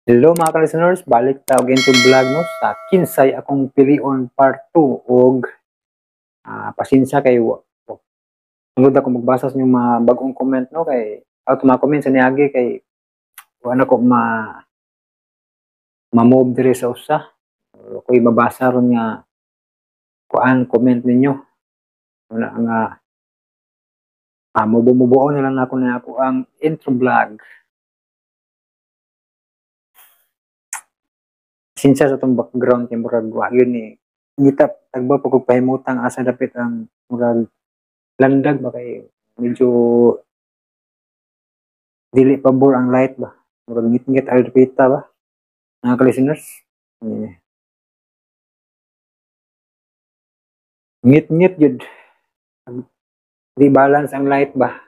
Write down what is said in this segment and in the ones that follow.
Hello, mga ka-listeners, balik ta og into vlog, no, sa Kinsay Akong Pilion Part 2. Og pasensya kay tungod ako magbasa sa inyong mga bagong comment, no, kay out mga comment sa niagi kay wala ko ma ma-move diri sa usa. Ako'y mabasa ron nga kuan comment ninyo. Wala nga mubo-mubuo na lang ako na ako ang intro vlog. Pasensya sa atong background kay murag wa yun ni ngita tagba pa kog pahimutang asa dapit ang murag landag ba kay medyo dili pabor ang light ba, murag ngit-ngit ang dapita ba, mga ka-listeners eh. Ngit-ngit jud, di balance ang light ba.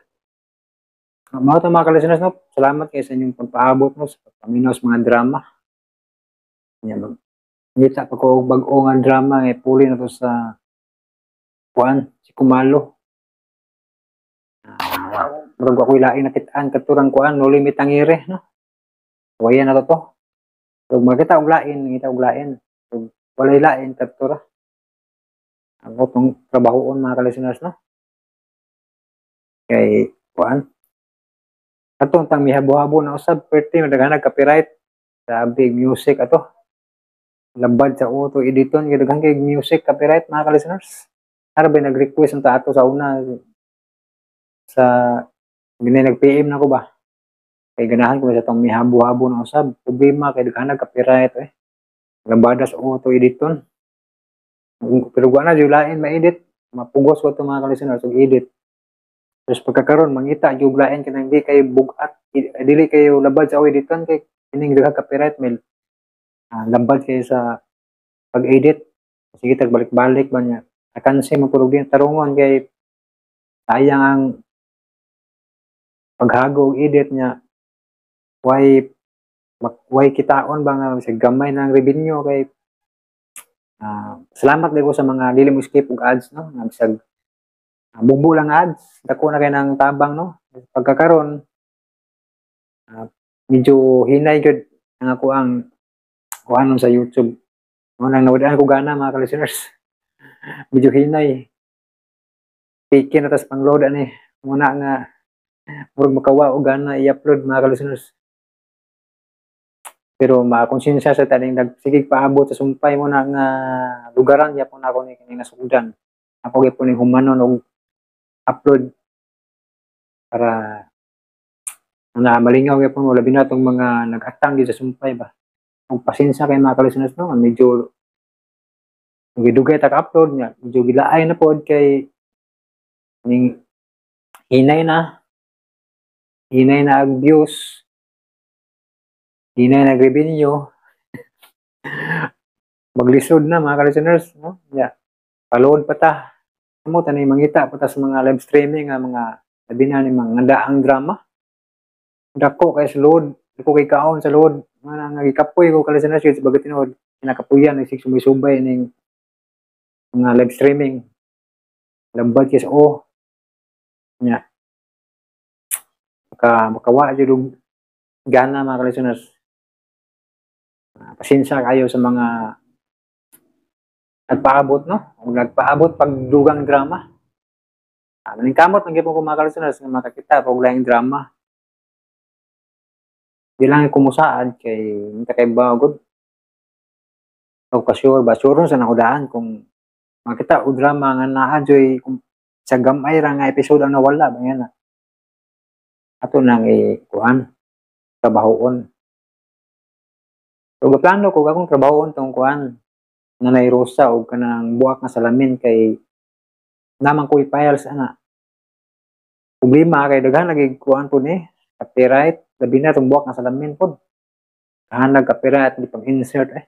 Mao to, mga ka-listeners, no. Salamat kay sa inyong pagpaabot, no, sa pagpaminaw sa mga drama. Nya mag ngita pa ko og bag-o nga drama nga puli na to sa kuan si Kumalo. Murag ako'y laing nakitaan katurang kuan Noli Me Tangere, no. Wayan na to to. So makita og lain, ngita og lain. Ug walay lain, kadto ra. Ako tong trabahoon, mga ka-listeners, no. Kay kuan atong tang mihabo-habo na usab perti madaghan copyright. Grabe music ato. Labad sa auto editon kay daghan kay music copyright, mga ka-listeners. Ara ba nag-request ang ato sa una sa gini nag-PM na ko ba? Kay ganahan ko sa tong mihabo-habo na usab. Problema kay daghan copyright eh. Labada sa auto editon. Pero wa na jud lain ma-edit. Mapugos ko to, mga ka-listeners, og edit. Tapos pagkakaron mangita jud lain kanang di kayo bugat, dili kayo labad sa editon kay kining daghan copyright may labad kayo sa pag-edit. Sige tag balik-balik ba niya. Akanse mo puro din tarungon kay sayang ang paghago og edit niya. Why kitaon ba nga sa gamay ng revenue kay salamat din ko sa mga dili mo skip og ads, no, nga bisag bumbu lang ads, dako na kay ng tabang, no. Pagkakaron medyo hinay gyud ang ako ang kuhanon sa YouTube mo nang nawad ko gana, mga ka-listeners. Medyo hinay. Piki na tas pang-load ani. Muna nga murag makawa og gana i-upload, mga ka-listeners. Pero makonsensya sa taning nagsigig paabot sa sumpay mo na nga lugaran gyapon ako ni kining nasugdan. Ako gyapon ning humanon og upload para na malingaw gyapon mo, labi na tong mga nag-atang gyud sa sumpay ba. Og pasensya kay mga ka-listeners, no, medyo dugay ta ka-upload niya, medyo gilaay na pod kay ning hinay na ang views, hinay na ang revenue, maglisod na, mga ka-listeners, no? Yeah. Paload pa ta. Amo tanay mangita pa ta sa mga live streaming nga mga labi na ni mga daang drama. Dako kay sa load, dako kay kaon sa load. Mga nga gikapoy ko, ka-listeners, yun, sa bagat tinuod kinakapuyan sig sumaysubay ning mga live streaming. Labad kay sa o. Nya. Makawa jud og gana, mga ka-listeners. Pasensya kayo sa mga nagpaabot, no? Kung nagpaabot pagdugang drama. Naningkamot man gyud ko, mga ka-listeners, nga makakita pag laing drama. Di lang kumusaad kay unta kay bagod. O ka-sure ba, sure sa nakudaan kung makita og drama nga naa joy kung sa gamay ra nga episode ang nawala ba yan na. Ato nang i-kuan trabahoon. So plano ko akong trabahoon tong kuan Nanay Rosa og kanang Buak nga Salamin kay naman ko files ana. Problema kay daghan lagi kuan po ni copyright, labi na tong Buak nga Salamin pod. Daghan nag copyright di pang insert eh.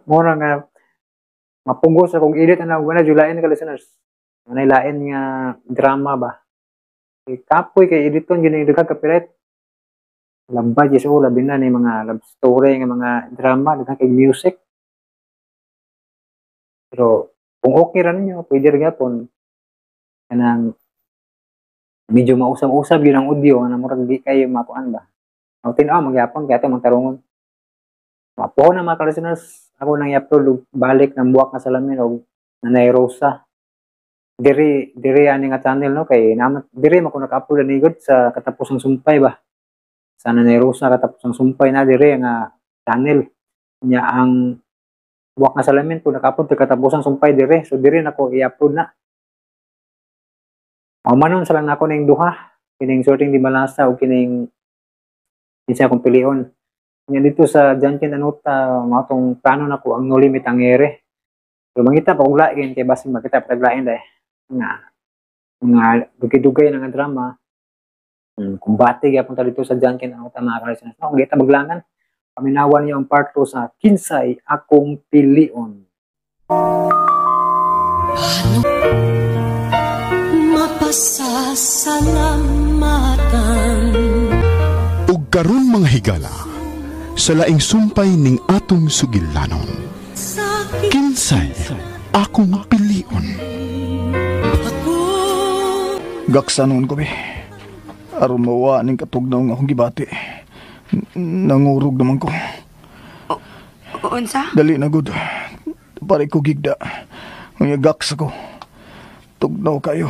Mo na nga mapugos akong edit ana, wala jud lain ka, listeners. Wala lain nga drama ba. Kay kapoy kay editon gyud ni daghan copyright. Labad yes oh, labi na ni mga love story nga mga drama, daghan kay music. Pero kung okay ra ninyo, pwede ra gyapon kanang medyo mausab-usab yun ang audio na murag di kayo makuan ba. Ang tinaw magyapon kaya ito magtarungon. Mapuho na mga ka-listeners, ako nang i-upload balik ng buwak nga salamin og Nanay Rosa. Diri diri ani nga channel no kay naman diri man ko naka-upload ani gud sa katapusang sumpay ba. Sa Nanay Rosa katapusang sumpay na diri nga channel. Nya ang buwak nga salamin ko naka-upload sa katapusang sumpay diri. So diri nako i-upload na. Manon sa lang nako ning duha, kining Sorting di Malasa o kining kinsa akong pilion. Nya dito sa Janken Anuta, mao tong plano nako ang Noli Me Tangere. Pero mangita pa kog lain kay basin makita pa lain dai nga mga dugay-dugay na nga drama. Kumbate gyapon ta dito sa Janken Anuta mga ka-listeners. No, kita maglangan. Paminawan niyo ang part 2 sa Kinsay Akong Pilion. Mapasasalamatan. Ug karon mga higala, sa laing sumpay ning atong sugilanon, kinsay akong pilion. Gaksanon ko be. Aron mawa ning katugnaw nga akong gibati. Nangurog naman ko. Unsa? Dali na gud. Pare ko gigda. Ang gaksa ko. Tugnaw kayo.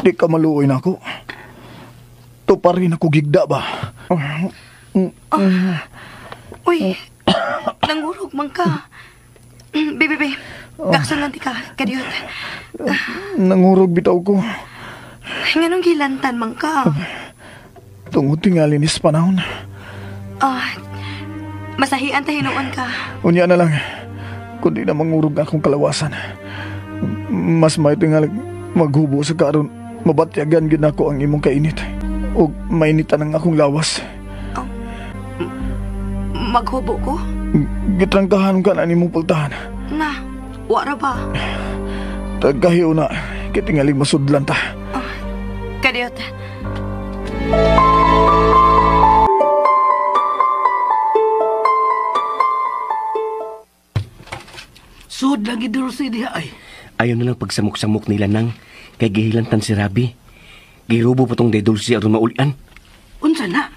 Di ka maluoy na ako. Tuparin ako gigda ba? Uy, nangurog man ka. Be, be, be. Gaksan lang di ka, kadiyot. Nangurog bitaw ko. Nganong gilantan man ka? Tungod tingali nis panahon. Masahian ta hinuon ka. Unya na lang. Kundi na mangurog akong kalawasan. Mas may tingali maghubo sa karon. Mabatyagan gid nako ang imong kainit. O mainitan ang akong lawas. Oh, maghubo ko? Gitrangkahan ka na nimong pultahan. Na, wara ba? Tagkahiyo na, kitingaling masudlan ta. Oh, kadiyot. Sud lagi Dulce diha ay. Ayaw na lang pagsamok-samok nila nang kay gihilantan si Rabi. Girubo pa tong day Dulce aron maulian. Unsa na?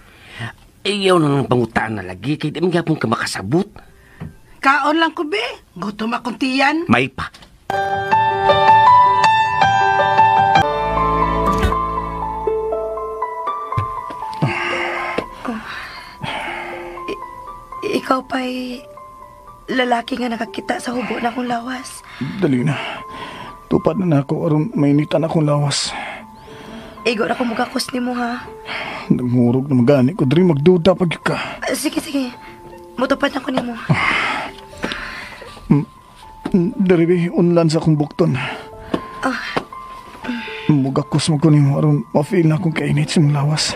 Ayaw na lang pangutaan na lagi kay di man gyapon ka makasabot. Kaon lang ko be. Gutom akong tiyan. May pa. Oh. Ikaw pa'y lalaki nga nakakita sa hubo na akong lawas. Dali na. Tupad na ako aron mainitan akong lawas. Igo na ko mugakos nimo ha. Nangurog na magani ko diri magduda pag ka. Sige sige. Mutupad na ko nimo. Diri be unlan sa akong bukton. Mugakos mo ko nimo aron ma-feel na akong kainit sa imong lawas.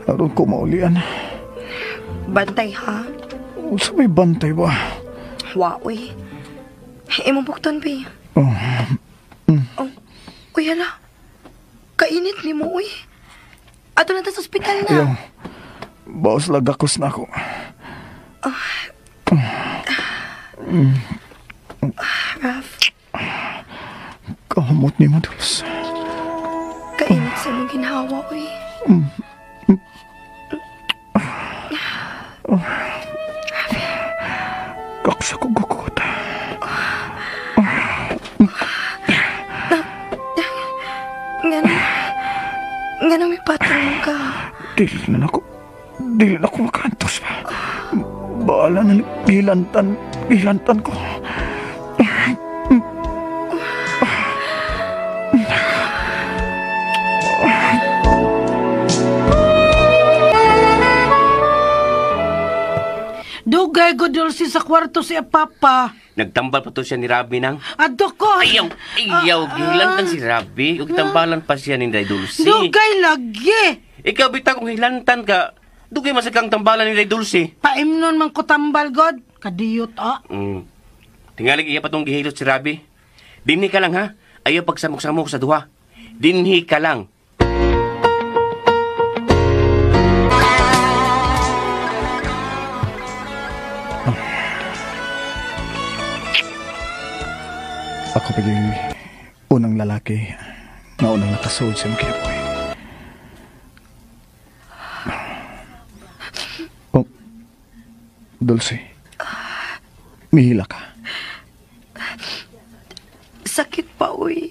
Aron ko maulian. Bantay ha. Unsa may bantay ba? Wa uy. Imong bukton be. Oh. Oh. Uy hala. Kainit nimo uy. Ato na ta sa ospital na. Ayaw. Baos lagakos na ako. Raf. Kahamot ni mo, Dulce. Kainit sa mong ginhawa, uy. Kaksa ko gukot. Nga may patong ka. Dili na ako. Dili na ako makaantos pa. Bahala na gilantan. Gilantan ko. Dugay ko Dulce sa kwarto si Papa. Nagtambal pa to siya ni Rabi nang. Adto ko. Ayaw, ayaw, gihilantan si Rabi. Ug tambalan pa siya ni Day Dulce. Dugay lagi. Ikaw bitaw kung hilantan ka, dugay masakang tambalan ni Day Dulce. Paimnon man ko tambal god. Kadiyot ah. Tingali iya pa tong gihilot si Rabi. Dinhi ka lang ha. Ayaw pagsamok-samok sa duha. Dinhi ka lang. Ako paging unang lalaki na unang nakasood sa mga kinabuhi. Dulce. Mihila ka. Sakit pa, uy.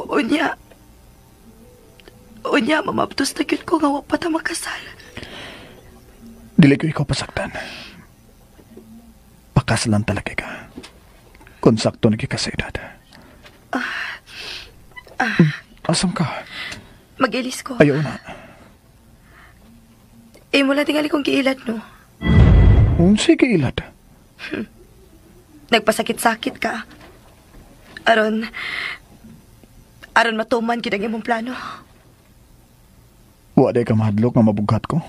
Unya. Unya, mamabtos na gyud ko nga wa pa ta makasal. Dili ko ikaw pasaktan. Pakasalan talaga ka. Kung sakto na ka sa edad. Asam ka? Mag-ilis ko. Ayaw na. Eh, mula tingali kong giilad, no? Unsay giilad? Nagpasakit-sakit ka. Aron matuman gid ang imong plano. Wa day ka mahadlok nga mabughat ko.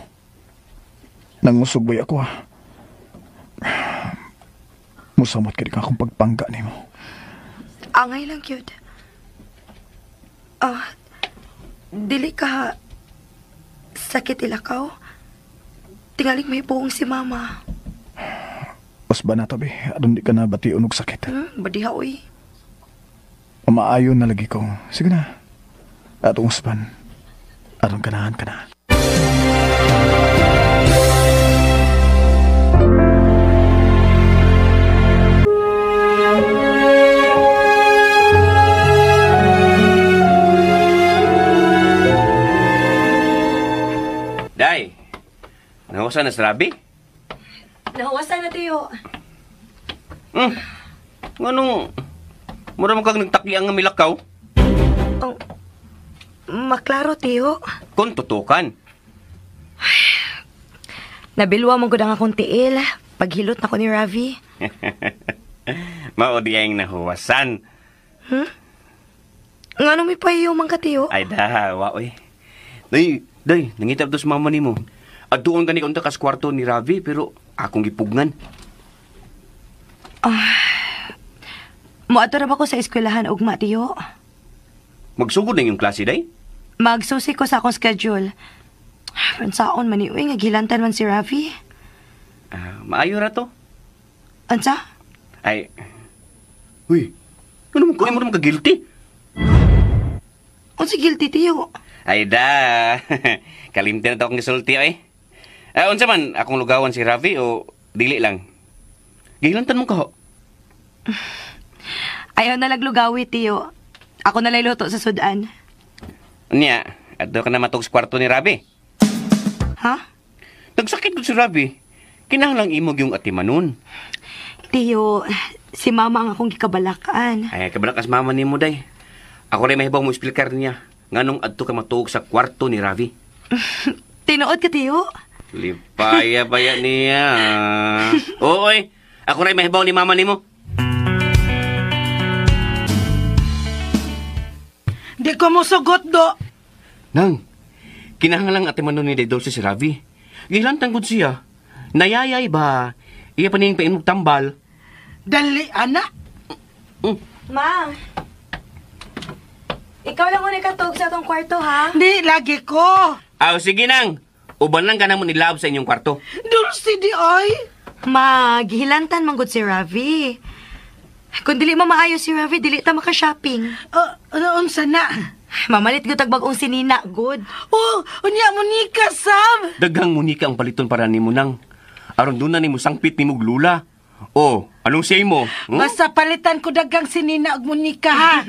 Nangusog bay ako, ha. Musamot kini ka akong pagpangga nimo. Angay lang gyud. Dili ka sakit ilakaw. Tingaling may buong si mama. Pas ba na tabi? Aron di ka na bation og sakit. Badiha oy. Umaayon na lagi ko. Sige na. Atong uspan. Aron kanahan ka na. Day, nahuwasan na si Rabi? Nahuwasan na, Tiyo. Anong... Mura mo kang nagtaki ang milakaw? Oh, maklaro, Tiyo. Kung tutukan. Nabilwa mong gud ang akong tiil. Paghilot na ko ni Ravi. Mao di ang nahuwasan. Nga nung may pahiyo man ka, Tiyo? Ay, dahawa, oy. Day, nangitap dos mama nimo. At doon gani unta kas kwarto ni Ravi, pero akong gipugnan. Moadto ra ba ko sa eskwelahan ugma, Tiyo? Magsugod na inyong klase, day? Magsusi ko sa akong schedule. Unsaon man ni uy, nga gilantan man si Ravi. Maayo ra to. Unsa? Ay. Uy. Ano mo ko mo ka guilty? Unsa guilty, Tiyo? Ay da. Kalimti na to akong gisulti ay. Unsa man akong lugawan si Ravi o dili lang? Gilantan mo ka ho. Ayaw na laglugawi, Tiyo. Ako na luto sa sudan. Unya, adto ka na matug sa kwarto ni Ravi. Ha? Nagsakit ko si Ravi. Kinahanglang imog yung atimanon. Tiyo, si mama ang akong gikabalakan. Ay, kabalakas mama nimo day. Ako rin mahibaw mo explicar niya. Nganong adto ka matuog sa kwarto ni Ravi. Tinuod ka, Tiyo? Lipaya baya niya. Ooy, ako rin mahibaw ni mama nimo. Di ko mo sugot, do. Nang, kinahanglang atimanon ni Dulce si Ravi. Gilantang gud siya. Nayayay ba? Iya pa niyang paimog tambal. Dali, ana. Ma, ikaw lang unay katog sa atong kwarto, ha? Di, lagi ko. Aw, sige nang. Uban lang ka na mo nilab sa inyong kwarto. Dulce di, oy. Ma, gihilantan man gud si Ravi. Kung dili ma maayo si Ravi, dili ta maka-shopping. Ano, unsa na? Mamalit gud tag bag-ong sinina, good. Oh, unya Monica, sab. Daghang Monica ang paliton para nimo nang. Aron doon na nimo sangpit nimo lula. Oh, anong say mo? Hmm? Basta palitan ko daghang sinina og Monica, ha?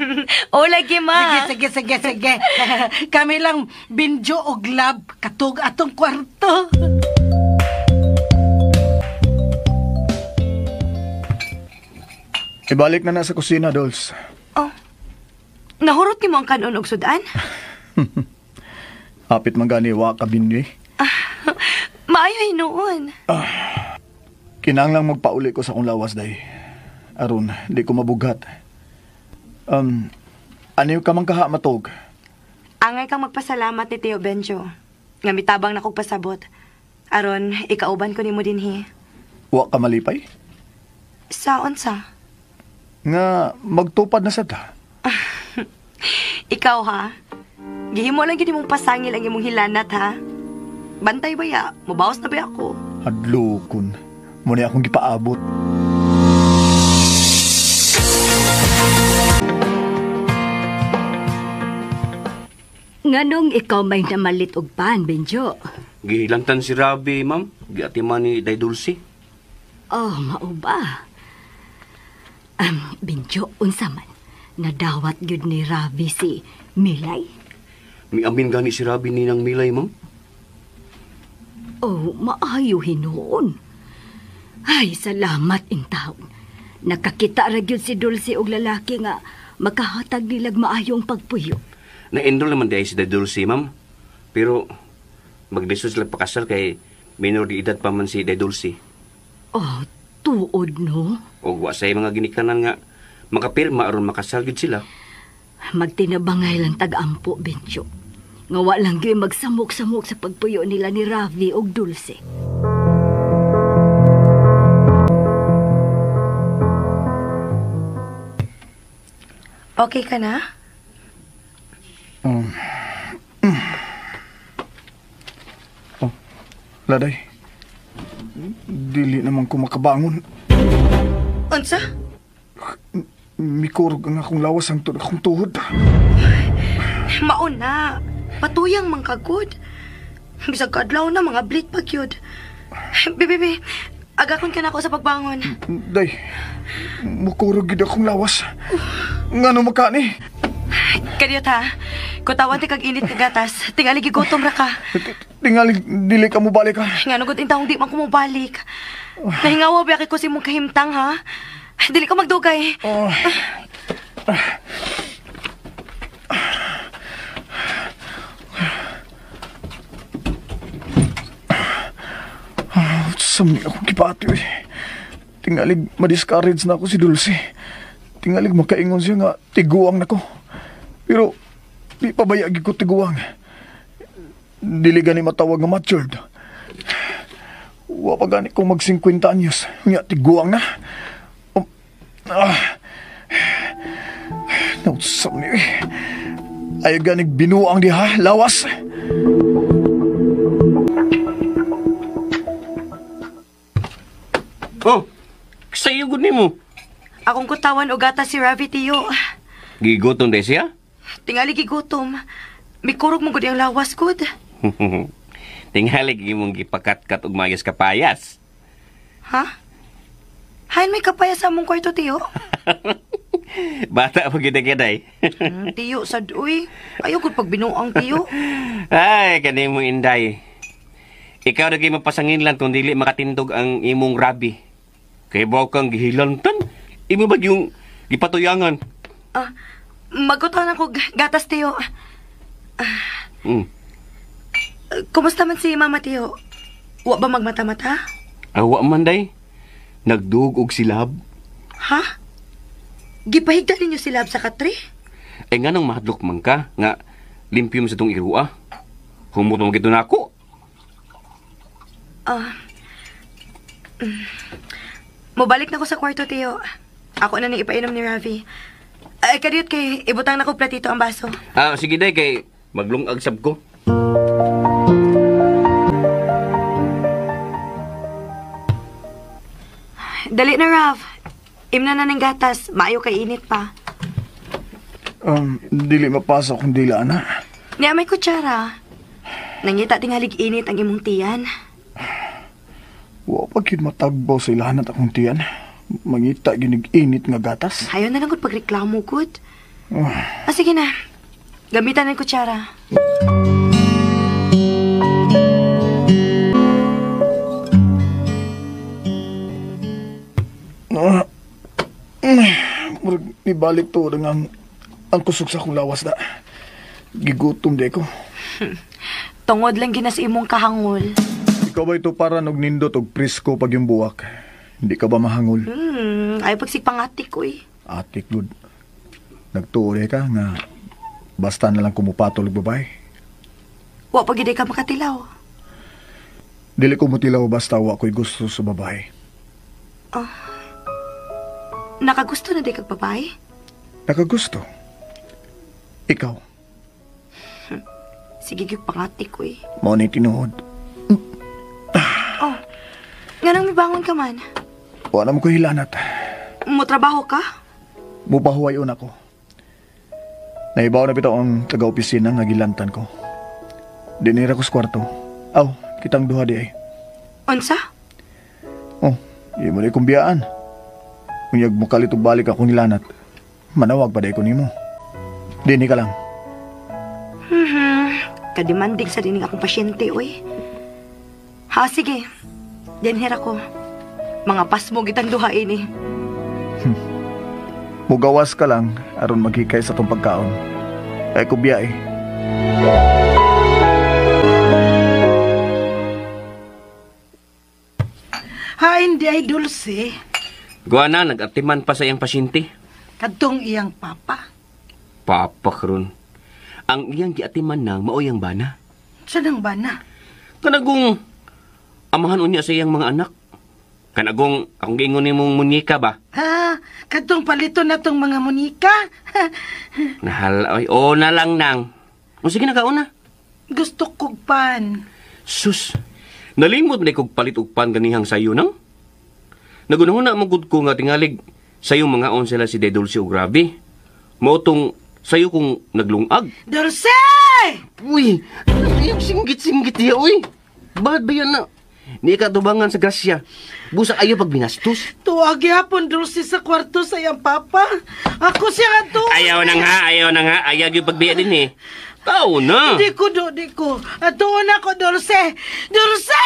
O lagi, ma. Sige. Kami lang binjo og love katug atong kwarto. Ibalik na sa kusina, Dolce. Oh. Nahurot nimo ang kanon og sudan? Hapit man gani wa ka binhi. Maayo hinuon. Kinahanglang magpauli ko sa akong lawas, day. Aron, di ko mabughat. Ano ka man kaha matog? Angay kang magpasalamat ni Tio Benjo. Nga mitabang na kog pasabot. Aron, ikauban ko nimo dinhi. Wa ka malipay? Saon sa? Nga magtupad na sa ta. Ikaw ha? Gihimo lang gid imong pasangil ang imong hilanat ha. Bantay ba ya? Mubawas na ba ako? Hadlokon. Muna akong gipaabot. Nganong ikaw may namalit og pan, Benjo? Gihilantan si Rabi, ma'am. Giatiman ni Day Dulce. Oh, mao ba? Benjo, unsa man? Nadawat gyud ni Rabi si Milay? Miamin gani si Rabi ni nang Milay, ma'am. Oh, maayo hinuon. Ay, salamat in taon. Nakakita ra gyud si Dulce og lalaki nga makahatag nilag maayong pagpuyo. Na-enroll naman di ay si Day Dulce, ma'am. Pero maglisod sila pakasal kay minor de edad pa man si Day Dulce. Oh, tuod no? Og wa say mga ginikanan nga makapirma aron makasal gyud sila. Magtinabangay lang tag-ampo, Benjo. Nga wa lang gyud magsamok-samok sa pagpuyo nila ni Ravi og Dulce. Okay ka na? Oh, Laday. Dili naman ko makabangon. Unsa? Mikurog ang akong lawas ang akong tuhod. Mauna. Patuyang man kagod. Bisag kadlaw na mga blit pag yun. Bebe, agakon ka na ako sa pagbangon. Day, mukurog gid akong lawas. Ngano makani? Kadiyot ha. Kutawan ti kag init ka gatas. Tingali gigutom ra ka. Tingali dili ka mo balik ha. Ngano gud intawong di man ko mobalik. Nahingawa ba ko si mong kahimtang ha? Dili ka magdugay. Oh. Samni akong gipati. Tingalig ma-discourage na ako si Dulce. Tingalig makaingon siya nga tiguang nako. Pero di pa bayagi ko tiguang. Dili gani matawag nga matured. Wa pa gani kong mag 50 anyos. Nga tiguang na. Nautsam ni. Ayaw ganig binuang diha, lawas. Oh, sa iyo gud nimo. Akong kutawan og gatas si Ravi, tiyo. Gigutom day siya? Tingali gigutom. Mikurog mo gud ang lawas gud. Tingali imong gipakatkat og mayos kapayas. Ha? Hain may kapayas sa among kwarto, tiyo? Bata pa gid day. Tiyo sad uy. Ayaw gud pag binuang tiyo. Ay, kanimo Inday. Ikaw na gyud mapasangin lang kung dili makatindog ang imong Rabi. Kay baw kang gihilantan. Imo ba yung gipatuyangan? Magkutawan ako gatas, tiyo. Kumusta man si Mama, tiyo? Wa ba magmata-mata? Wa man, day. Nagdug og silab. Ha? Gipahigda ninyo silab sa katre? Ay, nga nang mahadlok man ka, nga limpyo mo sa itong irua. Humot mo gito na ako. Mobalik na ko sa kwarto, tiyo. Ako na nang ipainom ni Ravi. Ay, kadiyot kay ibutang na ko platito ang baso. Sige, day, kay maglungag sab ko. Dali na, Rav. Imna na ng gatas. Maayo kay init pa. Dili mapasa kung dila, ana. Niya may kutsara. Nangita tingalig init ang imong tiyan. Wa pa gyud matagbaw sa ilahan at akong tiyan. Mangita ginig init nga gatas. Ayaw na lang gud pagreklamo gud. Sige na. Gamitan ng kutsara. Murag nibalik to ang kusog sa akong lawas na. Gigutom di ko. Tungod lang ginas imong kahangol. Ikaw ba ito para og nindot og presko pag yung buwak? Hindi ka ba mahangol? Ayaw pagsigpangatik ko eh. Atik, good. Nagtuo ka nga basta na lang kumupatol og babae. Wa pa gid ka makatilaw. Dili ko mutilaw basta wa ko'y gusto sa babae. Oh. Nakagusto na di kag babae? Nakagusto? Ikaw? Sige, gyud pangatik ko eh. Mao ni tinuod. Oh, nganong mibangon ka man? Wa na mo ko hilanat. Mo trabaho ka? Mupahuwayon ako. Naibaw na bitaw ang taga-opisina nga gilantan ko. Dinira ko sa kwarto. Aw, kitang duha di ay. Unsa? Oh, di mo na kumbiyaan. Unyag mo kalito balik akong nilanat. Manawag pa di ko nimo. Dini ka lang. Kademanding sa dining akong pasyente, uy. Ha, sige. Dinhira ko. Mga pasmo gitang duha ini. Mugawas ka lang aron maghikay sa tong pagkaon. Ay kubya eh. Ha, hindi ay Dulce. Guana, nag-atiman pa sa iyang pasyente. Kadtong iyang papa. Papa karon. Ang iyang giatiman nang maoy ang bana. Sa nang bana? Kanagong amahan unya sa iyang mga anak. Kanagong akong giingon nimong munyika ba? Ha, kadtong palito na tong mga munyika. Nahal, oy, o na lang nang. O sige na kauna. Gusto kog pan. Sus, nalimot na kog palit og pan ganihang sayo nang. Nagunahon na magud ko nga tingalig sayo mga on sila si De Dulce og Grabe. Mao tong sayo kong naglungag. Dulce! Uy, yung singgit-singgit niya, uy. Bakit ba yan na? Ni katubangan sa grasya. Busa ayo pag binastos. Tuwag yapon, Dulce, sa kwarto sa iyang papa. Ako siya nga to. Ayaw na nga, ayaw na nga. Ayaw yung pagbiya din eh. Tao na. Di ko, di ko. Atuon ako, Dulce. Dulce!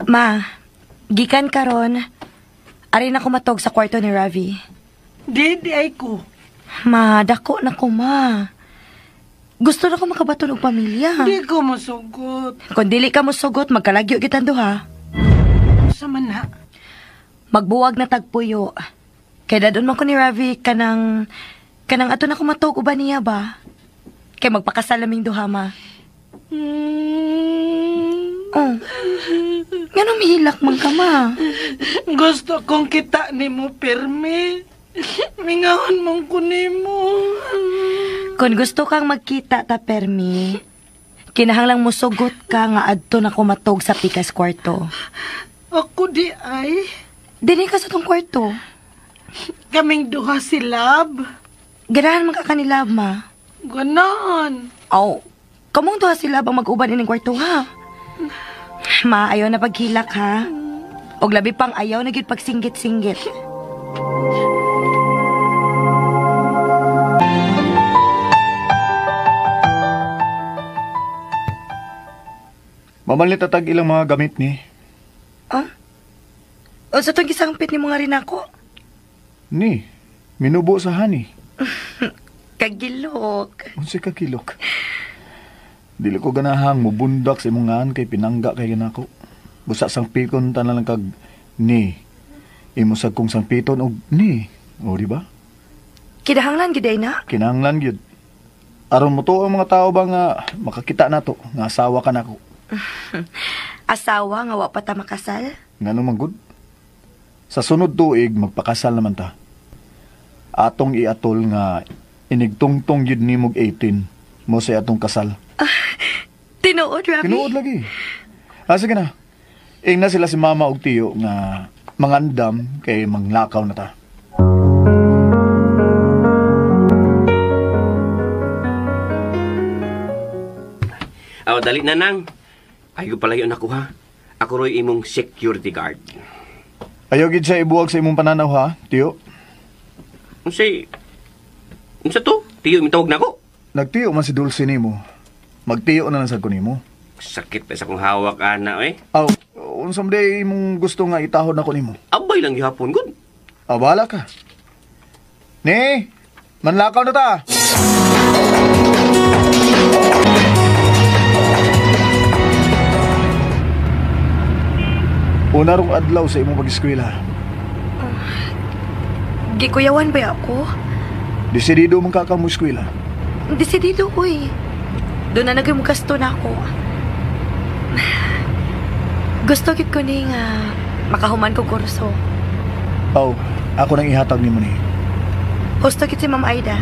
Ma, gikan karon, ari na ko matog sa kwarto ni Ravi. Di ay ko. Ma, dako na ko, ma. Gusto na ko makabaton og pamilya. Di ko mosugot. Kung dili ka mosugot, magkalagyo kitang duha. Sa man na? Magbuwag na tagpuyo. Kaya dadon man ko ni Ravi, kanang ato na ko matog uban niya ba? Kay magpakasal laming duha, ma. Oh. Ngano mihilak man ka, ma? Gusto kong kita ni mo, pirmi. Mingahon mong kunin mo. Kung gusto kang magkita ta, permi, kinahanglang musugot ka nga adto na kumatog sa pikas kwarto. Ako di ay. Dini ka sa tong kwarto. Kaming duha si Love. Ganahan man ka ni Love, ma. Ganahan. Aw, kamong duha si Love ang mag-uban ining kwarto, ha? Ma, ayaw na paghilak, ha? Og labi pang ayaw na gyud pagsinggit-singgit. Mamalit atag ilang mga gamit ni. Ah? O sa itong gisangpit ni mga rin ako? Ni, minubo sa hani. Kagilok. Unsay kagilok? Dili ko ganahang mubundak sa imong ngaan kay pinangga kay ginako. Busa sangpikon tanan lang kag ni. Imo sad kong sangpiton og ni. O di ba? Kinahanglan gid ay na. Kinahanglan gyud. Aron mo to ang mga tao ba nga makakita nato nga asawa ka nako. Asawa nga wa pa ta makasal? Ngano man gud? Sa sunod tuig magpakasal naman ta. Atong iatol nga inigtungtong gyud nimog 18 mo sa atong kasal. Tinuod, Ravi? Tinuod lagi. Ah, sige na. Ingna sila si mama og tiyo nga mangandam kay manglakaw na ta. Aw, dali na nang. Ayaw pala yun ako ha. Ako ro'y imong security guard. Ayaw gid siya ibuwag sa imong pananaw ha, tiyo. Unsay? Unsa to? Tiyo, mitawag na ako. Nagtiyo man si Dulce nimo. Magtiyo na lang sad ko nimo. Sakit pa sa kong hawak, ana, eh. Aw, unsa man day imong gusto nga itahod nako nimo? Abay lang gihapon, gud. Aw, bahala ka. Ni, manlakaw na ta. Una rong adlaw sa imong pag-eskwela. Gikuyawan ba ako? Desidido man ka mo eskwela. Desidido ko eh. Doon na naging gasto na ako. Gusto gid ko ni nga makahuman ko kurso. Aw, ako nang ihatag nimo ni. Husto gid si Ma'am Aida.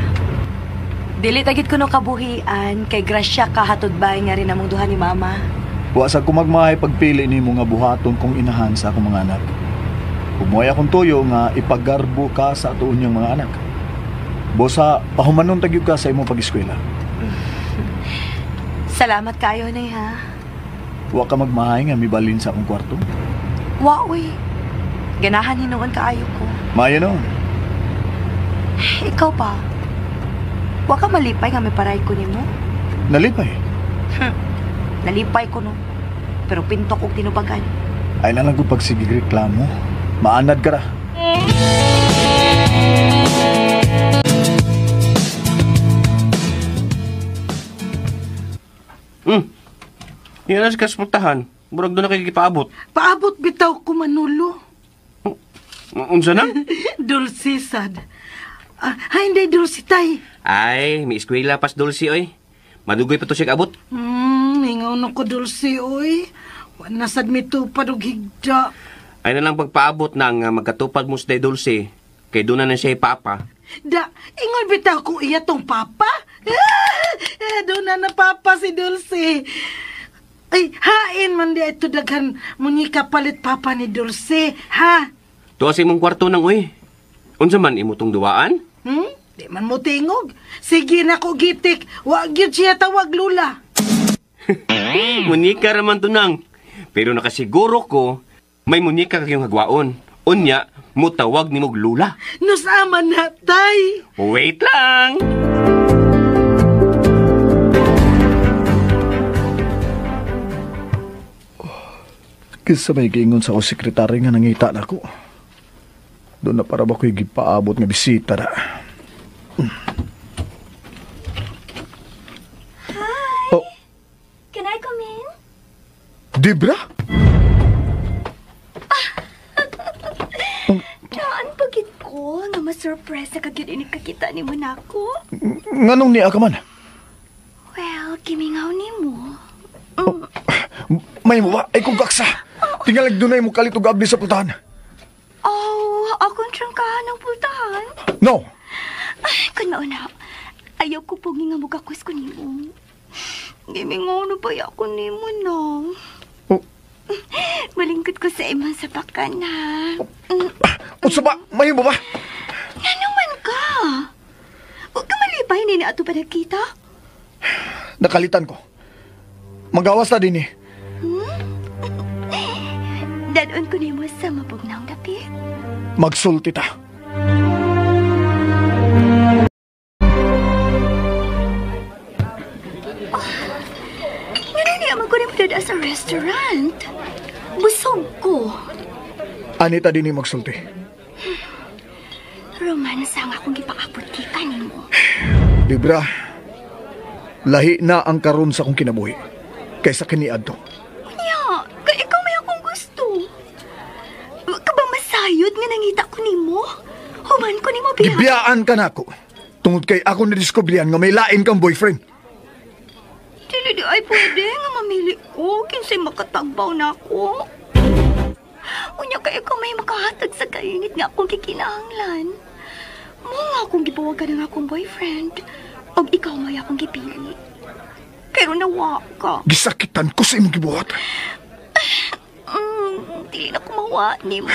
Dili tagit ko no kabuhian kay grasya ka hatod bahay nga rin among duha ni mama. Wa sa kumagmahay pagpili nimo nga buhaton kong inahan sa akong mga anak. Umuay akong tuyo nga ipagarbo ka sa atuon niyang mga anak. Bosa, pahumanon tagyog ka sa imong pag-eskwela. Salamat kayo, Nay, ha? Wa ka magmahay nga mibalin sa akong kwarto. Wa, uy. Ganahan hinuon kaayo ko. Maayo noon. Ikaw pa. Wa ka malipay nga may paray ko nimo. Nalipay. Nalipay ko no. Pero pintok og tinubagan. Ay na lang kung pagsigig reklamo. Maanad ka ra. Yan na sa kaspultahan. Murag doon na kayo gipaabot. Paabot bitaw ko, Manolo. Unsa na? Dulce, sad. Ay, hindi, Dulce, tay. Ay, may eskwela pas Dulce, oy. Madugoy pa to siya kaabot. Ingaw na ko, Dulce, oy. Wala sad mitupad og higda. Ay na lang pagpaabot nang magkatupad mo sa Dulce. Kay doon na na siya papa. Da, ingon bitaw ko iya tong papa. Doon na na papa si Dulce. Ay, hain man di ito daghan munyika palit papa ni Dulce, ha? Tuwa sa imong kwarto nang, oy. Unsa man imo tong duwaan? Di man mo tingog. Sige na ko gitik. Wa gyud siya tawag lula. Munyika raman to nang. Pero nakasiguro ko, may munyika kayong hagwaon. Unya, mutawag ni mog lula. Nusama na, tay. Wait lang! Kisa may giingon sa ako sekretary nga nangita na ako. Doon na para ba ko'y gipaabot nga bisita na. Hi! Oh. Can I come in? Debra? Saan pagit ko nga ma-surprise sa kagyud ini kakita ni mo nako? Nganong niya ka man? Well, kimingaw ni mo. Oh, may mo ba? Ay kung kaksa. Tingalag dunay mo kalit og abli sa pultahan. Oh, akong trangkahan ng pultahan? No. Ay, kun mauna, ayaw ko pong nga mugakos ko nimo. Gimingaw na ba ako nimo no? Oh. Malingkot ko sa imong sapakan, ha? Unsa ba? May mo ba? Ngano man ka? Huwag ka malipay, hindi na ato pa nagkita. Nakalitan ko. Magawas na din eh. Dadon ko nimo sa mabugnang dapit. Magsulti ta. Ngano niya magkunin mo dada sa restaurant? Busog ko. Anita din eh magsulti. Romansa nga akong gipakaputika nimo. Libra, lahi na ang karon sa akong kinabuhi kaysa kiniadto. Unya, kay ikaw may akong gusto. Wa ka ba masayod nga nangita ko nimo? Human ko nimo biya. Gibiyaan ka nako. Tungod kay ako nadiskubrihan nga may lain kang boyfriend. Dili di ay pwede nga mamili ko kinsay makatagbaw na ako. Unya kay ikaw may makahatag sa kainit nga akong kikinahanglan. Mo nga akong gibawagan ng akong boyfriend. Og ikaw may akong gipili. Pero nawa ka. Gisakitan ko sa imong gibuhat. Dili na kumawa nimo.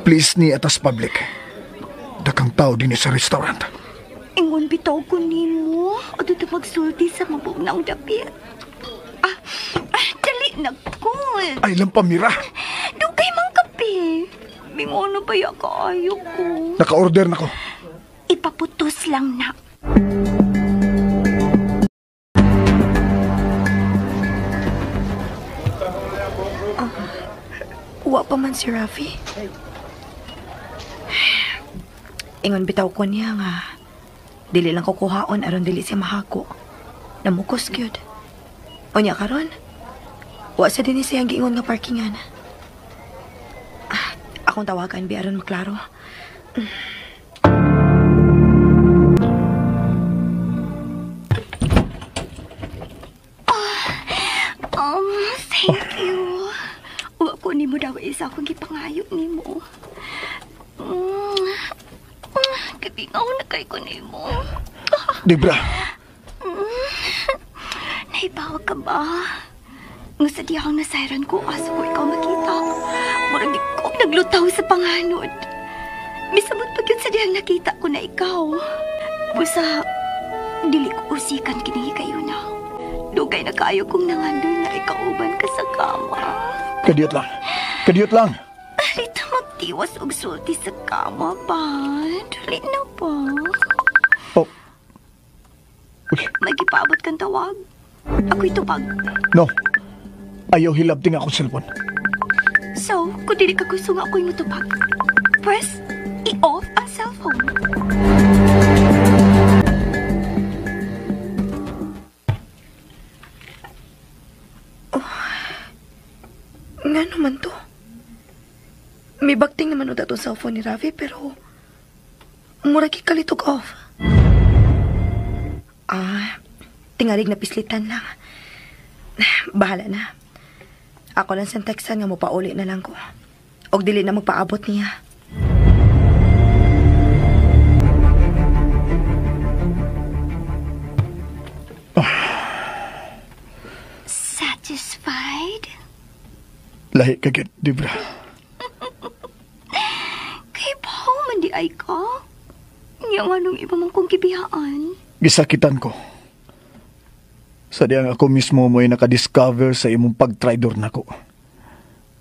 Please ni atas public. Dakang tao din sa restaurant. Ingon bitaw ko nimo. Ato ta magsulti sa mabugnang dapit. Dali na ko. Ay lang pamira. Dugay mang kape. Mingono ba ya kaayo ko? Naka-order na ko. Ipaputos lang na. Wa pa man si Rafi. Ingon bitaw ko niya nga dili lang ko kuhaon aron dili siya mahako. Namukos gyud. Unya karon, wa sa dinhi siyang giingon nga parkingan. Akong tawagan bi aron maklaro. Thank you. Wa ko nimo daw isa akong gipangayo nimo. Gibingaw na kay ko nimo. Debra. Naibawa ka ba? Nga sa diyang nasayran ko, aso ko ikaw makita. Murag ko naglutaw sa panganod. Misamot pag yun sa diyang nakita ko na ikaw. Busa, dili ko usikan kini kayo na. Dugay na kayo kung nangandoy na ikauban ka sa kama. Kadiyot lang. Kadiyot lang. Alita magtiwas og sulti sa kama ba? Dali na ba? Oh. Uy. May gipaabot kang tawag. Ako'y tupag. No. Ayaw hilabting akong cellphone. So, kung dili ka gusto nga ako'y mutupag, press i-off ang cellphone. Oh. Nga naman to. May bakting naman o datong cellphone ni Ravi, pero mura kikalitog off. Ah, tingalig na pislitan lang. Bahala na. Ako lang sa textan nga mo pauli na lang ko. Og dili na magpaabot niya. Satisfied? Lahi ka gid, Debra. Kay bawo man di ay ka. Nya nga nung iba man kong gibiyaan. Gisakitan ko. Sa diyang ako mismo mo'y nakadiscover sa imong pagtraidor nako.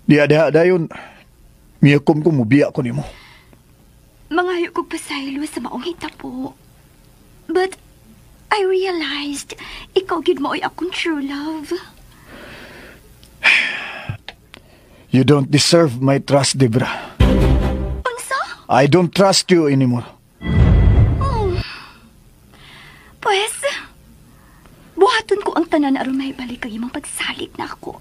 Diya diha dayon, miyakom ko mubiya ko nimo. Mangayo kog pasaylo sa maong hitapo. But I realized ikaw gid mao'y akong true love. You don't deserve my trust, Debra. Unsa? I don't trust you anymore. Oh. Pues, buhaton ko ang tanan aron mahibalik ang imong pagsalig na ako.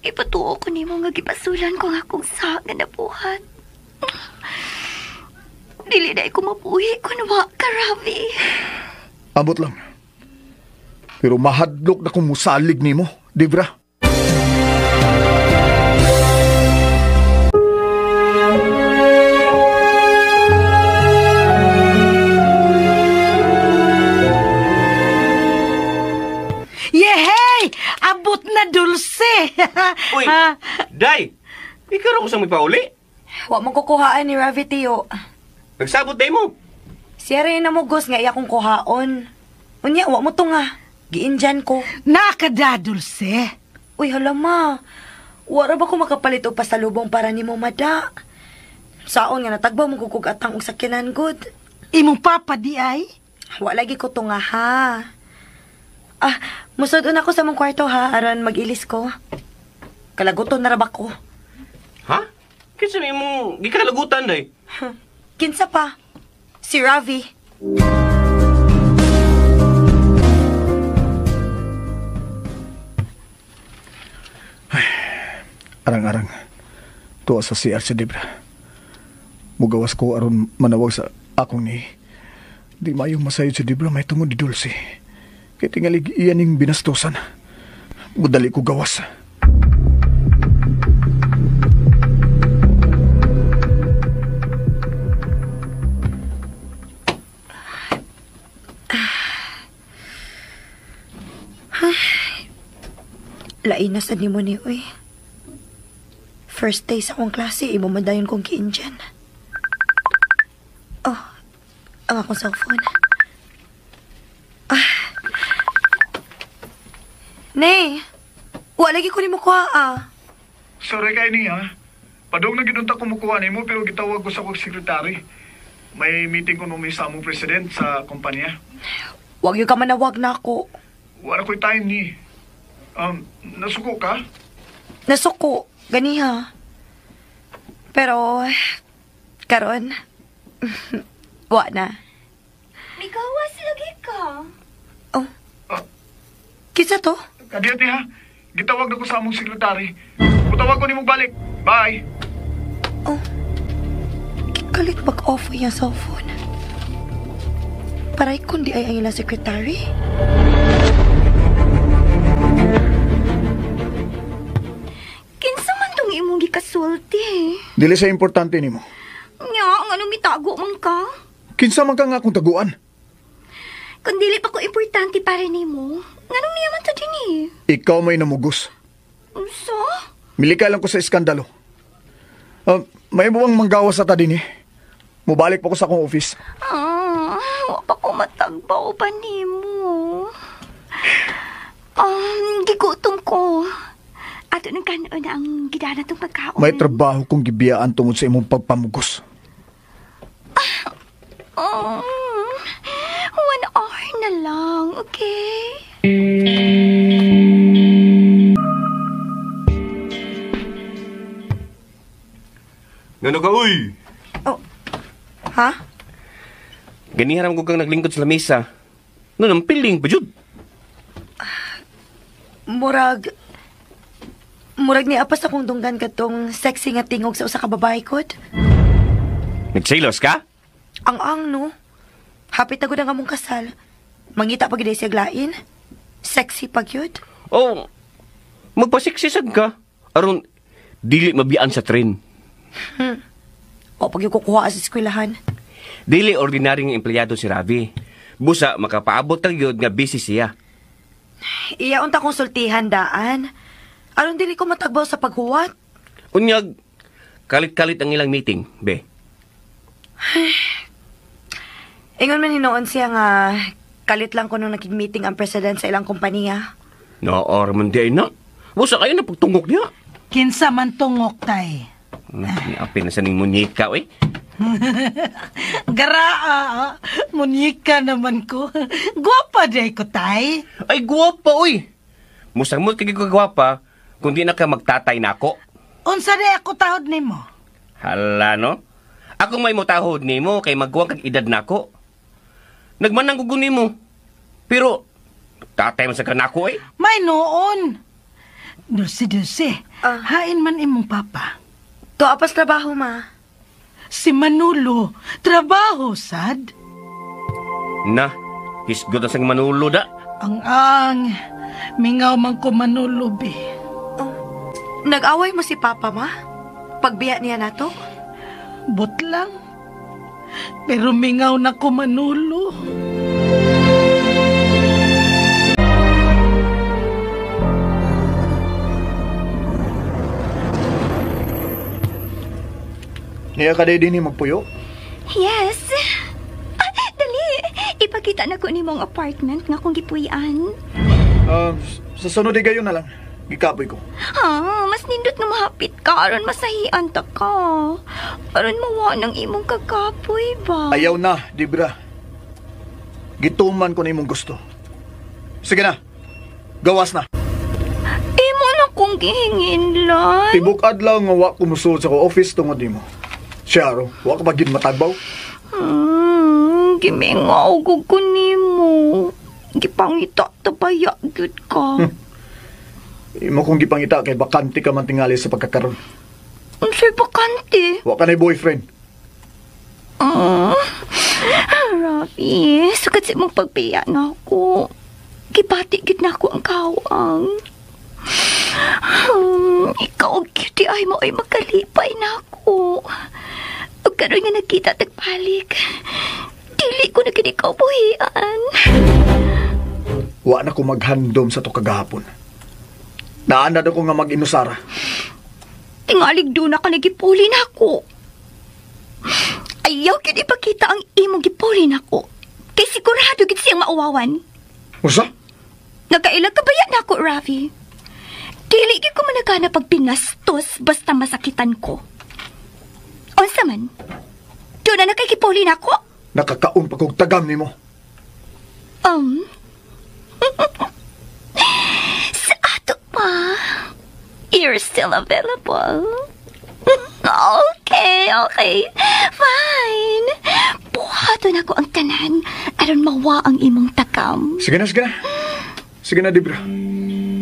Ipatuo ko nimo nga gipasulan ko ang akong sa nga nabuhat. Dili na ko mabuhi kun wa ka, Ravi. Ambot lang. Pero mahadlok na kung musalig nimo, Debra. Yehey! Abot na Dulce! Uy, Day! Ikaw ko sa may pauli. Wa man kukuhaan ni Ravi, tiyo. Nagsabot day mo. Siya rin namugos nga iya kong kuhaon. Unya, wa mo to nga. Giindyan ko. Nakada, Dulce. Uy, hala ma. Wara ba ko makapalit og pasalubong para nimo mada? Saon nga natagbaw mo kukug atang og sakyanan good. Imong papa di ay? Wa lagi ko to nga ha. Ah, musod una ko sa mong kwarto ha, aron mag-ilis ko. Kalaguton na ra ba ko? Ha? Kinsa may imong gikalagutan day? Kinsa pa? Si Ravi. Arang-arang. Tuwa sa CR si Debra. Mugawas ko aron manawag sa akong ni. Di mayong masayod si Debra may tungod ni Dulce. Kay tingalig iyan ning binastosan. Mudali ko gawas. Lain na sa nimo ni uy. First day sa akong klase, imo man dayon kong kiindyan. Oh, ang akong cellphone. Ah. Nay, wala lagi ko nimo kuha ah. Sorry kay niya. Padung na ginunta ko mukuha nimo pero gitawag ko sa akong sekretary. May meeting ko no may sa among president sa kumpanya. Wag yung ka manawag na ako. Wala ko'y time ni. Nasuko ka? Nasuko. Ganiha. Pero, karon, wa na. Migawas lagi ka. Oh. Kinsa to? Kadiyot niya. Gitawag na ko sa among sekretary. Utawag ko nimo balik. Bye. Oh. Kikalit mag-off yung cellphone. Paray kundi ay ang ilang sekretary. Kinsa man tong imong gikasulti? Dili sa importante nimo. Nagtago man ka. Kinsa man ka nga akong taguan? Kung dili pa ko importante para nimo, nganong niya man to dinhi? Ikaw may namugos. Unsa? Milikay lang ko sa iskandalo. May mo bang manggawas sa ta dinhi? Mubalik pa ko sa akong office. Ah, wa pa ko matagbaw pa nimo. Gigutom ko. Ato nang kanon ang gidana tong pagkaon. May trabaho kong gibiyaan tungod sa imong pagpamugos. 1 hour na lang, okay? Ngano ka, uy? Oh, ha? Ganiharam ko kang naglingkod sa lamesa. No, nang piling pa, jud. Murag ni apas akong dunggan katong sexy nga tingog sa usa ka babae kod. Nagselos ka? Ang-ang, no? Hapit na gud ang among kasal. Mangita pag siya glain. Sexy pag yun. Oh, magpasiksisag ka. Aron, dili mabiyaan sa tren. O, pag yung kukuha sa eskwelahan. Dili ordinaryong empleyado si Ravi. Busa, makapaabot kag yun nga busy siya. Iya, unta konsultihan daan. Aron dili ko matagbaw sa paghuwat. Unyag, kalit-kalit ang ilang meeting, be. Ingon man hinoon siya nga kalit lang ko nung nakig-meeting ang president sa ilang kompanya. No, or man di ay na. Busa kayo na pagtungok niya. Kinsa man tungok, tay. Apin na sa ning munyika, oy. Garaa, munyika naman ko. Guwapa day ko, tay. Ay, guwapa, oy. Musamot kay gwapa kung di na ka magtatay nako. Unsa day ako tahod nimo? Hala, no? Ako may mutahod nimo kay magkuwang kag edad nako. Nagmanang gugun nimo. Pero tatay man sa kanako eh. May noon. Dulce, Dulce. Hain man imong papa. To apas trabaho, ma. Si Manulo, trabaho, sad. Na, hisgot na sang Manulo da. Ang, mingaw man ko Manulo, be. Oh, nag-away mo si papa, ma? Pagbiya niya nato? But lang. Pero mingaw na ko Manulo. Niya ka din magpuyo? Yes. Ah, dali. Ipakita na ko ni mong apartment nga kong gipuy-an. Sa sunod gayon na lang. Gikapoy ko. Ha, mas nindot nga mahapit ka aron masahian ta ka. Aron mawa ng imong kakapoy ba? Ayaw na, Debra. Gituman ko na imong gusto. Sige na. Gawas na. Imo na kong gihinginlan. Tibok adlaw nga wa ko musulod sa ko office tungod nimo. Siya ro, wa ka ba gid matagbaw? Gimingaw ko ko nimo. Gipangita ta baya gyud ka. Imo kong gipangita kay bakante ka man tingali sa pagkakaron. Unsay bakante? Wa ka nay boyfriend. Ravi, sukat sa imong pagbiya na ako. Gibati gid na ako ang kawang. Ikaw gyud ay mo ay makalipay na ako. Ug karon nga nagkita tagpalik. Dili ko na gid ikaw buhian. Wa na ko maghandom sa to kagahapon. Naanad ako nga mag-inusara. Tingalig doon na ka nagipuli na ako. Ayaw gid ipakita ang imong gipuli na ako. Kay sigurado gid siyang mauwawan. Usa? Nagkailag kabaya na ako, Ravi. Dili gid ko managana pag pinastos basta masakitan ko. Unsa man? Doon na nakikipuli na ako? Nakakaon pa kog tagam nimo. Sa ato pa, you're still available. Okay, okay. Fine. Buhaton ako ang tanan aron mawa ang imong takam. Sige na, sige na. Sige na, Debra.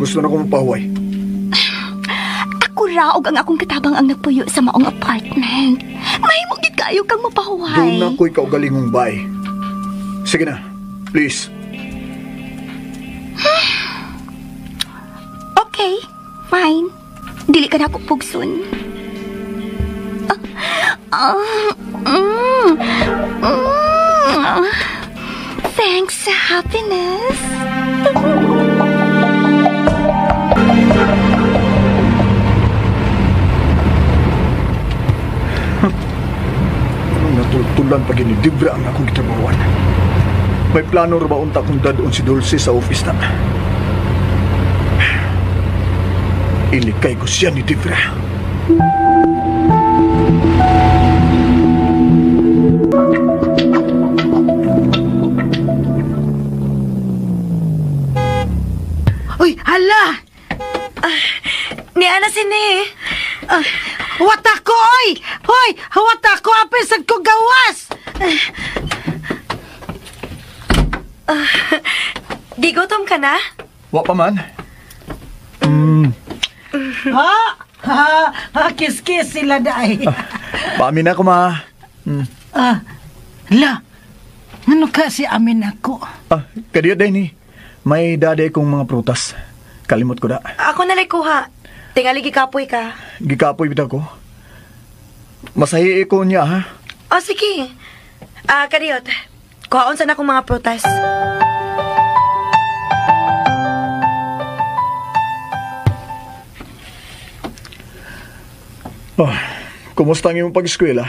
Gusto na ko mapahuway. Ako raog ang akong katabang ang nagpuyo sa maong apartment. Mahimo gid kayo kang mapahuway. Doon na ko'y kaugalingong bae. Sige na, please. Okay, fine. Dili ka na ako pugsun. Thanks sa happiness. Anong natultulan pag inidibra ang akong gitrabawan? May plano ra ba unta kung dadon si Dulce sa office na? Ilikay ko siya ni Dibra. Uy, hala! Ni Ana sini. Wata ko, oy! Hoy, wata ko, apil sad ko gawas! Gigutom ka na? Wa pa man. Ha? Ha? Ha, kiss-kiss sila daay. Paamin ako, ma. La, ano ka si amin ako? Kadiyo din ni. May daday kong mga prutas. Kalimot ko da. Ako nalay kuha. Tingali gikapoy ka. Gikapoy bitaw ko. Masahi ko niya, ha? O, sige. Kadiyot. Kuhaon sana akong mga prutas. Oh, kumusta ang iyong pag-eskwela?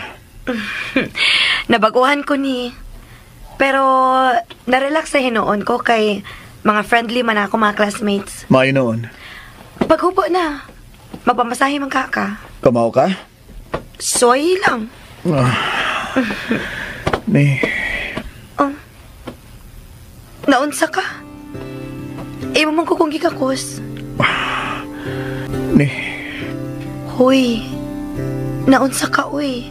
Nabaguhan ko ni. Pero narelax sa hinuon ko kay mga friendly man ako mga classmates. Maayo noon. Paghubo na, mapamasahe man ka. Kamao ka? Soy lang. Ni. Oh. Naunsa ka? Imo mong kukong gikakos. Ni. Hoy. Naunsa ka, uy.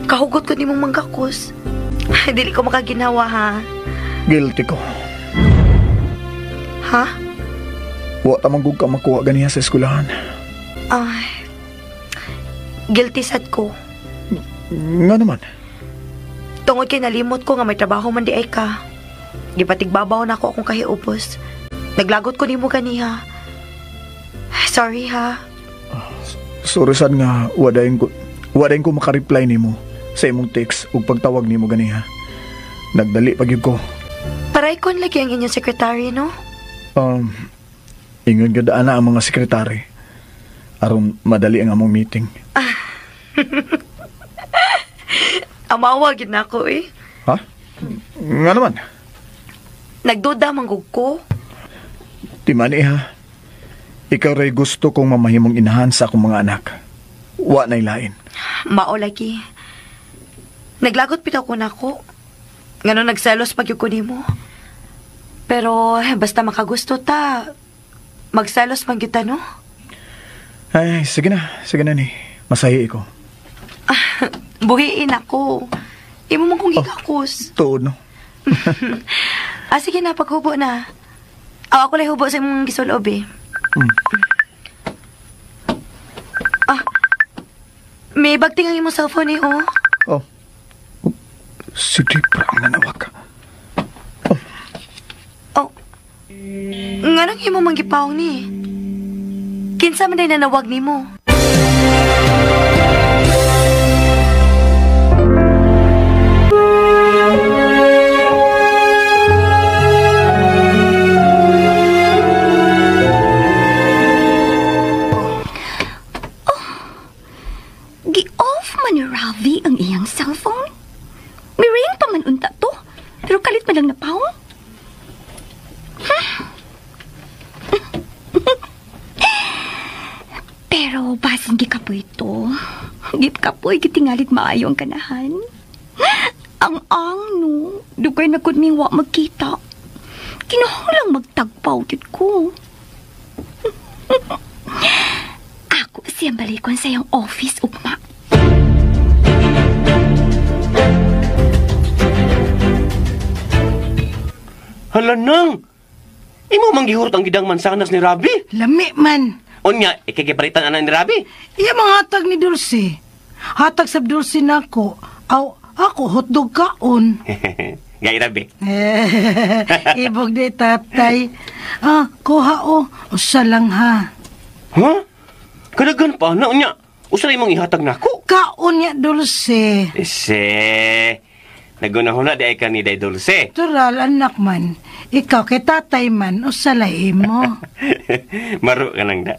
Kahugot ko ni mong manggakos. Dili ko makaginawa, ha? Guilty ko. Ha? Wa ta man gud ka makuha ganiha sa eskwelahan. Ay. Guilty sad ko. Nga naman. Tungod kay nalimot ko nga may trabaho man di ay ka. Gipatigbabaw na ako akong kahiubos. Naglagot ko nimo ganiha. Sorry, ha? Sorry sad nga wadayon ko maka-reply nimo sa imong text ug pagtawag nimo ganiha. Nagdali pa gyud ko. Paray kon lagi ang inyong sekretary, no? Ingon gyud ana ang mga sekretary aron madali ang among meeting. Amawa gyud na ako, eh. Ha? Nga naman. Nagduda man gud ko. Di man ha. Ikaw ray gusto kong mamahimong inahan sa akong mga anak. Wa na'y lain. Mao lagi. Naglagot pitaw ko nako. Ngano nagselos pag ko nimo. Pero basta makagusto ta, magselos man gyud ta, no? Ay, sige na ni. Masahi ko. Buhiin ako. Imo man kong gikakos. Tuod, no? Sige na, paghubo na. Ako lang hubo sa imong gisulob, eh. May bagting ang imong cellphone, eh, oh. Oh. Si Debra ang nanawag. Oh. Nganong imo manggipawong ni? Kinsa man day nanawag nimo? Gi-off man ni Ravi ang iyang cellphone. Miring pa man unta to, pero kalit man lang napawong. Pero basin gikapoy to. Gikapoy gitingalig maayo ang kanahan. Ang no, dugay na gud ming wa magkita. Kinahanglang magtagpaw gyud ko. Ako siyang balikon sa iyang office ugma. Hala nang! Imo mang gihurot ang gidang mansanas ni Rabi. Lami man. Unya, ikikipalitan ana ni Rabi. Iya mga hatag ni Dulce. Hatag sa Dulce nako. Aw, ako hotdog kaon. Gay Rabi. Ibog di tatay. Kuha o. Usa lang ha. Ha? Kadagan pa na unya. Usa imong ihatag nako. kaon niya, Dulce. Ese, nagunahuna di ay ka ni Day Dulce. Tural, anak man. Ikaw kay tatay man, usalay mo. Maro ka nang da.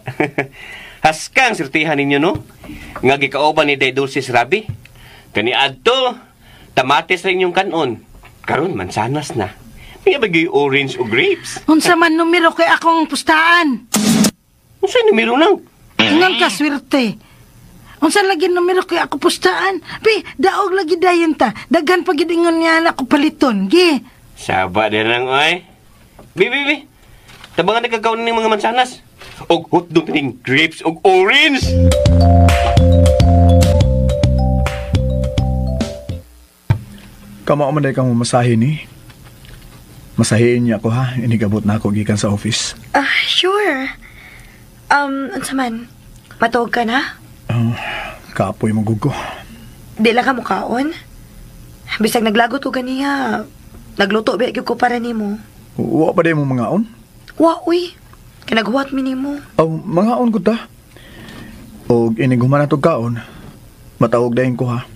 Haskang sirtihan ninyo, no? Nga gikauban ni Day Dulce si Rabi. Kani adto, tamatis rin yung kanon. Karon mansanas na. May bagay orange o grapes. Unsa man numero kay akong pustaan? Unsa numero nang? Ingon ka swerte. Unsa lagi numero kay ako pustaan? Pi, daog lagi dayon ta. Daghan pa gid ingon niya ako paliton. Gi. Saba din lang oy. Bi bi bi. Tabangan nagkakaon ning mga mansanas. Og hotdog ning grapes og orange. Kamo man day kang mamasahe ni. Masahiin niya ako ha. Inigabot na ako gikan sa office. Ah, sure. Unsa man? Matuog ka na? Kapoy magugo. Di lang ka mukaon? Bisag naglagot ko ganiya. Nagluto ba ko para nimo? Wa pa day mo mangaon? Wa uy. Kinaghuwat mi nimo. Aw, mangaon ko ta. Og inig human na kaon. Matawag dayon ko ha.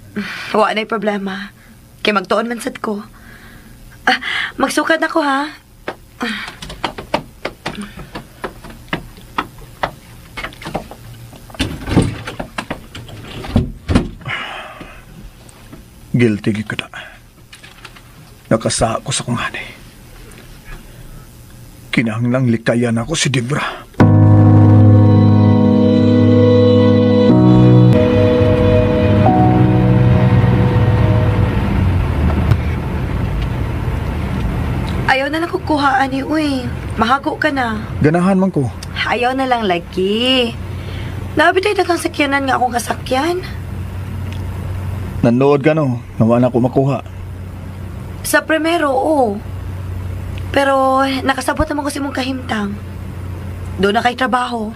Wa na'y problema. Kay magtuon man sad ko. Ah, magsukad na ko ha. Guilty gyud ka na. Nakasa ko sa kong hanay. Kinahanglang likayan ako si Debra. Ayaw na lang kukuhaan ni uy. Mahago ka na. Ganahan man ko. Ayaw na lang lagi. Naabit ay daghang sakyanan nga akong kasakyan. Nanood ka no, nga na ko makuha. Sa primero, oo. Pero nakasabot naman ko sa imong kahimtang. Doon na kay trabaho.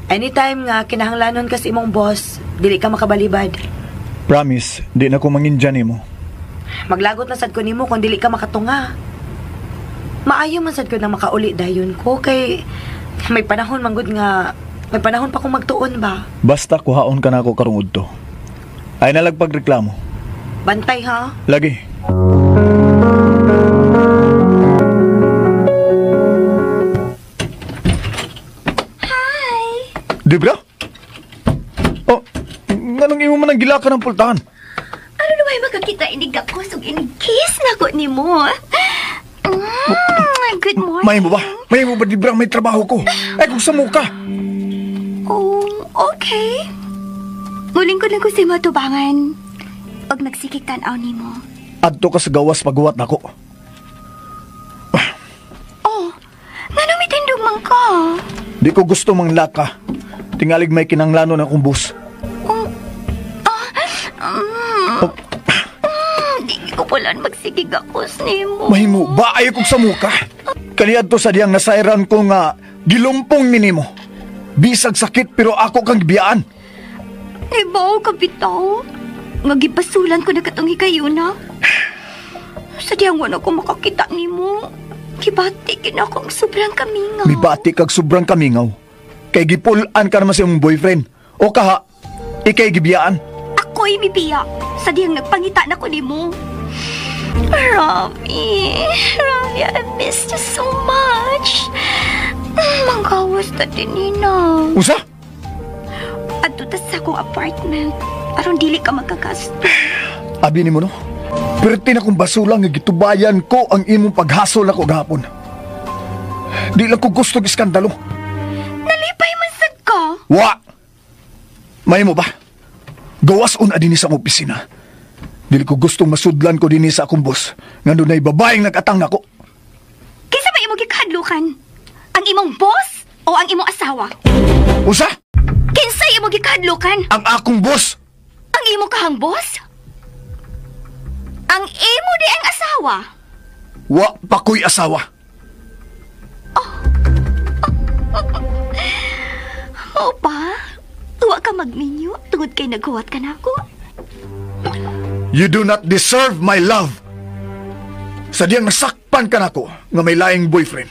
Anytime nga kinahanglanon ka sa imong boss, dili ka makabalibad. Promise, di na ko mangindyan nimo. Maglagot na sad ko nimo kung dili ka makatunga. Maayo man sad ko na makauli dayon ko kay may panahon manggod nga may panahon pa kong magtuon ba. Basta kuhaon ka na ako karong udto. Ay nalagpag reklamo. Bantay ha. Lagi. Hi! Debra? Oh, nganong imo man ang gilaka ng pultahan? Ano na ba'y makakita inig ako sug inig kiss na ko nimo? Good morning. May mo ba? May mo ba, Debra? May trabaho ko. Ay, kung sa muka. Oh, okay. Muling ko lang ko sa matubangan. Pag nagsikik tan-aw nimo. Adto ka sa gawas paghuwat nako. Oh, ngano mitindog man ka? Di ko gusto manglaka. Tingalig may kinanglano na akong bus. Oh, di ko pala magsigig ako nimo. Mahimo ba ay kong sa muka? Kaniadto sa diyang nasairan ko nga gilumpong ni nimo. Bisag sakit pero ako kang gibiyaan. Ibaw ka bitaw. Nga gipasulan ko na katong higayuna. Sa diyang wala ko makakita nimo. Gibati gid ako ang sobrang kamingaw. Mibati kag sobrang kamingaw. Kay gipulan ka naman sa imong boyfriend. O kaha, ikay gibiyaan. Ako'y mibiya. Sa diyang nagpangita na ko nimo. Ravi, Ravi, I missed you so much. Manggawas ta din nina. Usa? Adto ta sa akong apartment. Aron dili ka magkagasto. Abi nimo no? Perti na kong basula nga gitubayan ko ang imong paghasol nako gahapon. Di lang ko gusto og iskandalo. Nalipay man sad ka. Wa! May mo ba? Gawas una dinhi sa akong opisina. Dili ko gustong masudlan ko dinhi sa akong boss nga dunay babaeng nag-atang nako. Kinsa ba imong gikahadlukan? Ang imong boss o ang imong asawa? Usa? Kinsay imong gikahadlukan? Ang akong boss! Ang imo kahang boss? Ang imo di ang asawa? Wa pa ko'y asawa. Oo pa? Wa ka magminyo tungod kay naghuwat ka nako. You do not deserve my love. Sa diyang nasakpan ka nako nga may laing boyfriend.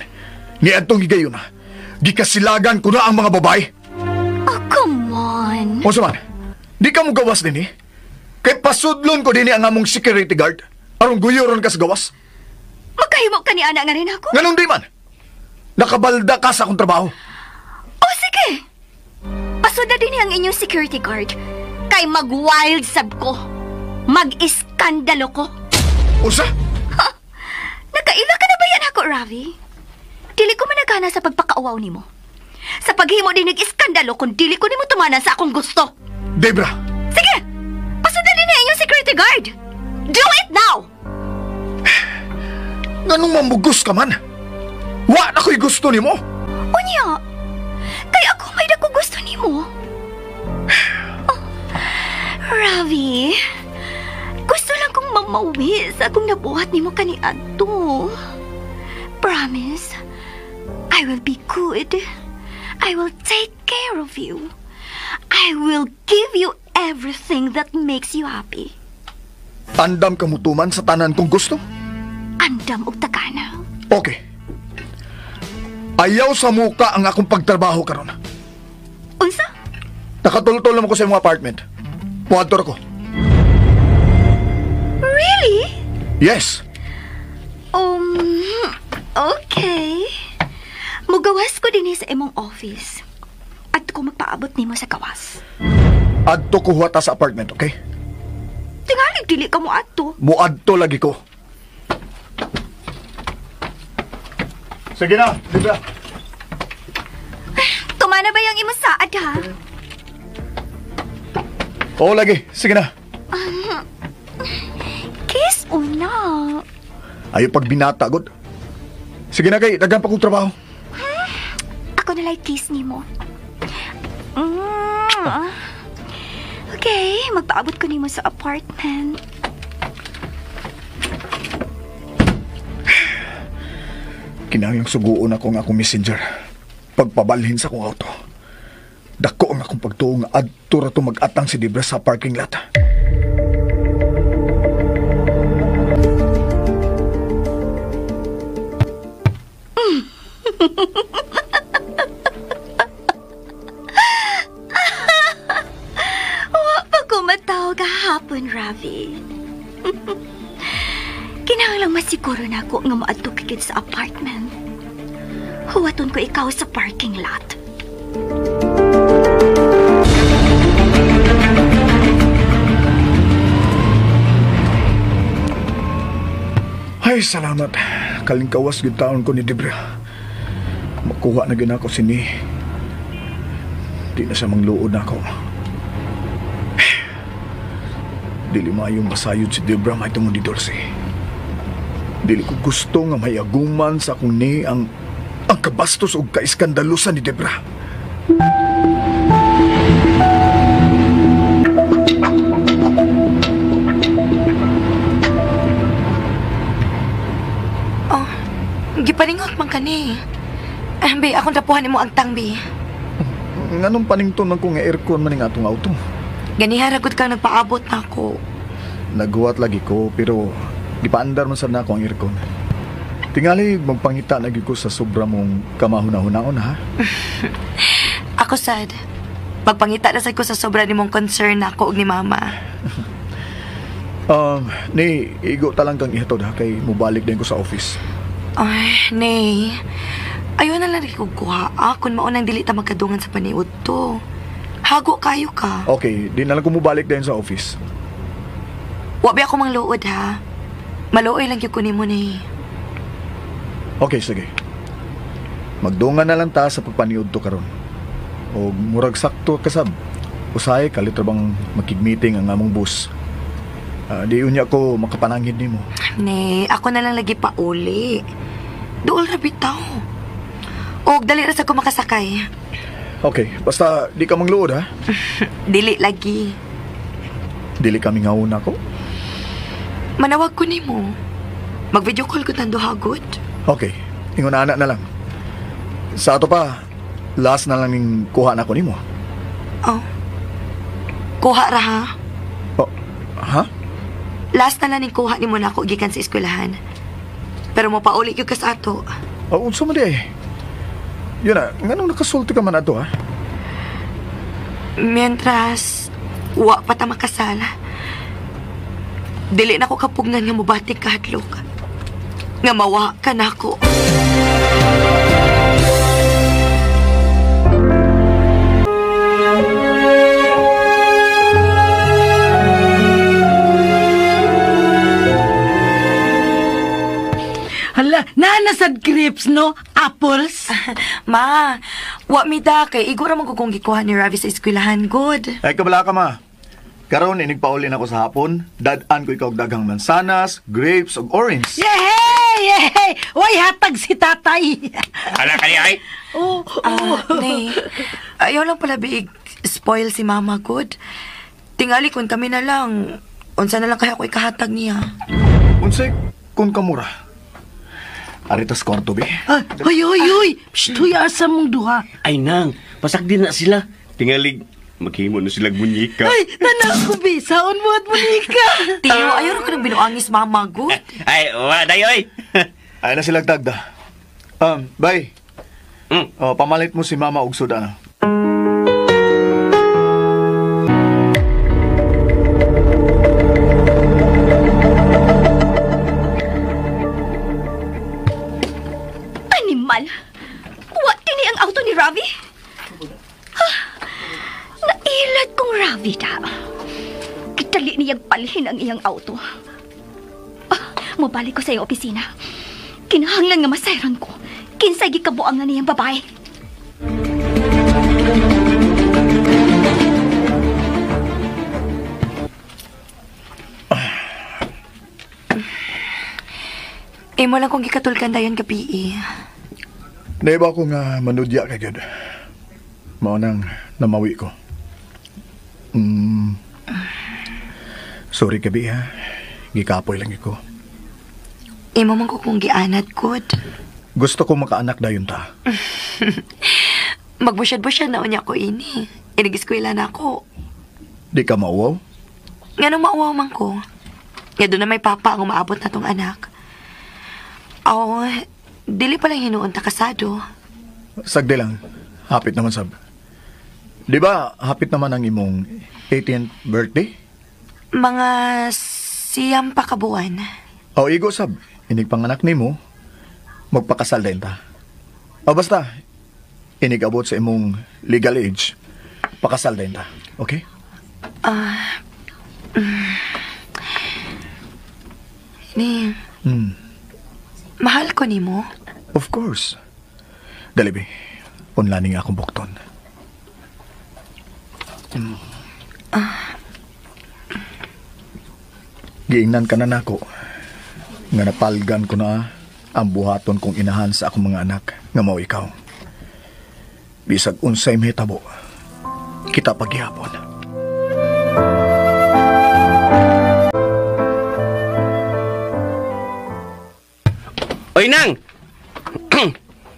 Niadtong gigayon na. Gikasilagan ko na ang mga babae. Oh, come on. O man, Di ka mo gawas din eh. Kay pasudlon ko din ang among security guard. Aron guyuron ka sa gawas. Magkahimo ka ni ana nga rin ako? Ganun di man. Nakabalda ka sa akong trabaho. O sige. Pasudla din ang inyong security guard. Kay mag-wild sab ko. Mag-iskandalo ko. Usa? Ha? Nakaila ka na ba yan ako, Ravi? Dili ko managana sa pagpakauaw nimo. Sa paghimo din nag-iskandalo kung dili ko nimo tumanan sa akong gusto. Debra! Sige! Pasudla din ang inyong security guard! Do it now! Nganong mamugos ka man? Wa na ko'y gusto nimo! Unya! Kay ako may dako gusto nimo. Oh, Ravi, gusto lang kong mamawi sa akong nabuhat nimo kaniadto. Promise, I will be good. I will take care of you. I will give you everything that makes you happy. Andam ka mutuman sa tanan kong gusto? Andam og tagana. Okay. Ayaw sa muka ang akong pagtrabaho karon. Unsa? Nakatultol naman ko sa imong apartment. Muadto ko. Really? Yes. Okay. Mugawas ko dinhi sa imong office. Adto ko magpaabot nimo sa gawas. Adto ko huwata sa apartment, okay? Tingalig dili ka mo adto. Muadto lagi ko. Sige na, Libra. Tumana ba yung imong saad, ha? Oo, lagi. Sige na. Kiss una. Ayaw pag binata, god. Sige na kay, daghan pa kong trabaho. Ako na lang kiss nimo. Okay, magpaabot ko nimo sa apartment. Kinahanglang suguon ako ang akong messenger. Pagpabalhin sa akong auto. Dako ang akong pagtuo nga adto ra to mag-atang si Debra sa parking lot. Wa pa ko matawag kahapon, Ravi. Kinahanglang masiguro na ako nga moadto ka gid sa apartment. Huwaton ko ikaw sa parking lot. Ay, salamat. Kalingkawas gid taon ko ni Debra. Makuha na gid ako sini. Di na siya mangluod na ako. Dili maayong masayod si Debra may tungod ni Dulce. Dili ko gusto nga may aguman sa akong ni ang kabastos og kaiskandalusan ni Debra. Oh, gipaningot man kani. Bi, akong tapuhan nimo ang tangbi. Nganong panington man ko nga aircon man ning atong auto? Ganiha ra gud ka nagpaabot na ako. Naghuwat lagi ko pero gipaandar man sad na ako ang aircon. Tingali magpangita na gyud ko sa sobra mong kamahuna-hunaon, ha? Ako sad. Magpangita na sad ko sa sobra nimong concern nako og ni mama. Ni igo ta lang kang ihatod ha kay mobalik din ko sa office. Ay, nay. Ayaw na lang rin kong kuha. Kung maunang dili ta magkadungan sa paniud to. Hago kayo ka. Okay, di na lang ko mobalik din sa office. Wa ba ako mangluod ha? Maluoy lang gyud ko nimo ni. Okay, sige. Magdungan na lang ta sa pagpaniud to karon. O murag sakto kasab. Usahay kalit ra bang makig-meeting ang among boss. Di unya ko makapanangid nimo. Ne, ako na lang lagi pauli. Duol ra bitaw. Og dali ra sa ko makasakay. Okay, basta di ka mangluod ha. Dili lagi. Dili kami ngauna ko. Manawag ko nimo. Mag-video call ko tando hagod. Okay, ingon ana na lang. Sa ato pa, last na lang ning kuha na ko nimo. Oh. Kuha ra ha? Oh, ha? Last na lang ning kuha nimo na ako gikan sa eskwelahan. Pero mopauli gyud ka sa ato. Oh, unsa man di ay? Yun na, nganong nakasulti ka man ato ha? Mientras, Wa pa ta makasal. Dili na ko kapugnan nga mobatik kahadlok. Nga mawa ka nako. Hala, naanasad grapes, no? Apples? Ma, wa mi da kay igora man ko kung gikuha ni Ravi sa eskwelahan, good. Ay, kabala ka, ma. Karon inigpaulin ako sa hapon, dad-an ko ikaw og daghang mansanas, grapes, ug orange. Yehey! Yehey! Uy, hatag si tatay! Hala kani ay. Oh, oh. Nay, ayaw lang pala biig spoil si mama, good. Tingali kun kami na lang, unsa na lang kaya ko ikahatag niya. Unsay kun kamura. Aritas kwarto, be. Ay, hoy, hoy, hoy! Psst, huy, asa mong duha? Ay nang, pasakdi na sila. Tingalig maghimo na sila munyika. Ay, tanaw ko, be. Saon mo at munika. Tiyo, ayaw ra ko nang binuangis mama, good. Ay, wa dayoy. Ay na sila tagda. Bye. Oh, pamalit mo si mama og suda na. Animal! Wa tini ang auto ni Ravi? Ha? Nailat kong Ravi da. Kitali niyang palhin ang iyang auto. Ah, mobalik ko sa iyang opisina. Kinahanglan nga masayran ko. Kinsay gikabuang na niyang babae. Imo lang kong gikatulkan dayon gabi. Naiba ko nga manudya ka gyud. Mao nang namawi ko. Sorry gabi ha. Gikapoy lang ko. Imo man ko kong gianad, good. Gusto ko makaanak dayon ta. Magbusyad-busyad na unya ko ini. Inig-eskwela na ako. Di ka mauwaw? Nga nung mauwaw man ko. Nga doon na may papa ang umaabot na tong anak. Oh, dili pa lang hinuon ta kasado. Sagdi lang. Hapit naman sab. Di ba hapit naman ang imong 18th birthday? Mga 9 pa kabuan. O igo sab, inig panganak nimo, magpakasal din ta. O basta, inig abot sa imong legal age, pakasal din ta. Okay? Ni, mahal ko nimo. Of course. Dali be, unlaning akong bukton. Giingnan ka na nako nga napalgan ko na ang buhaton kong inahan sa akong mga anak nga mao ikaw. Bisag unsay mahitabo, kita paghihapon. Oy nang.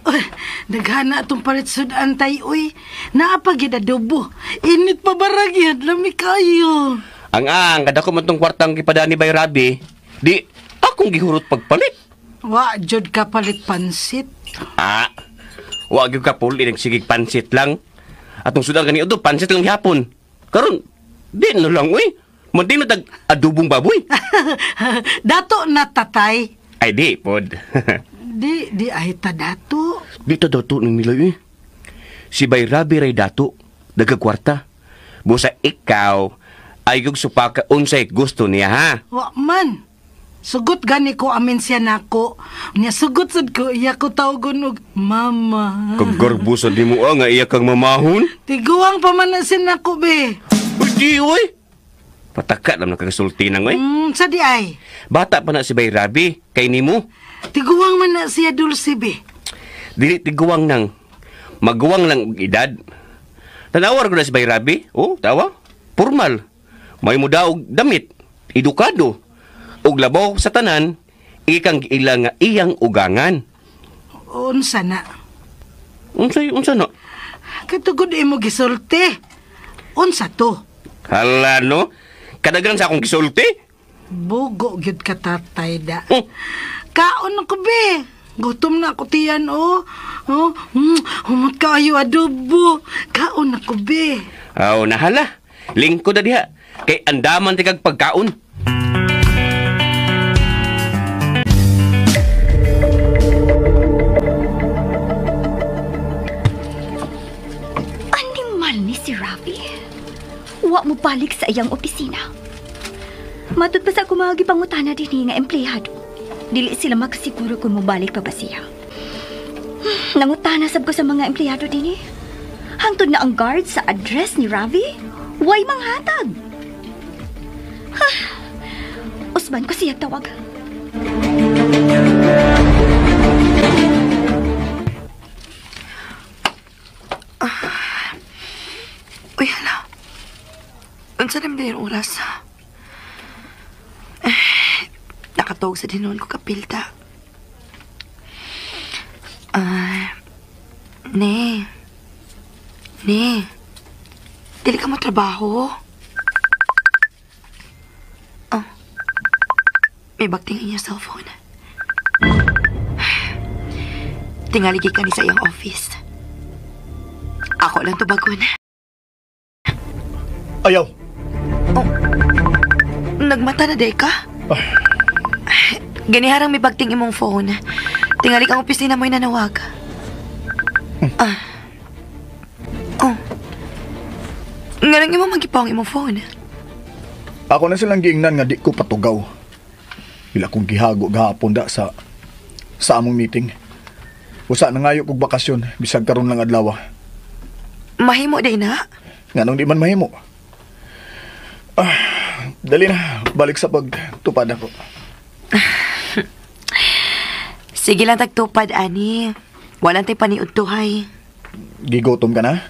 Uy, naghana atong palit sudan tay, uy. Naapagid adobo. Init pa barag yan, lami kayo. Ang kadako man tong kwartang gipadani bay Rabi, di akong gihurot pagpalit. Wa jud ka palit pansit. Ah, wa gyud ka puli nagsigig pansit lang. Atong sudan gani udto pansit lang gihapon. Karon di na lang uy. Mandi na tag adobong baboy. Dato na tatay. Ay di pod. Di ay ta dato. Di ta dato ning nila eh. Si Bay Rabi ray dato, dagag kwarta. Busa ikaw ay gug supaka unsay gusto niya ha. Wa man. Sugot gani ko amin siya nako. Nya sugot sad ko iya ko tawgon og mama. Kaggarbo sa nimo nga iya kang mamahon. Tiguang pa man na siya nako be. Uy di oy. Pataka naman nakasulti nang oy. Sa di ay. Bata pa na si Bay Rabi kay nimo. Tiguang man na siya Dulce be. Dili tiguang nang maguwang lang og edad. Tanawar ko na si Bay Rabi. Oh, tawa. Formal. May muda og damit. Edukado. Og labaw sa tanan, ikang giila nga iyang ugangan. Unsa na? Unsa na? Katugod imo gisulti. Unsa to? Hala no. Kadaghan sa akong gisulti. Bugo gyud ka tatay da. Kaon ako be. Gutom na ako tiyan oh. Oh, humot kaayo adobo. Kaon ako be. Aw nahala. Lingkod na diha. Kay andaman ti kag pagkaon. Animal ni si Ravi. Wa mo balik sa iyang opisina. Matod pa sa akong mga gipangutana dinhi nga empleyado. Dili sila makasiguro kung mobalik pa ba siya. Nangutana sab ko sa mga empleyado dinhi. Hangtod na ang guard sa address ni Ravi, way manghatag. Usban ko siya tawag. Uy, hala. Unsa naman din oras? Nakatog sa dinon ko kapilta. Ne. Ne. Dili ka mo trabaho. Oh. May bakting inyong cellphone. Tingaligi ka ni sa iyang office. Ako lang tubagon. Ayaw. Oh. Nagmata na day ka? Ganiharang may bagting imong phone. Tingali ang opisina mo'y nanawag. Oh. Nganong imong magipaw ang imong phone? Ako na silang giingnan nga di ko patugaw. Ila kong gihago gahapon da sa among meeting. Usa na ngayo kog bakasyon bisag karon lang adlaw. Mahimo day na? Nganong di man mahimo? Dali na, balik sa pagtupad ako. Sige lang tagtupad, ani. Walang tay paniudtuhay. Gigutom ka na?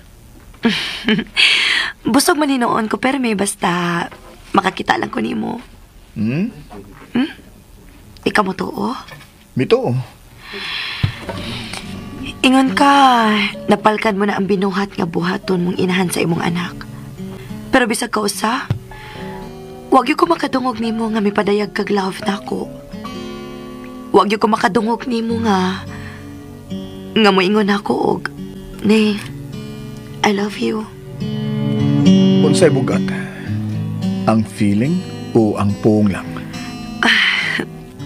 Busog man hinoon ko, pero may basta makakita lang ko nimo. Hmm? Hmm? Ikaw mo tuo? Mito. Ingon ka, napalkan mo na ang binuhat nga buhaton mong inahan sa imong anak. Pero bisag ka usa, wag yun ko makadungog nimo nga may padayag kag love nako. Wag yun ko makadungog nimo nga moingon ako og ne, I love you. Unsay bugat? Ang feeling o ang puong lang?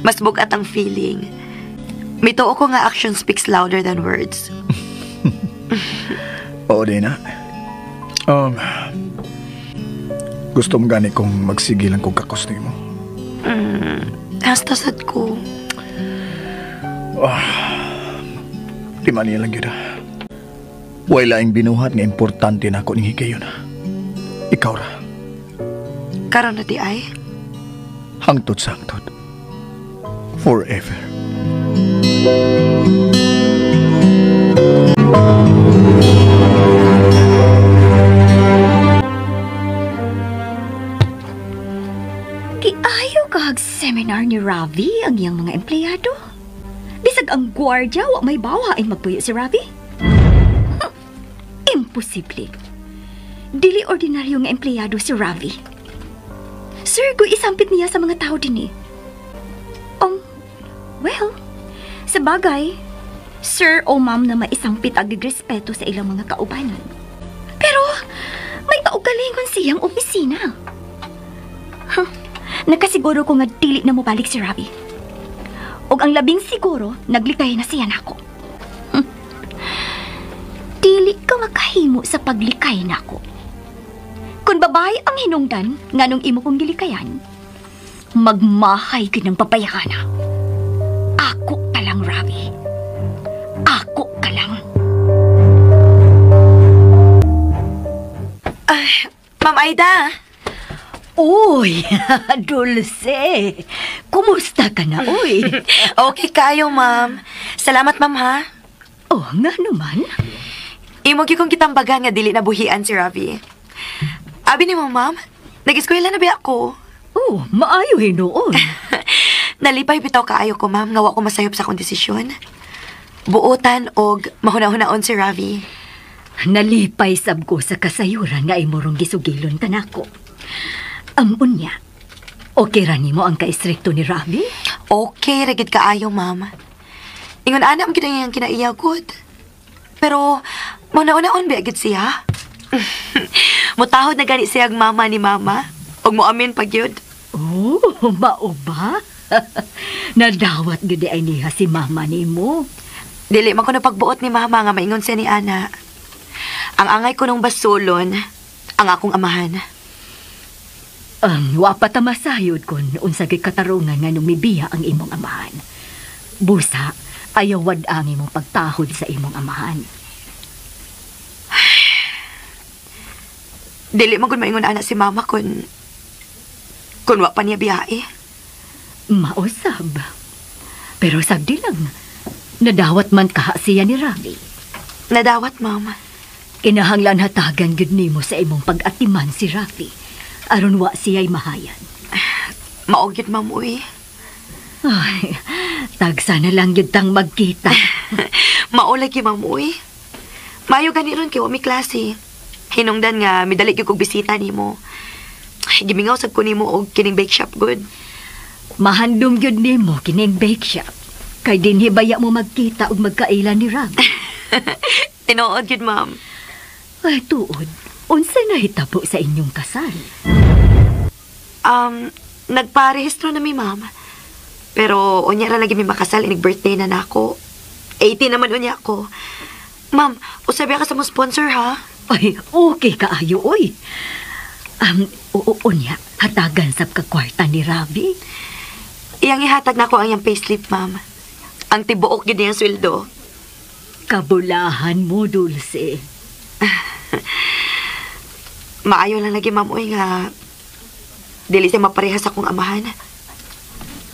Mas bugat ang feeling. May tuo ko nga action speaks louder than words. Oo din na. Gusto mo gani kung magsige lang kong kakos nimo. Hasta sad ko. Di man niya lang yun. Way laing binuhat nga importante na ako ning higayon. Ikaw ra. Karon na di ay? Hangtod sa hangtod. Forever. Giayo kahag seminar ni Ravi ang iyang mga empleyado. Bisag ang gwardya wa may bawa ay magpuyo si Ravi. Huh, imposible. Dili ordinaryo nga empleyado si Ravi. Sir, kung isampit niya sa mga tao din eh. Well, sa bagay, sir o ma'am na maisampit ang respeto sa ilang mga kaubanan. Pero, may kaugalingon siyang opisina. Huh, nakasiguro ko nga dili na mobalik si Ravi. Og ang labing siguro, naglikay na siya nako. Dili ka makahimo sa paglikay nako. Kung babae ang hinungdan, nganong imo kong gilikayan, magmahay ka ng babayhana. Ako ka lang, Ravi. Ako ka lang. Ay, Ma'am Aida! Uy, Dulce! Kumusta ka na, uy? Okay kayo, ma'am. Salamat, ma'am, ha? Oh, nga naman. Imo gyud kong gitambagan nga dili na buhian si Ravi. Abi ni mo, ma'am, nag-eskwela na ba ako? Oh, maayo hinuon. Nalipay bitaw kaayo ko, ma'am, nga wa ko masayop sa akong desisyon. Buotan og mahuna-hunaon si Ravi. Nalipay sab ko sa kasayuran nga imorong gisugilon kanako. Unya, okay ra nimo ang kaestrikto ni Ravi? Okay ra gid kaayo, ma'am. Ingon ana ang gid ang kinaiya gud. Pero mahuna-hunaon ba gid siya? Mutahod na gani siyang mama ni mama. Og moamin pag yun. Oh, mao ba? Nadawat gyud ay niya si mama nimo. Dili man ko napagbuot ni mama nga maingon siya ni ana. Ang angay ko nung basulon, ang akong amahan. Wa pa ta masayod kon unsa gyud katarungan nga numibiya ang imong amahan. Busa, ayaw wad ang imong pagtahod sa imong amahan. Dili man kun maingon ana si mama kun wa pa niya biyae. Mausab. Pero sagdi lang, nadawat man kaha siya ni Ravi. Nadawat, mama. Kinahanglan hatagan gyud nimo sa imong pag-atiman si Ravi. Aron wa siya'y mahayan. Mao gyud, ma'am, uy. Ay, tagsa na lang gyud tang magkita. Mao lagi, ma'am, uy. Maayo gani ron kay wa mi klase. Hinungdan nga midali gyud kog bisita nimo. Gimingaw sad ko nimo og kining bake shop good. Mahandom gyud nimo kining bake shop. Kay dinhi baya mo magkita og magkaila ni Ravi. Tinuod gyud, ma'am. Ay, tuod. Unsa nahitabo sa inyong kasal? Nagparehistro na mi, ma'am. Pero unya ra lagi mi makasal, inig birthday na nako. 18 naman unya ko. Ma'am, usabi ka sa mo sponsor, ha? Ay, okay kaayo, oy. Oo, unya, hatagan sab ka kwarta ni Ravi. Iyang ihatag nako ang iyang payslip, ma'am. Ang tibuok gyud niyang sweldo. Kabulahan mo, Dulce. Maayo lang lagi, ma'am, uy, nga dili siya maparehas akong amahan.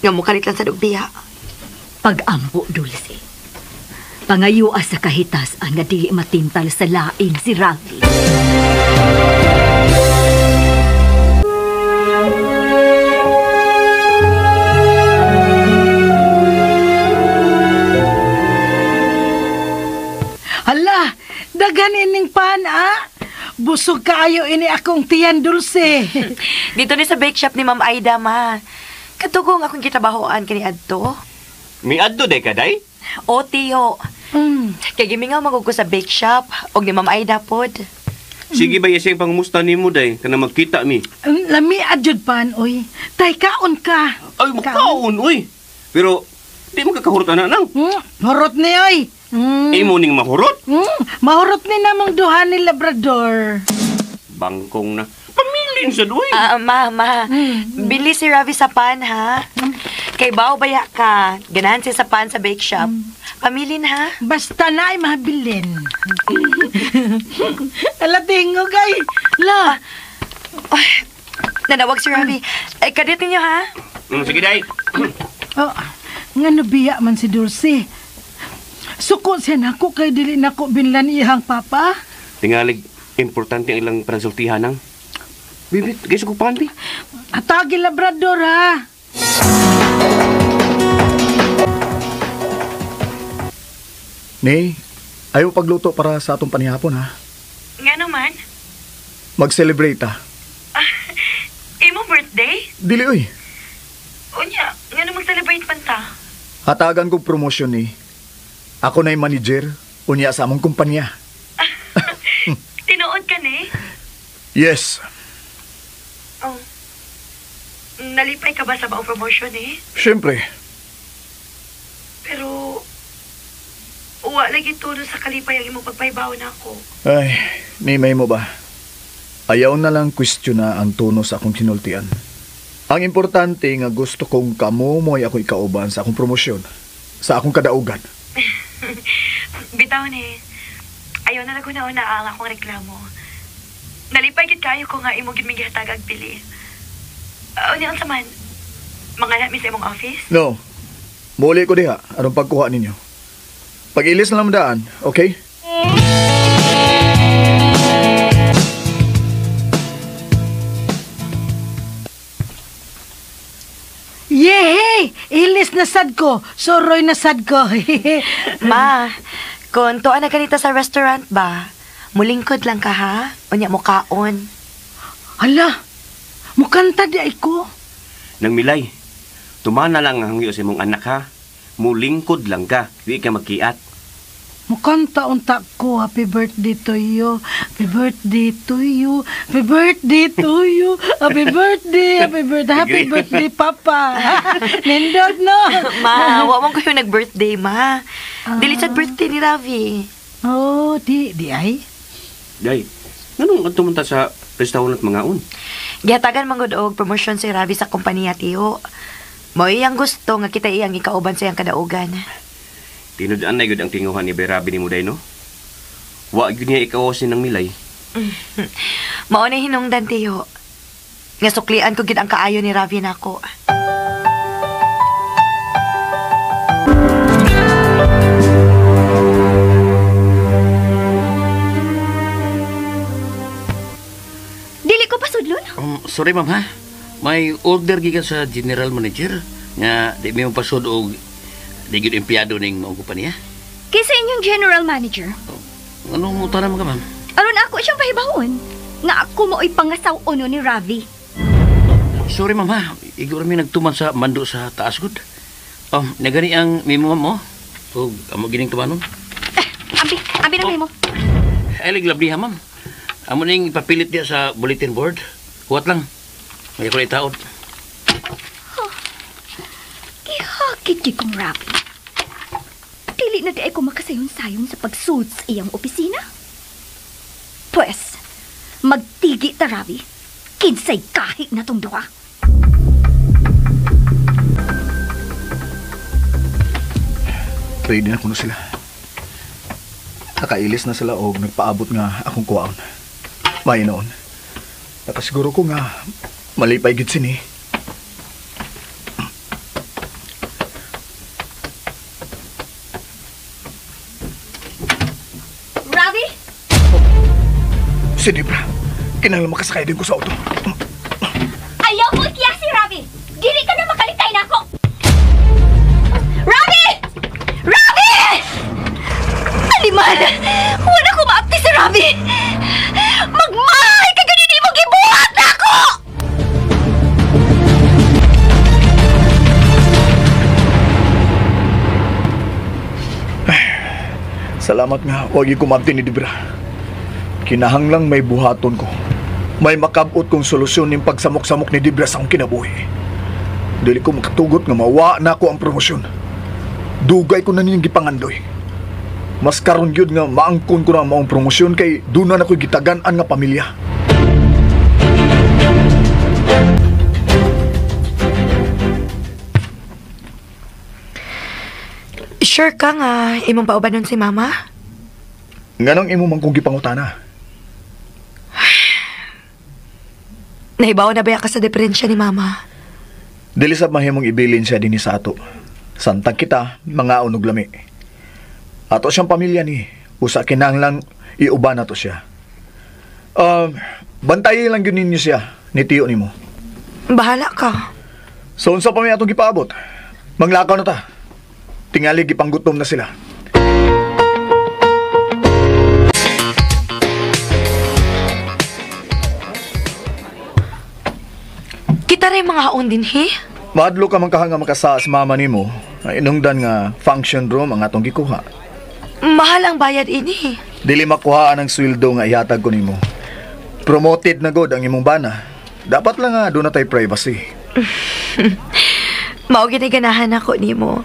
Nga mukalit lang sa dugbiya. Pag-ampo, Dulce. Pangayua sa kahitas ang nga dili matintal sa lain si Ravi. Hala, daghan ining pan, ah. Busog kaayo ini akong tiyan, Dulce. Dito ni sa bake shop ni Ma'am Aida, ma. Katugong akong gitrabahoan kani adto. Miadto day ka, day? O, tiyo. Kay gimingaw magug ko sa bake shop og ni Ma'am Aida pod. Sige ba yasing pangumusta nimo day kana magkita mi. Lami adjud pan, oy. Tay kaon ka. Ay, makaon oy. Pero di mo kakahurot ana nang. Hurot ni oy. Imo ning mahurot? Mahurot ni namong duha ni Labrador. Bangkong na. Pamilin sa duwi. Ma. Bili si Ravi sa pan, ha? Kay bao baya ka. Ganahan siya sa pan sa bake shop. Pamilin, ha? Basta na ay mabilin. Ala, tingog ay. La. Ay, nanawag si Ravi. Ay, kadit ninyo, ha? Sige, day. Oh, nga nabiya man si Dulce. Suko siya nako kay dili nako binlan iyang papa. Tingalig, importante ang ilang pansultihan nang. Bibit, guys, ko pan, bi. Atagi Labrador, ha? Nay, ayaw pagluto para sa atong panihapon, ha? Nga naman? Mag-celebrate, ha? Imo birthday? Dili, oy. Unya, nga na mag-celebrate man ta? Hatagan kong promosyon, ni. Ako na'y manager, unya sa among kumpanya. Tinuod ka, ni? Yes. Oh. Nalipay ka ba sa baong promotion, eh? Siyempre. Pero, uwa lagi tulo sa kalipay ang imong pagpaybaw na ako. Ay, nimay mo ba? Ayaw na lang question na ang tono sa akong kinultian. Ang importante nga gusto kong kamo mo'y ako'y kauban sa akong promosyon, sa akong kadaugan. Bitaw ni, ayaw na lang una ang akong reklamo. Nalipay gid kayo ko nga imong gid migihatag ag pili. Unya unsa man? Manganap mi sa imong office? No. Muli ko diha aron pagkuha ninyo. Pag-ilis na lang daan, okay? Yehey! Ilis na sad ko. Soroy na sad ko. Ma, kung tuan na ganita sa restaurant ba, mulingkod lang ka ha? Unya mo kaon. Hala, mukanta di ay ko. Nang milay, tumana lang ang hangyo sa imong anak ha. Mulingkod lang ka, di ka magkiat. Mukanta unta ko, happy birthday to you. Happy birthday to you. Happy birthday to you. Happy birthday, happy birthday, happy birthday, Papa. Nindot, no? Ma, wa man ko yung nag-birthday, ma. Dili sa birthday ni Ravi. Oh, di ay. Day, nganong adto man ta sa restaurant mangaon? Gihatagan man gud og promosyon si Ravi sa kompanya, tiyo. Mao iyang gusto nga kita iyang ikauban sa iyang kadaugan. Tinud-an na gyud ang tinguhan ni Bay Ravi nimo, day, no? Wa gyud niya ikawasin ng milay. Mao na hinungdan, tiyo. Nga suklian ko gyud ang kaayo ni Ravi nako. Dili ko pasudlon. Sorry ma'am ha. May order gikan sa general manager nga di mi pasud og di gyud empleyado ning maong kompanya. Kinsa inyong general manager? Anong utana man ka ma'am? Aron ako siyang pahibawon nga ako mao'y pangasaw-ono ni Ravi. Sorry ma'am ha. Igo ra mi nagtuman sa mando sa taas gud. Nagani ang memo ma'am mo. Og amo gining tumanon. Ambi na memo. Ay laglabli ha ma'am. Amo ning ipapilit diya sa bulletin board. Huwat lang. May ko itaod. Gihakit gyud kong Ravi. Dili na di ay ko makasayon-sayon sa pagsulod sa iyang opisina. Pwes, magtigi ta, Ravi. Kinsay kahit na tong duha. Ready na kuno sila. Nakailis na sila og nagpaabot nga akong kuwaon. May noon. Nakasiguro ko nga malipay gid sini. Ravi? Si Debra, kinahanglan makasakay din ko sa auto. Ayaw mo ikiya si Ravi! Dili ka na makalikay na ako! Ravi! Ravi! Aliman! Wala ko maapti si Ravi! Magmahay ka ganun mo gibuhat na ako! Salamat nga, huwag kumabti ni Debra. Kinahanglang may buhaton ko. May makabot kong solusyon ning pagsamok-samok ni Debra sa akong kinabuhi. Dili ko makatugot nga mawa na ako ang promosyon. Dugay ko na nining gipangandoy. Mas karon gyud nga maangkon ko na ang maong promosyon kay doon na ako'y gitagan-an nga pamilya. Sure ka nga imong pauban nun si mama? Nganong imo man kong gipangutana? Nahibaw na ba ka sa diferensya ni mama? Dili sab mahimong ibilin siya dinhi sa ato. Santang kita, mga unog lami. Ato siyang pamilya ni. Usa kinahanglan iuban nato siya. Bantayi lang gyud ninyo siya ni tiyo nimo. Bahala ka. So unsa pa may atong gipaabot? Manglakaw na ta. Tingali gipanggutom na sila. Kita rin mga haon din, he? Maadlo ka man kahanga makasa sa mama nimo. Ay inungdan nga function room ang atong gikuha. Mahal ang bayad ini. Dili makuhaan ang sweldo nga ihatag ko nimo. Promoted na god ang imong bana. Dapat lang nga doon na tay privacy. Mao gid ganahan ako nimo.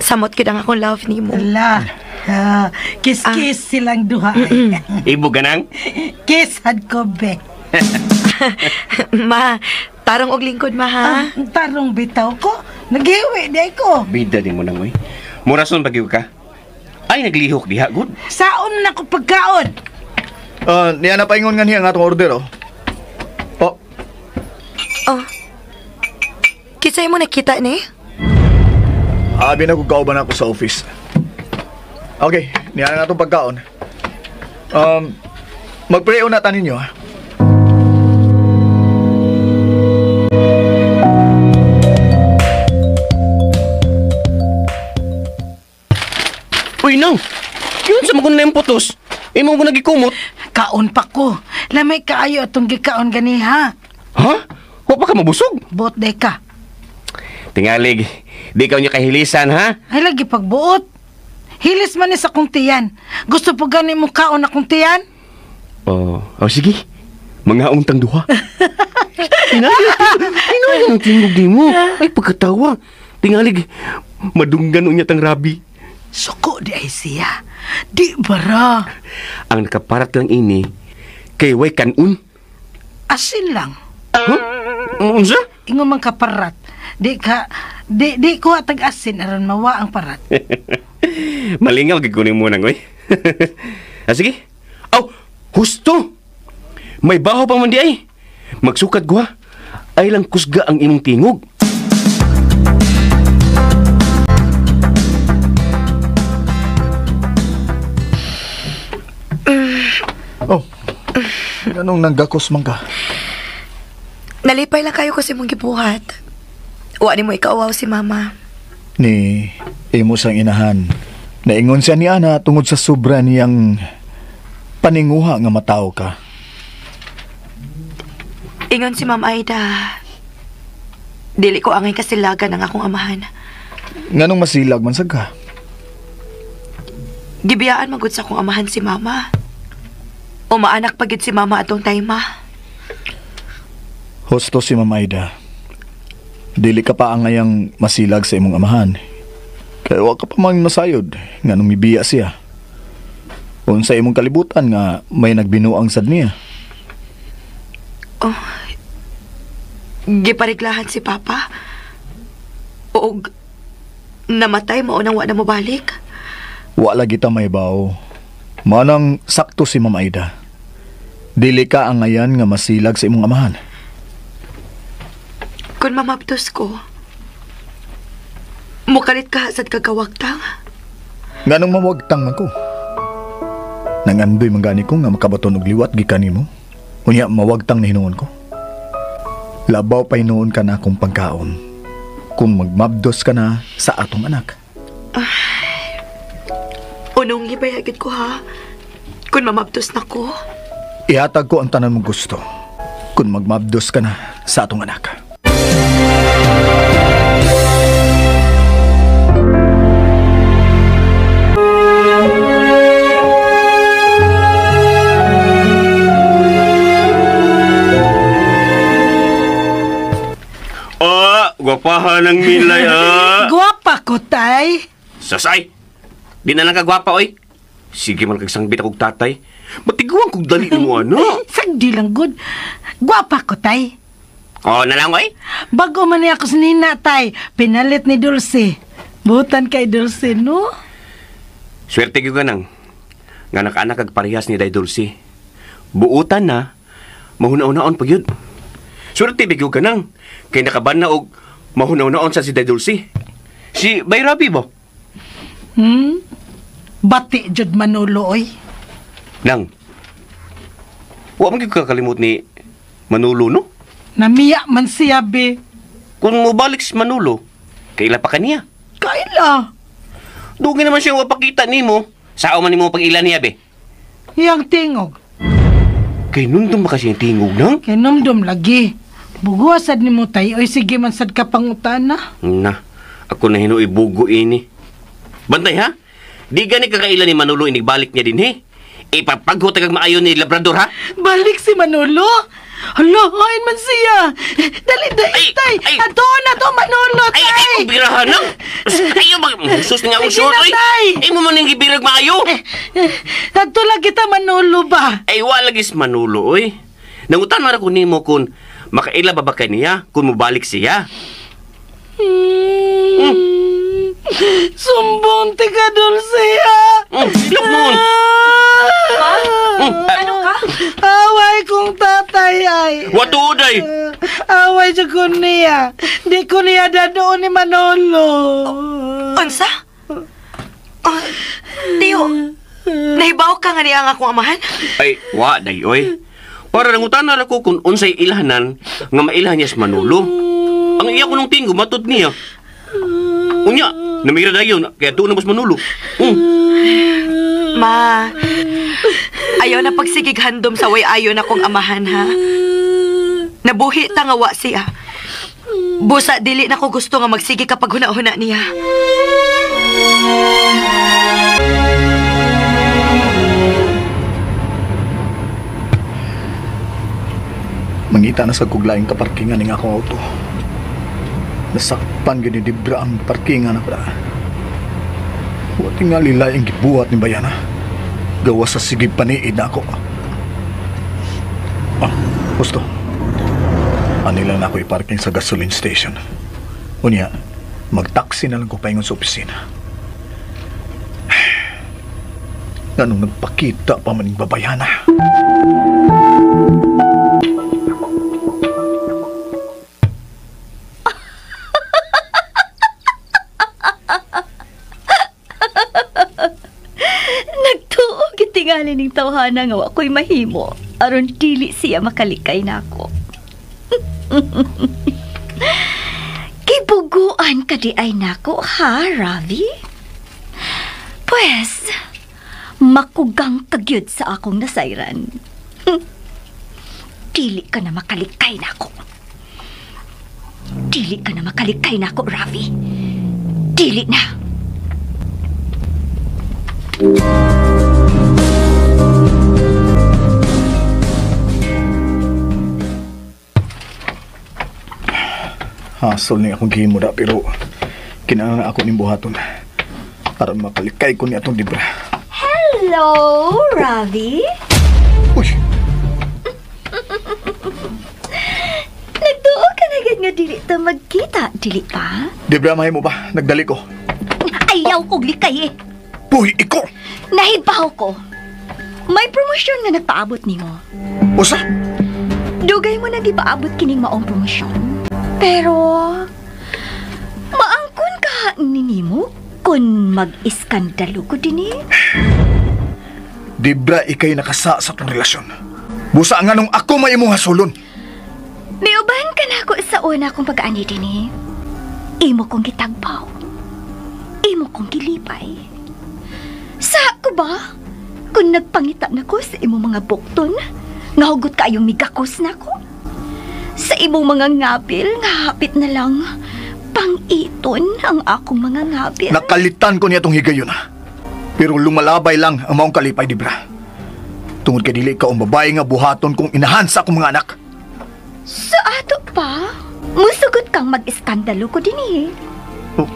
Samot gid ang akong love nimo. Ala. Kiss-kiss silang duha. Ibo ganang? Kiss had ko be. Ma, tarong og lingkod ma ha. Tarong bitaw ko. Naghiwi di ko. Bida din mo nang oy. Murason pag ka. Ay naglihok diha gud. Saon na ko pagkaon. Niya na paingon nga niya ang atong order oh. Oh. Oh. Kisay mo nakita ni? Abi na kung kauban ako sa office. Okay, niya na atong pagkaon. Magpray una ta ninyo ha. Uy, nang! Yun sa mga na putos. Imo mo nagikumot. Kaon pa ko. Lamay kaayo atong gikaon gani ha. Ha? Wa pa ka mabusog? Buot day ka. Tingalig, di ka niya kahilisan ha? Ay lagi pagbuot. Hilis man ni sa kong tiyan. Gusto po gani mo kaon akong tiyan? Oh, sige. Mga untang duha. Hinaya ang tingog ni mo. Ay, pagkatawa. Tingalig, madunggan unya tang rabi. Suko di ay siya. Di bara. Ang nakaparat lang ini, kay way kanun. Asin lang. Huh? Unsa? Ingon man kaparat. Di ko atag asin aron mawa ang parat. Malingaw gid kunin mo nang oy. Ah, sige. Aw, husto. May baho pa man di ay. Magsukat gwa. Ay lang kusga ang imong tingog. Oh, anong nanggakos man ka? Nalipay lang kayo kasi mong gibuhat. Wa ni mo ikauaw si mama. Ni imo sang inahan. Naingon siya ni Ana tungod sa sobra niyang paninguha nga matao ka. Ingon si Ma'am Aida. Dili ko angay kasilagan ang akong amahan. Nganong masilag man sad ka? Gibiyaan magud sa akong amahan si mama. Umaanak pa gid si mama atong time. Husto si Ma'am Aida. Dili ka pa angayang masilag sa imong amahan. Kaya wa ka pa man masayod nganong mibiya siya. Unsa imong kalibutan nga may nagbinuang sad niya. Oh, gipariglahan si Papa. Og namatay mao nang wa na mobalik. Wa lagi ta may bao. Manang sakto si Ma'am Aida. Dili ka angayan nga masilag sa imong amahan. Kung mamabdos ko, mukalit ka sad kagawagtang. Nganong mawagtang man ko? Nangandoy man gani ko nga makabaton og liwat gikan nimo. Unya mawagtang na hinuon ko. Labaw pa hinuon ka na akong pagkaon. Kung magmabdos ka na sa atong anak. Ay, unong gibayagid ko ha. Kung mamabdos na ko. Ihatag ko ang tanan mong gusto. Kung magmabdos ka na sa atong anak. Ah, gwapahan ang milay, ah. Gwapa ko, tay. Sasay! Di na lang ka gwapa, oy. Sige man kag sangbit akong tatay. Matiguan kong dali mo, ano? Sagdi lang, good. Gwapa ko, tay. Oh, na lang, oy. Bago man niya ako sa nina, tay. Pinalit ni Dulce. Butan kay Dulce, no? Swerte gyud ka nang. Nga nakanak kag parehas ni Day Dulce. Buutan na, mahuna-unaon pa gyud. Swerte gyud ka nang. Kay nakaban na og mahuna-unaon sa si Day Dulce. Si Bay Rabi ba? Bati jud Manolo, oy. Nang. Wa man gyud ka kalimot ni Manolo, no? Namiya man siya, be. Kung mobalik si Manolo, kaila pa kaniya? Kaila? Dugi naman siya wapakita nimo. Sao man nimo pag-ila niya, be? Iyang tingog. Kay nundum ba kasi yung tingog, nang? Kay numdum lagi. Bugo sad nimo tay, oy sige man sad ka pangutana. Na, ako na hinuoy bugo ini. Bantay ha? Di gani kakaila ni Manolo inigbalik niya din, he? Ipapaghot kag maayo ni Labrador, ha? Balik si Manolo? Hala, hain man siya. Dali, dali, tay. Ato na to, Manolo, tay. Ay, ay, birahan na. Ayaw ba? Sus nga akong short, oy. Ay, mo man yung gibirag maayo. Ato lang kita, Manolo ba? Ay, wala gis Manolo, oy. Nangutan man ako nimo kung makaila ba ba kaniya kung mubalik siya. Sumbong ti ka, Dulce, ha? Look mo. Ano ka? Away kong tatay ay. Watuday. Away siya ko niya. Di ko niya dadoon ni Manolo. Unsa? Tiyo, nahibaw ka nga niya ang akong amahan? Ay, wa, day, oy. Para nangutan na ako kung unsay ilhanan nga mailhan niya si Manolo. Ang iya ko nung tinggo, matod niya. Unya, namira dayon, kaya doon na mas Manolo. Ma, ayaw na pagsigig handom sa way ayo na kong amahan, ha? Nabuhi ta nga wa siya. Busa, dili na ko gusto nga magsige kapag huna-huna niya. Mangita na sa kuglaing kaparkingan ng akong auto. Nasakpan gini Debra ang parkingan ako na. Wa tingali laing gibuhat ni Bayana. Gawa sa sige paniid na ako. Ah, gusto. Ani lang na ako i-parking sa gasoline station. Unya, mag-taxi na lang ko paingon sa opisina. Anong nagpakita pa maning babayana? Nagtuo gitingali ning tawhana nga wa ko'y mahimo aron dili siya makalikay nako. Gibuguan ka di ay nako ha, Ravi? Pues, makugang kagyud sa akong nasayran. Dili ka na makalikay nako. Dili ka na makalikay nako, Ravi. Dili na. Hasol ni akong gihimo da, pero kinahanglan ako ning buhaton para makalikay ko ni atong Debra. Hello, Ravi. Uy! Nagtuo ka na gid nga dili ta magkita, dili pa? Debra, mahimo ba? Nagdali ko. Ayaw kog likay eh. Puy, iko! Nahibaw ko. May promosyon nga nagpaabot nimo. Usa? Dugay mo nang gipaabot kining maong promosyon. Pero, maangkon ka ninimo kung mag-iskandalo ko din eh. Debra, ikay nakasa sa tong relasyon. Busa nga nung ako may imong hasulon. Miuban ka na ako sa una kong pag-ani din eh. Imo kong gitagbaw. Imo kong gilipay. Sa ko ba? Kung nagpangita na ko sa imong mga bukton, nga hugot kaayong migakos na ko. Sa imong mga ngabil, nga hapit na lang, pangiton ang akong mga ngabil. Nakalitan ko niya itong higayon ha. Pero lumalabay lang ang maong kalipay, Debra. Tungod kay dili ka ang babae nga buhaton kong inahan sa akong mga anak. Sa ato pa, musugot kang mag-iskandalo ko din eh. Oh.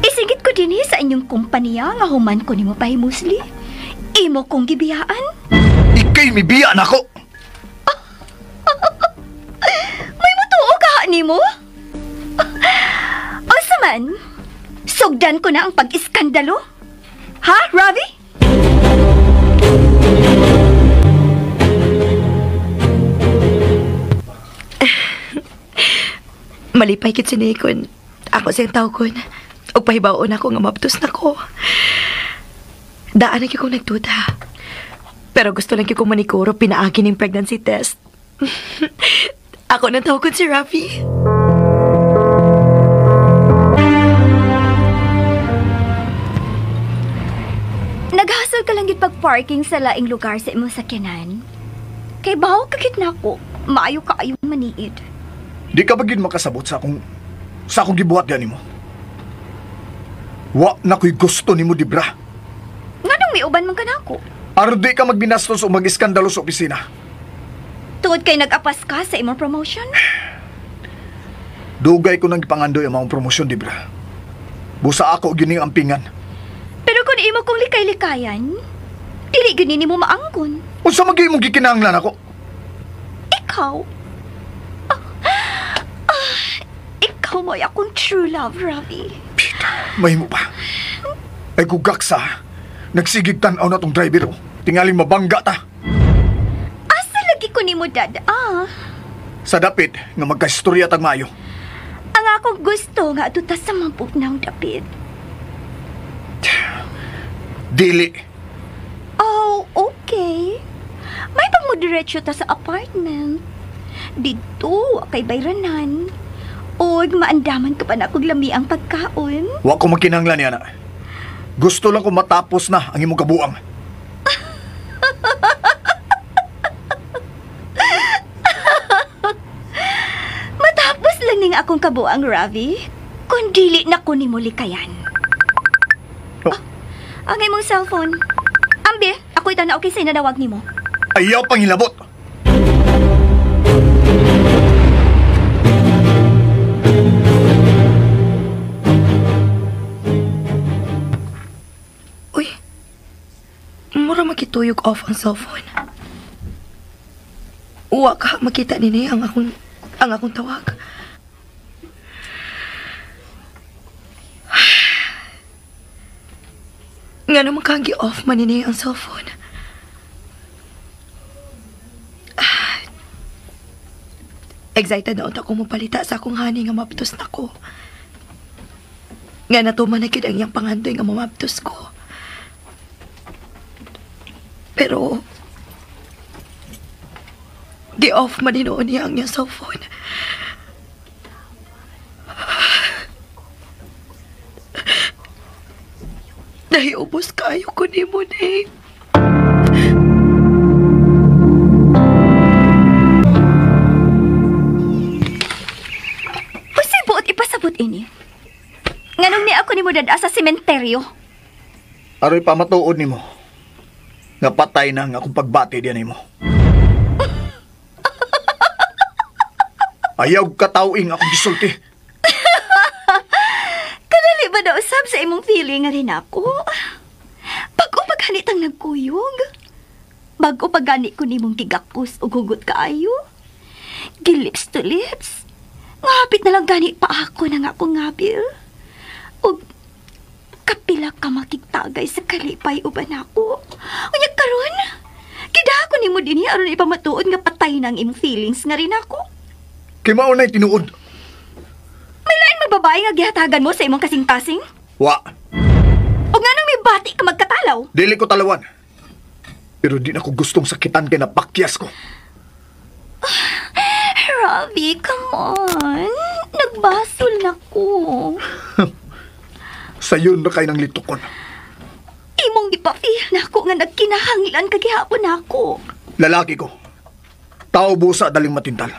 Isigit ko din eh sa inyong kumpanya nga human ko nimo pahimusli. Imo kong gibiyaan. Ikay mibiya na ako! May mutuo ka nimo? Unsa man, sugdan ko na ang pag-iskandalo? Ha, Ravi? Malipay kit si Nikon. Ako siyang tawgon. Og pahibaon ako nga mabtos na ko. Daan na kong nagduda. Pero gusto lang kong manikuro pinaagi ning pregnancy test. Ako nang tawgon si Rafi. Naghasol ka lang gid pag-parking sa laing lugar sa imong sakyanan. Kay bawo ka gid nako, maayo ka ayo maniid. Di ka ba gid makasabot sa akong gibuhat gani mo? Wa na ko'y gusto nimo, Debra. Nganong miuban man ka nako? Aron di ka magbinastos o mag-iskandalo sa opisina. Tungod kay nag-apas ka sa imong promotion? Dugay ko nang gipangandoy ang maong promosyon, Debra. Busa ako gining ampingan. Pero kung imo kong likay-likayan, dili gyud nimo maangkon. Unsa man gyud imong gikinahanglan ako? Ikaw? Ikaw mo'y akong true love, Ravi. Peter, mahimo pa. Ay kugaksa, nagsigig tan-aw na tong driver. Oh. Tingaling mabangga ta. Asa lagi ko nimo, Dad? Ah. Sa dapit nga magkaistorya tag maayo. Ang akong gusto nga adto ta sa mabugnaw dapit. Dili. Oh, okay. May pangmudiretso ta sa apartment. Dito, kay bayranan. Og maandaman ka pa na kung lami ang pagkaon. Wa ko makinahanglan niya na. Gusto lang ko matapos na ang imong kabuang. Matapos lang ning akong kabuang, Ravi. Kung dili na ko nimo likayan. Oh. Ang imong cellphone. Ambi, ako'y tanaw kay sa inanawag nimo. Ayaw pang hilabot. Uy, mura makituyog off ang cellphone. Uwa ka makita nini ang akong tawag. Nga naman kang gi-off man nini ang cellphone. Excited na unta ko mapalita sa akong honey nga mabtos na ko. Nga natuman na gyud ang iyang pangandoy nga mamabtos ko. Pero gi-off man noon niya ang iyang cellphone. Nahiubos kayo ko ni mo, Dave. Unsay buot ipasabot ini? Nganong ni ako nimo dad-a sa sementeryo? Aroy pamatuod nimo. Nga patay na ang akong pagbati diyan nimo. Ayaw katawing akong gisulti. Kadali ba daw usab sa imong feeling nga rin ako? Bago paghanitang nagkuyog. Bago pagani ko nimong gigakos o hugot kaayo. Gilips to lips. Ngapit na lang gani pa ako na nga akong ngabil. O kapila ka makigtagay sa kalipay uban ako. Unya karon, kida ako nimo dinhi aron ipamatuod nga patay na ang imong feelings nga rin ako. Kay mao na'y tinuod. May lain magbabae nga gihatagan mo sa imong kasing-kasing? Wa. O nga nang may bati ka magkatalaw? Dili ko talawan. Pero di na ko gustong sakitan kay napakyas ko. Ravi, come on. Nagbasol na ko. Sayon na kay ng litukon. Imong gipafeel na ako nga nagkinahanglan kagihapon ako. Lalaki ko. Tao busa daling matintal.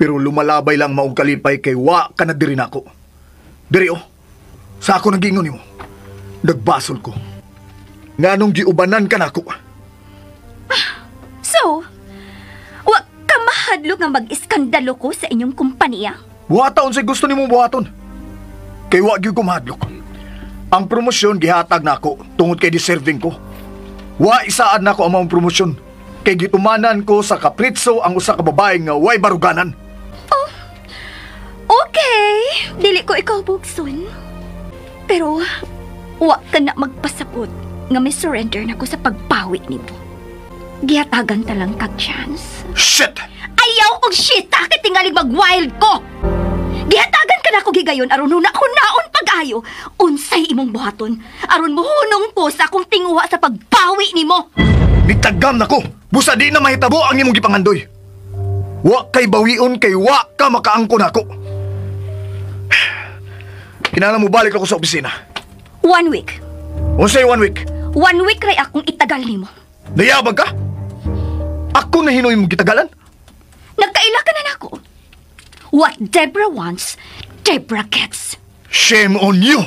Pero lumalabay lang maong kalipay kay wa ka na diri nako. Diri oh. Sa ako nagingon nimo. Nagbasol ko. Nganong giubanan ka nako. So, wa ka mahadlok nga mag-iskandalo ko sa inyong kumpanya? Wa taon say gusto nimo buhaton. Kay wa gyud ko mahadlok. Ang promosyon gihatag nako tungod kay deserving ko. Wa isaad nako ang maong promosyon. Kay gitumanan ko sa kapritso ang usa ka babae nga way baruganan. Oh, okay. Dili ko ikaw bugson. Pero wa ka na magpasabot nga may surrender na ko sa pagpawi nimo. Gihatagan ta lang kag chance. Shit! Ayaw kog shit! Takit tingalig mag-wild ko! Gihatagan ka na ko gigayon aron huna-hunaon pag-ayo. Unsay imong buhaton aron muhunong ko sa akong tinguha sa pagpawi nimo. Nitagam na ko! Busa di na mahitabo ang imong gipangandoy. Wa kay bawion kay wa ka makaangkon ako. Kinahanglan mo balik ako sa opisina. 1 week. Unsay 1 week? 1 week ray akong itagal nimo. Nayabag ka? Ako na hinoy mong gitagalan? Nagkaila ka na nako. What Debra wants, Debra gets. Shame on you!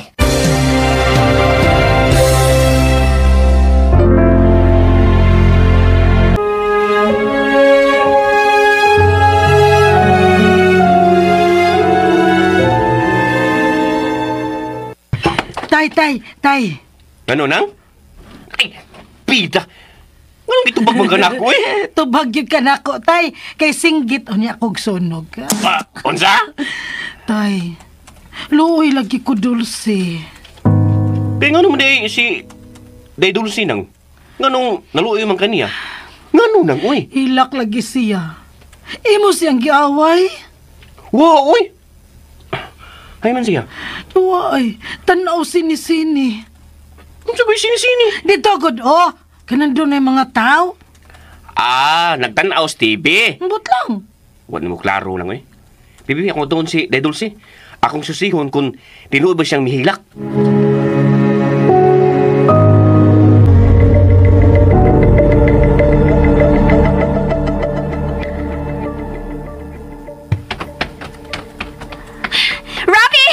Tay, tay, tay. Ano nang? Ay, pita. Anong gitubag mo ka nako eh? Tubag yun ka nako, tay. Kay singgit unya kog sunog. Unsa? Tay, luoy lagi ko Dulce. Kaya nga naman day si Day Dulce nang. Nganong naluoy man kaniya? Ngano nang, uy? Hilak lagi siya. Imo siyang giaway. Wow, uy! Ay man siya. Uy, tanaw sini-sini. Unsa ba sini-sini? Dito gud oh. Kanan doon ay mga tao. Ah, nagtanaw sa TV. Ambot lang. Wala mo klaro lang eh. Bibi, ako doon si Day Dulce. Akong susihon kung tinuod ba siyang mihilak. Ravi!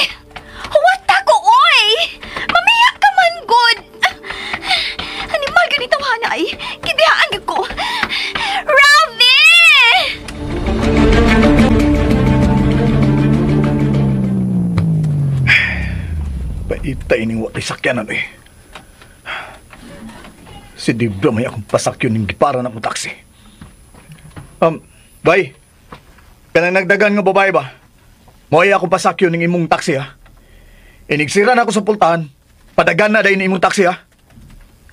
Huwat ako, oy! Mamiyak ka man, good! Paita ining watay sakyanan eh. Si Debra may akong pasakyon ng gipara na akong taxi. Bay, kanang nagdagan nga babae ba? Mo'y akong pasakyon ng imong taxi ha. Inigsira na ako sa pultahan, padagan na dahil imong taxi ha.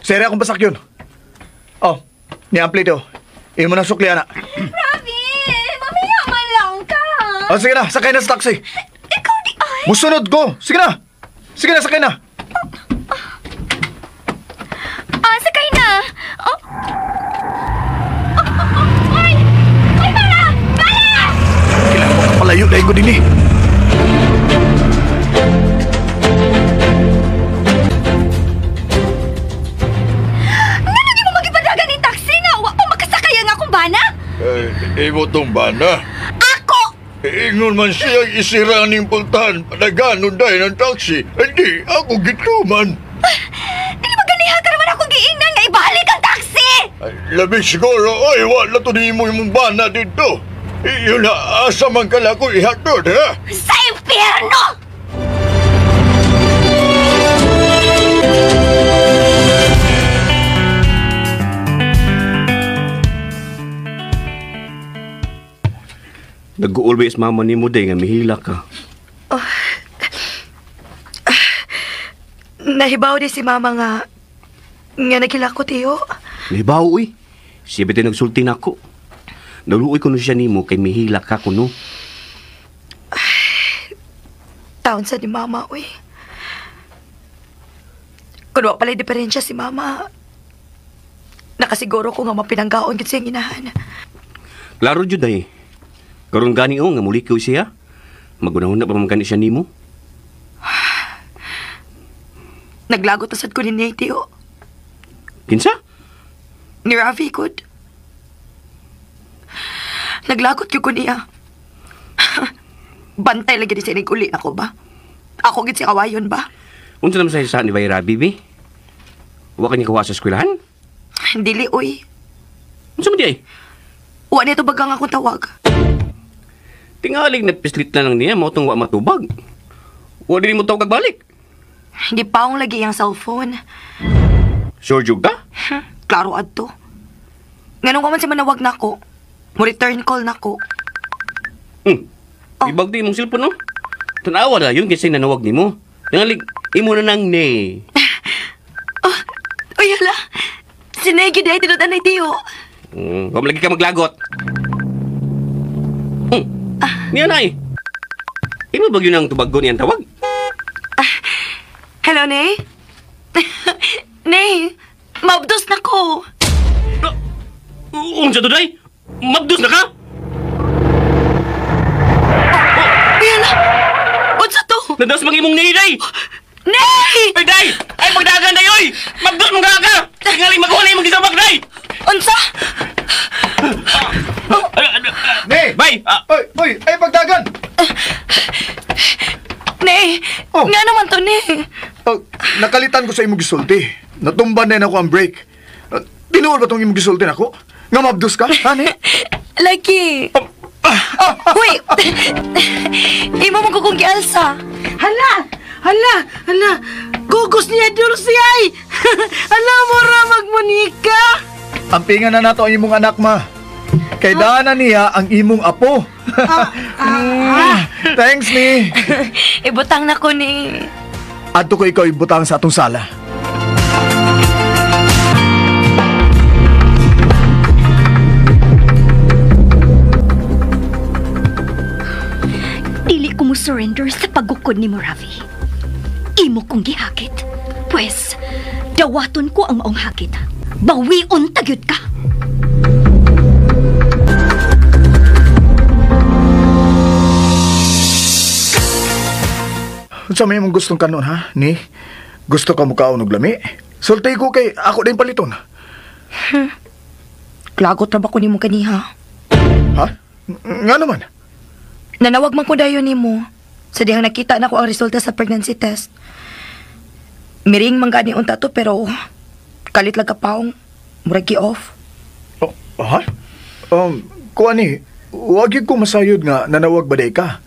Sira akong pasakyon. Oh, ni ampli to. Imo na sukli ana. Ravi, mamaya man lang ka. Oh, sige na, sakay na sa taxi. Ikaw di ay. Musunod ko. Sige na. Sige na, sakay na. Ah, sakay na. Oh. Oh, ay! Ay, para! Para! Kailangan mo kapalayo dahil ko din eh. Nga lagi mo magipadagan ng taxi nga. Wa pa makasakay ang akong bana. Eh, imo tong bana. Ako! Ingon man siya isira ning pultahan. Padaganon dahil ng taxi. Hindi, ako gituman. Dili maganiha ka naman akong giingnan nga ibalik ang taxi! Ay, labi siguro, ay, wala to ni mo imong bana dito. Yun na, asa man kala ko ihatod, ha? Sa impyerno! Nag-always mama ni mo day nga mihila ka. Oh. Nahibaw di si mama nga naghila ko, Tiyo. Nahibaw, uy. Siya ba tayo nagsulti na ako? Naluoy ko no siya nimo kay mihila ka kuno. Taon sa ni mama, uy. Kung wa pala'y diferensya si mama, nakasiguro ko nga mapinanggaon gid siyang inahan. Klaro jud ay. Karon gani o nga mulikaw siya. Magunahon na pa man gani siya nimo. Naglagot na sad ko ni Nate, Tiyo. Kinsa? Ni Ravi, good. Naglagot yun ko niya. Bantay lagi di sa inig uli ako ba? Ako gid si kawayon ba? Unsa naman sa ni Bay Ravi, bi? Wa ka niya kuha sa eskwelahan? Dili, uy. Unsa man di ay? Wa niya tubagang akong tawag. Tingalig na pislit na lang niya, mao tong wa matubag. Wa dili mo tawag balik. Hindi pa akong lagi ang cellphone. Sure jud ka? Klaro adto. Nganong man siya manawag nako, mo return call nako. Oh. Ibag di imong cellphone, no? Tanawa na yun kasi nanawag nimo. Tingalig imo na nang ni. Oh, uy hala. Si Negi dahil tinutan na tiyo. Huwag lagi ka maglagot. Niya na eh. Imo ba yun ang tubag ko niyang tawag? Hello, Nay? Nay, mabdos na ko. Unsa to, Day? Mabdos na ka? Uy, hala. Unsa to? Nadas mang imong Nay, Day! Nay! Ay, Day! Ay, magdagan, Day, oy! Mabdos mong ka! Tingaling maghuwala imong gisabak, Day! Unsa? Nay! Bay! Oy, oy! Ay, pagdagan! Nay! Oh. Nga naman to, Nay! Oh, nakalitan ko sa imong gisulti. Natumban na ako ang break. Tinuod ba tong imong gisulti nako? Nga mabdos ka, ha, Nay? Lagi! Uy! Imo mo kong gialsa. Hala! Hala! Hala! Gugos niya, Dulce ay! Hala mo ra magmunika! Ampingan na nato ang imong anak, ma. Kay dana niya ang imong apo. Thanks, ni. Ibutang na ko ni. Adto ko ikaw ibutang sa atong sala. Dili ko mo surrender sa pagukod ni mo, Ravi. Imo kong gihakit. Pwes, dawaton ko ang maong hakit. Bawion tagyod ka. Unsa may imong gustong kanon, ha? Ni? Gusto ka mukaon og lami? Sulti ko kay ako din paliton. Klagot ra ba ko nimo kaniha? Ha? Nga naman? Nanawag man ko dayon nimo. Sa dihang nakita na ko ang resulta sa pregnancy test. Miring man gani unta to pero kalit lang kapaong murag gi-off. Oh, ha? Kuan ni, wag gyud ko masayod nga nanawag ba day ka.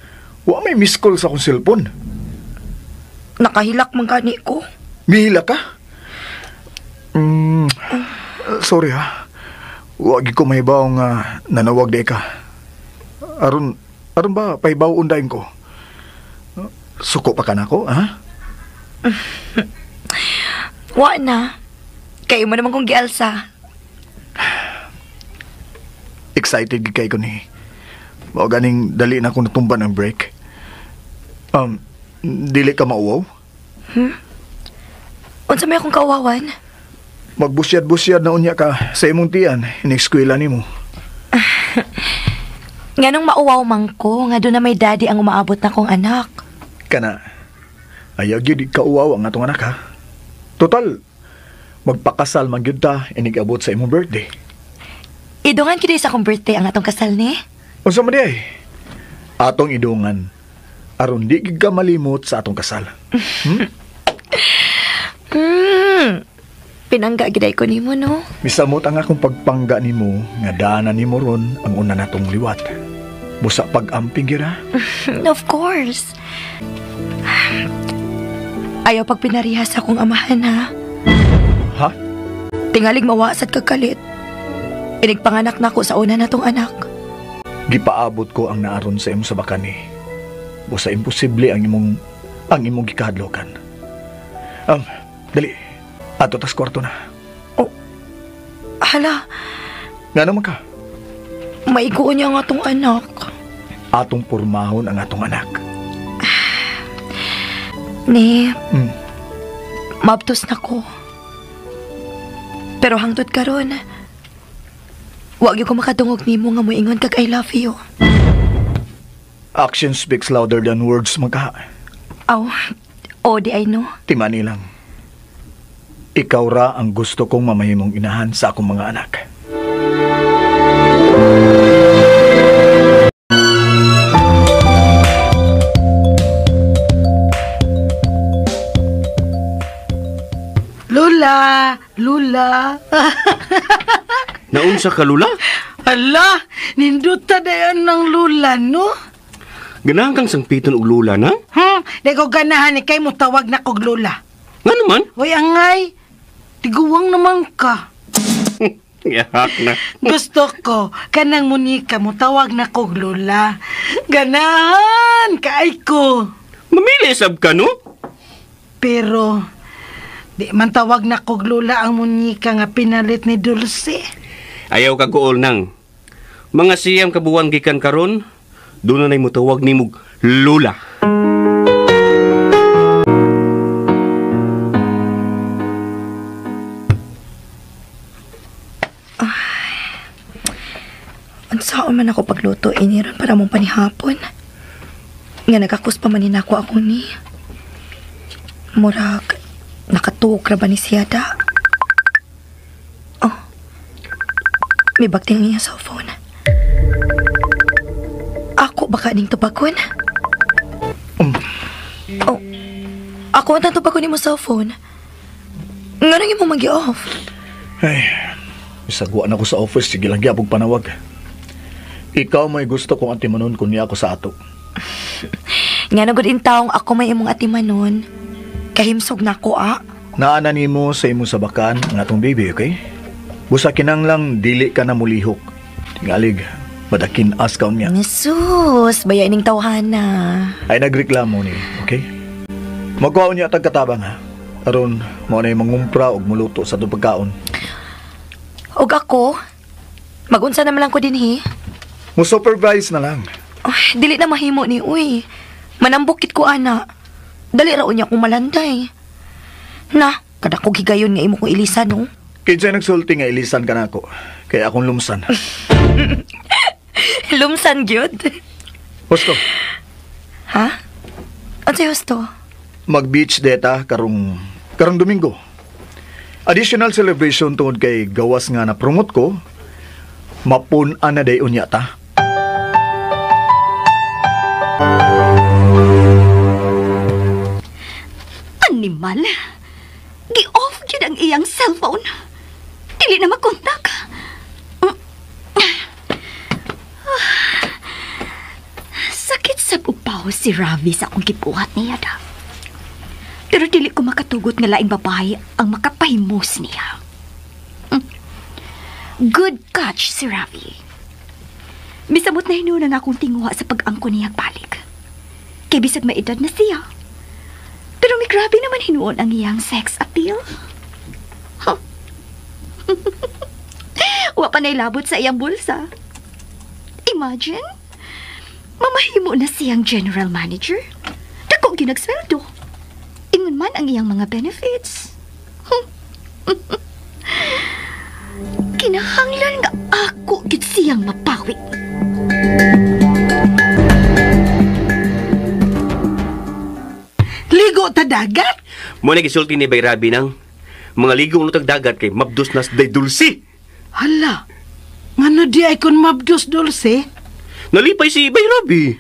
Wa may miss call sa akong cellphone. Nakahilak man gani ko. Mihilak ka? Sorry ha. Wag ko mahibaw nga nanawag di ka. Aron ba pahibaw undain ko? Suko pa ka na ko, ha? Wa na. Kayo mo naman kong gialsa. Excited gid kay ko ni. Mao ganing dali na akong natumban ang break. Dili ka mauwaw? Unsa may akong kauwawan? Magbusyad-busyad na unya ka sa imong tiyan, inekskwela nimo. Nganong mauwaw man ko, nga doon na may daddy ang umaabot na kong anak. Kana, ayaw gyud kauwaw ang atong anak ha. Total, magpakasal man gyud ta inig-abot sa imong birthday. Idungan gyud sa akong birthday ang atong kasal ni. Unsa man di ay? Atong idungan aron di gyud ka malimot sa atong kasal. Pinangga gyud ko nimo no. Misamot ang akong pagpangga nimo nga daanan nimo ron ang una natong liwat. Busa pag-amping gyud ha. Of course. Ayaw pag pinarihas akong amahan ha. Ha? Tingalig mawasad kag kalit. Inigpanganak na ko sa una natong anak. Gipaabot ko ang naaron sa imong sabakan ni. Busa imposible ang imong gikahadlokan. Dali. Ato tas kwarto na. Oh, hala. Nga naman ka? Maiguon niya ang atong anak. Atong pormahon ang atong anak. Ni, mabtos na ko. Pero hangtod karon, wag ko makadungog nimo nga moingon kag I love you. Action speaks louder than words, magka. Aw, oh, di I know. Timani lang. Ikaw ra ang gusto kong mamahimong inahan sa akong mga anak. Lula! Lula! Naunsa ka, Lula? Ala! Ninduta dayon ng Lula, no? Ganahan kang sangpiton og Lula, na? Di ko ganahan ni kay mo tawag na kog Lula. Nga naman? Uy, angay! Tiguwang naman ka. Yahak na. Gusto ko, kanang munika mo tawag na kog Lula. Ganahan! Kaay ko. Mamili sab ka, no? Pero, di man tawag na kog Lula ang munika nga pinalit ni Dulce. Ayaw ka gool nang. Mga siyam kabuwan gikan karon, doon na na'y mutawag ni mog Lula. Unsaon man ako pagluto iniron para mong panihapon. Nga nagakos pa man ako akong ni. Murag nakatuog ra ba ni siya da? Oh. May bagting ang iyang cellphone. Ako baka ning tubagon? Oh. Ako ang tubagon nimo cellphone. Nganong imo magi-off? Ay, isagwa na ko sa office sige lang gyapog panawag. Ikaw may gusto kong atimanon kun niya ako sa ato. Nga na gud intawong ako may imong atimanon. Kahimsog na ko, ah. Naana nimo sa imong sabakan ang atong baby, okay? Busa kinanglang dili ka na mulihok. Tingalig, madakin as ka niya. Jesus, baya ining tawhana. Ay nagreklamo ni, okay? Magkuha niya tag katabang ha. Aron mao na mangumpra og muluto sa atong pagkaon. Og ako, magunsa naman lang ko dinhi. Mo supervise na lang. Ay, dili na mahimo ni uy. Manambukit ko ana. Dali ra unya kong malanday. Na, kada ko gigayon nga imo kong ilisan no. Kinsay nagsulti nga ilisan ka nako. Kaya akong lumsan. Lumsan gyud. Husto. Ha? Unsay husto? Mag-beach deta karong Domingo. Additional celebration tungod kay gawas nga na promote ko. Mapun-an na day unya ta. Animal. Gi-off gyud ang iyang cellphone. Dili na makontak. Sakit sa upaw si Ravi sa akong gibuhat niya da. Pero dili ko makatugot nga laing babae ang makapahimos niya. Good catch si Ravi. Misamot na hinuna nga akong tinguha sa pag-angko niya balik. Kay bisag maedad na siya. Pero may grabe naman hinuon ang iyang sex appeal. Huh. Wa pa nailabot sa iyang bulsa. Imagine, mamahimo na siyang general manager. Dako ginagsweldo. Ingon man ang iyang mga benefits. Kinahanglan nga ako gid siyang mapawi. Ligo ta dagat? Mo na gisulti ni Bay Rabi nang mga ligo nutag dagat kay mabdos nas day Dulce. Hala. Ngano di ay kun mabdos Dulce? Nalipay si Bay Rabi.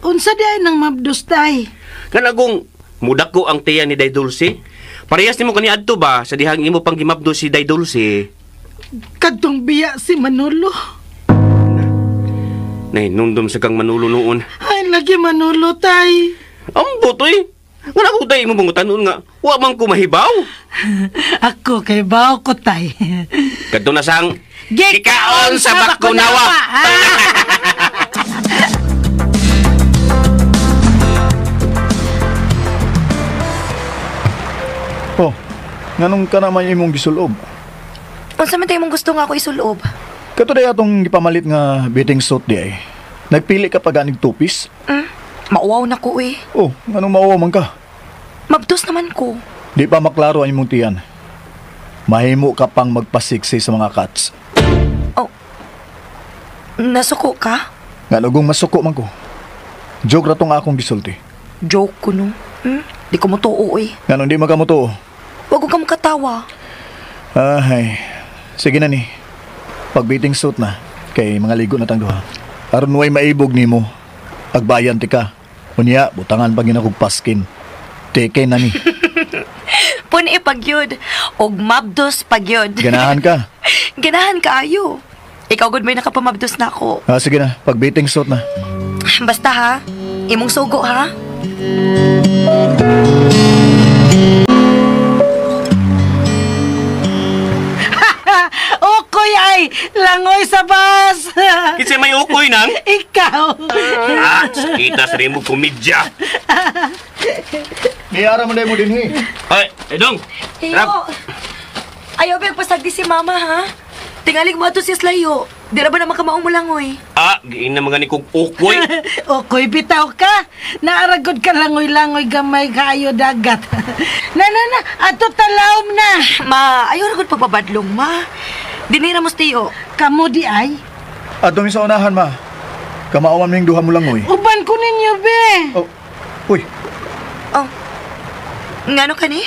Unsa di ay nang mabdos tay? Kanagong mudak ko ang tiyan ni Day Dulce. Parehas nimo kani adto ba sa dihang imo pang gimabdos si Day Dulce? Kadtong biya si Manolo. Nahinumdum sa kang Manolo noon. Ay, lagi Manolo, tay. Ambot, eh. Wala ko tay imong bangutan noon nga. Wa man ko mahibaw. Ako kay baw ko, tay. Kadto na sang gikaon sa Bakunawa. Oh, nganong ka naman imong gisulob? Unsa man tayo mong gusto nga ako isulob? Kato day atong gipamalit nga bathing suit di ay. Nagpili ka pa ganig two-piece? Mauwaw na ko eh. Oh, nganong mauwaw man ka? Mabdos naman ko. Di pa maklaro ang imong tiyan. Mahimo ka pang magpasiksi sa mga cats. Oh, nasuko ka? Nganugong masuko man ko. Joke ra tong akong gisulti. Joke ko no? Di ko motuo eh. Nganong di makamutuo? Wag ko ka makatawa. Ay, sige na ni. Pag-bathing suit na, kay mga ligo na tang duha. Aron way maibog nimo. Agbayan ti ka. Unya, butangan pa ginakog paskin. Teke na ni. Puni pagyud. Og mabdos pagyud. Ganahan ka. Ganahan ka ayo. Ikaw gud may nakapamabdos na ako. Ah, sige na, pag-bathing suit na. Basta ha, imong sugo ha. Ukoy ay, langoy sa bus. Kinsa may ukoy nang? Ikaw. Ah, kita sa imo komedya. Niyara mo mo dinhi. Ay, edong. Iyo. Ayaw ba pasagdi si mama ha? Tingalig mo ato siya slayo. Di ra ba naman kamaong mo langoy? Ah, giin na mga ni kong ukoy. Ukoy bitaw ka. Naaragod ka langoy-langoy gamay kaayo dagat. Na na na, ato talawom na. Ma, ayaw ragod pagbabadlong ma. Dinira mo tiyo. Kamo di ay. Ato mi sa unahan ma. Kamao man ming duha mo langoy. Uban ko ninyo be. Oh. Uy. Oh. Ngano kani?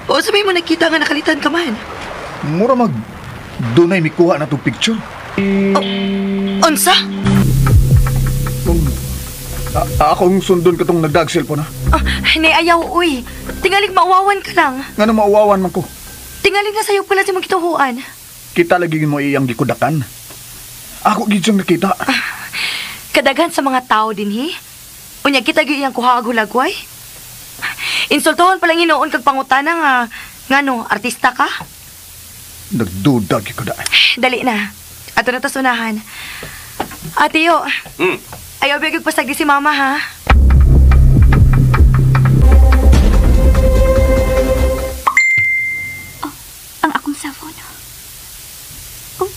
O sabi mo nakita nga nakalitan ka man. Mura mag dunay mikuha na tong picture. Oh, unsa? Akong sundon katong nagdag cellphone ha. Ah, ni ayaw uy. Tingalig mauwawan ka lang. Ngano mauwawan man ko? Tingalig na sayo pala si magkituhuan. Kita lagi mo iyang gikudakan. Ako gid siyang nakita. Kadaghan sa mga tao dinhi. Unya kita gyud iyang kuha og hulagway. Insultohon pa lang hinuon kag pangutana nga ngano artista ka? Nagduda gyud ko da. Dali na. Ato na ta sunahan. Ate yo. Ayaw bigig pasagdi si mama ha. Oh, ang akong cellphone. Oh.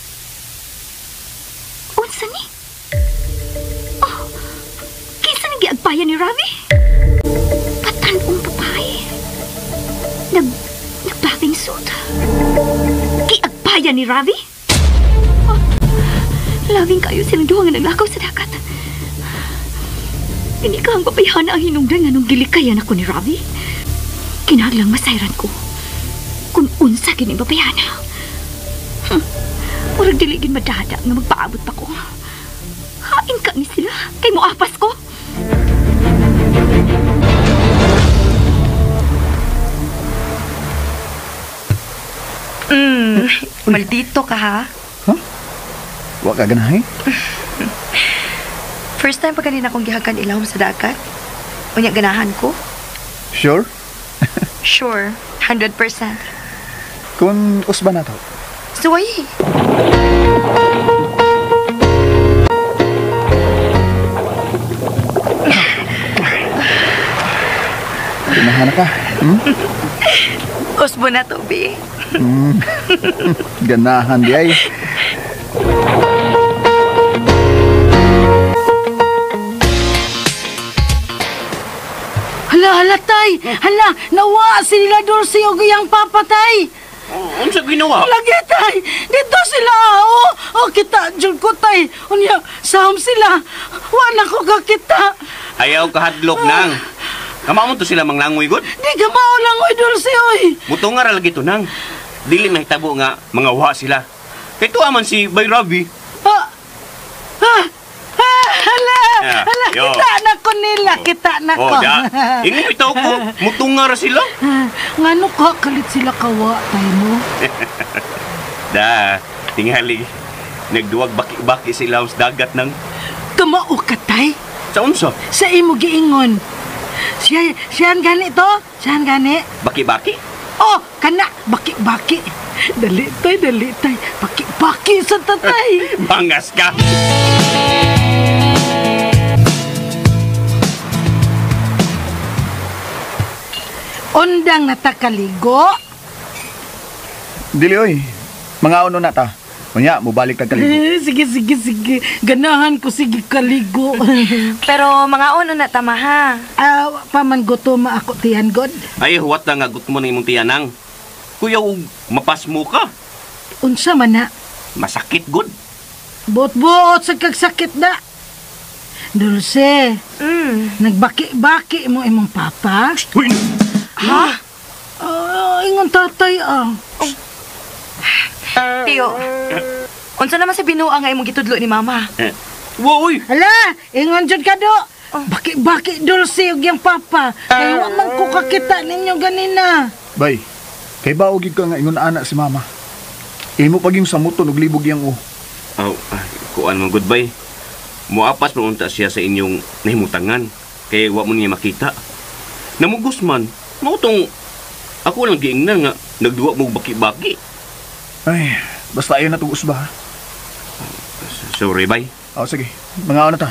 Unsa ni? Oh. Kinsa ni giagpayan ni Ravi? Patan-ong babae. Nag-bathing suit. Giagpayan ni Ravi? Oh, labing kayo silang duha nga naglakaw sa dagat. Hindi ka ang pabayhana ang hinungdan nga nung gilikayan ako ni Ravi. Kinahanglang masayran ko kung unsa gini babayhana. Murag dili gin madada nga magpaabot pa ko. Hain ka ni sila kay moapas ko. Maldito ka ha? Huh? Wa ka ganahay? First time pa kanina akong gihagan ilawom sa dagat. Unya ganahan ko. Sure? Sure, 100%. Kung usba na to. Suway. Ganahan na ka. Hmm? Usbo na to, Bi. Ganahan di ay. Hala, hala, tay. Hala, nawa sila Dulce og iyang papa, tay. Unsa ginawa? Lagi, tay. Dito sila, oh. Oh, kita, jud ko, tay. Unya, sahom sila. Wa na ko kakita. Ayaw kahadlok nang. Kamao mo to sila manglangoy gud. Di ka mao lang, oy, Dulce, oy. Mutunga ra lagi to nang. Dili mahitabo nga mga wa sila. Kay tuwa man si Bay Ravi. Ah, ah, ah, hala, Ah, hala, yo. kita na ko nila, kita na ko. Oh, da. Ingon bitaw ko, mutunga ra sila. Ngano ka, kalit sila kawa, tay mo. Da, tingali. Nagduwag baki-baki sila sa dagat nang. Kamao ka, tay. Sa unsa? Sa imo giingon. Siya, siyan gani to? Siyan gani? Baki-baki? Oh, kana, baki-baki. Dali, tay, dali, tay. Baki-baki sa tatay. Bangas ka. Undang natakaligo. Dili oy. Mga uno na ta. Unya, mubalik kag kaligo. Eh, sige, sige, sige. Ganahan ko, sige, kaligo. Pero mga ono na tama ha. Ah, paman gutom ako tiyan, God. Ay, huwat na nga gutom mo ng imong tiyanang. Kuya, og mapasmo ka. Unsa man na? Masakit, God. Buot-buot sa kagsakit na. Dulce, nagbaki-baki mo imong papa. Uy! Ha? Ingon tatay, ah. Tiyo, unsa naman sa binuang nga imong gitudlo ni mama? Wa, uy! Hala, ingon jud ka do. Baki-baki Dulce ug yang papa. Kay wa man ko kakita ninyo ganina. Bay, kay baog gyud ka nga ingon ana si mama. Imo pag yung samuton og libog yang o. Oh, kuan mo, goodbye. Muapas mo unta siya sa inyong nahimutangan. Kay wa mo niya makita. Namugos man, mao tong ako lang giingnan nga nagduwa mo baki-baki. Ay, basta ayaw na itong usba, ha? Sorry, bay. Oh, sige. Mga ano ta?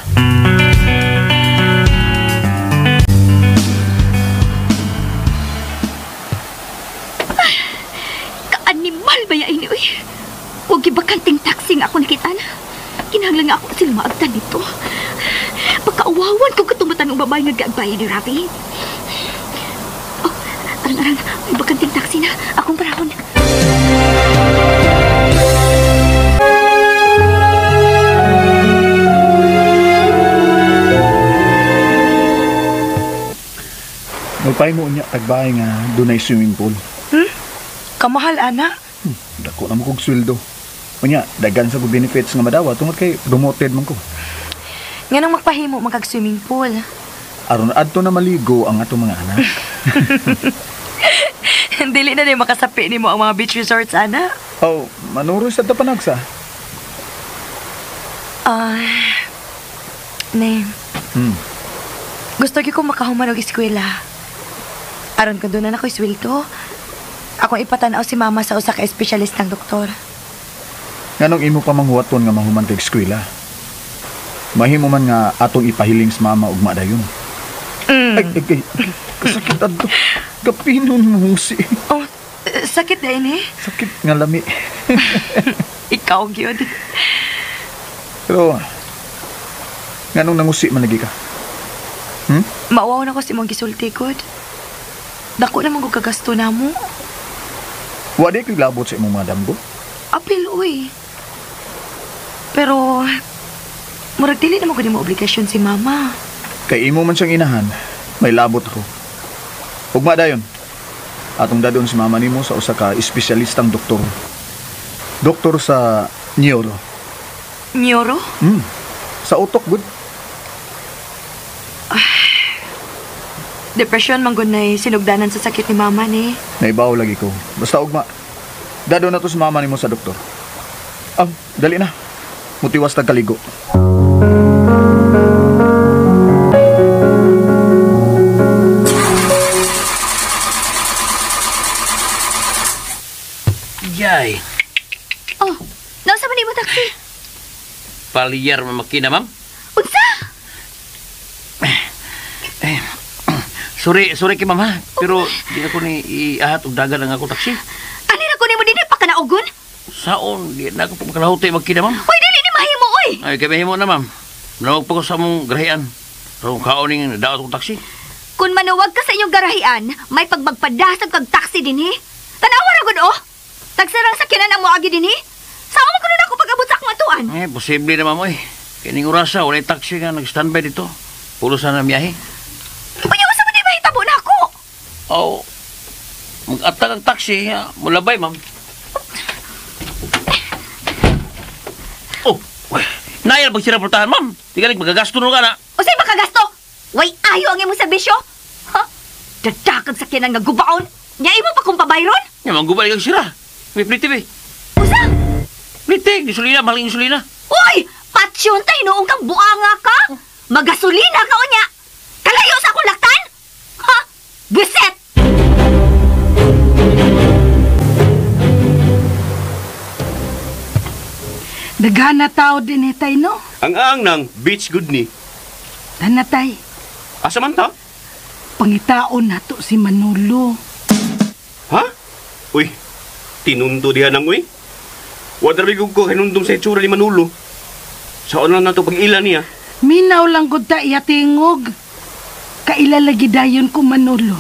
Kaanimal ba ya ini, uy? Huwag ibakanting taxi nga ako nakita na. Kinahanglan nga ako sila maagtan dito. Pagkauwawan ko katumatan ng babae nga gaagbayan ni Ravi. Oh, arang-arang, may bakanting taxi na. Akong parahon. Magpay mo unya tagbahay nga dunay swimming pool. Kamahal, ana. Dako na mo kog sweldo. Unya, daghan sa kog benefits nga madawa tungod kay promoted man ko. Nganong magpahimo man kag swimming pool? Aron adto na maligo ang atong mga anak. Dili na din makasapi nimo ang mga beach resorts, ana. Oh, manuro sa tapanagsa. Ne. Gusto gyud ko makahuman og eskwela. Aron kun doon na ako'y sweldo, akong ipatanaw si mama sa usa ka espesyalistang doktor. Nganong imo pa manghuwaton nga mahuman kag eskwela? Mahimo man nga atong ipahiling sa mama ug madayon. Ay, ay, ay, kasakit adto. Kapinon mo si. Oh, sakit din eh. Sakit nga lami. Ikaw gyud. Pero nganong nangusi man lagi ka? Mauwaw na ko si imong gisulti gud. Dako naman ko kagasto na mo. Wa di ko'y labot sa imong mga damgo. Apil, uy. Pero, murag dili naman ko di mo obligasyon si mama. Kay imo man siyang inahan, may labot ako. Ugma dayon. Atong dadon si mama nimo sa usa ka espesyalistang doktor. Doktor sa neuro. Neuro? Sa utok gud. Depression man gud nay sinugdanan sa sakit ni mama ni. Naibaw lagi ko. Basta ugma. Dadon na to si mama nimo sa doktor. Dali na. Mutiwas tag kaligo. Ayay. Oh, nausa man imo taxi? Palyar mamakina, ma'am. Unsa? Sorry, sorry kay ma'am ha. Pero di ako ni iahat og dagan ang ako taxi. Ani ra ko nimo dinhi pakanaugon? Saon, di na ako makalahuti magkina, ma'am. Uy, dili ni mahimo oy. Ay, kay mahimo na, ma'am. Manawag pa ko sa among garahian. Pero kaon ning daot kong taxi. Kung manuwag ka sa inyong garahian, may pagmagpadasag kag taxi dinhi. Tanawa ra gud oh. Tagsarang sakyanan ang moagi dinhi. Sao man kuno nako pag-abot sa akong atuan? Eh, posible na, ma'am oy. Kining orasa walay taxi nga nag-standby dito. Pulo sa na miyahe. Unya usa man di mahitabo nako. Oh, mag-atag ang taxi, mulabay, ma'am. Oh, nayal pag sira portahan, ma'am. Tigalig, magagasto na ka na. Usay makagasto? Way ayo ang imong serbisyo? Ha? Dadakag sakyanan nga gubaon. Nya imo pa kung pabayron? Nya, manggubal kang sira. May plite, be. Usa? Plite, gasolina, mahal gasolina. Uy! Patsyon ta, hinuong kang buanga ka. Magasolina ka, unya. Kalayo sa akong laktan? Ha? Biset! Daghana tao din eh, tay, no? Ang aang nang beach good ni. Tana, tay. Asa man ta? Pangitaon nato si Manolo. Ha? Uy, tinundo diha nang uy. Wala rin ko hinundong sa itsura ni Manolo. Saan lang nato pag-ila niya? Minaw lang gud ta iya tingog. Kaila lagi dayon ko Manolo.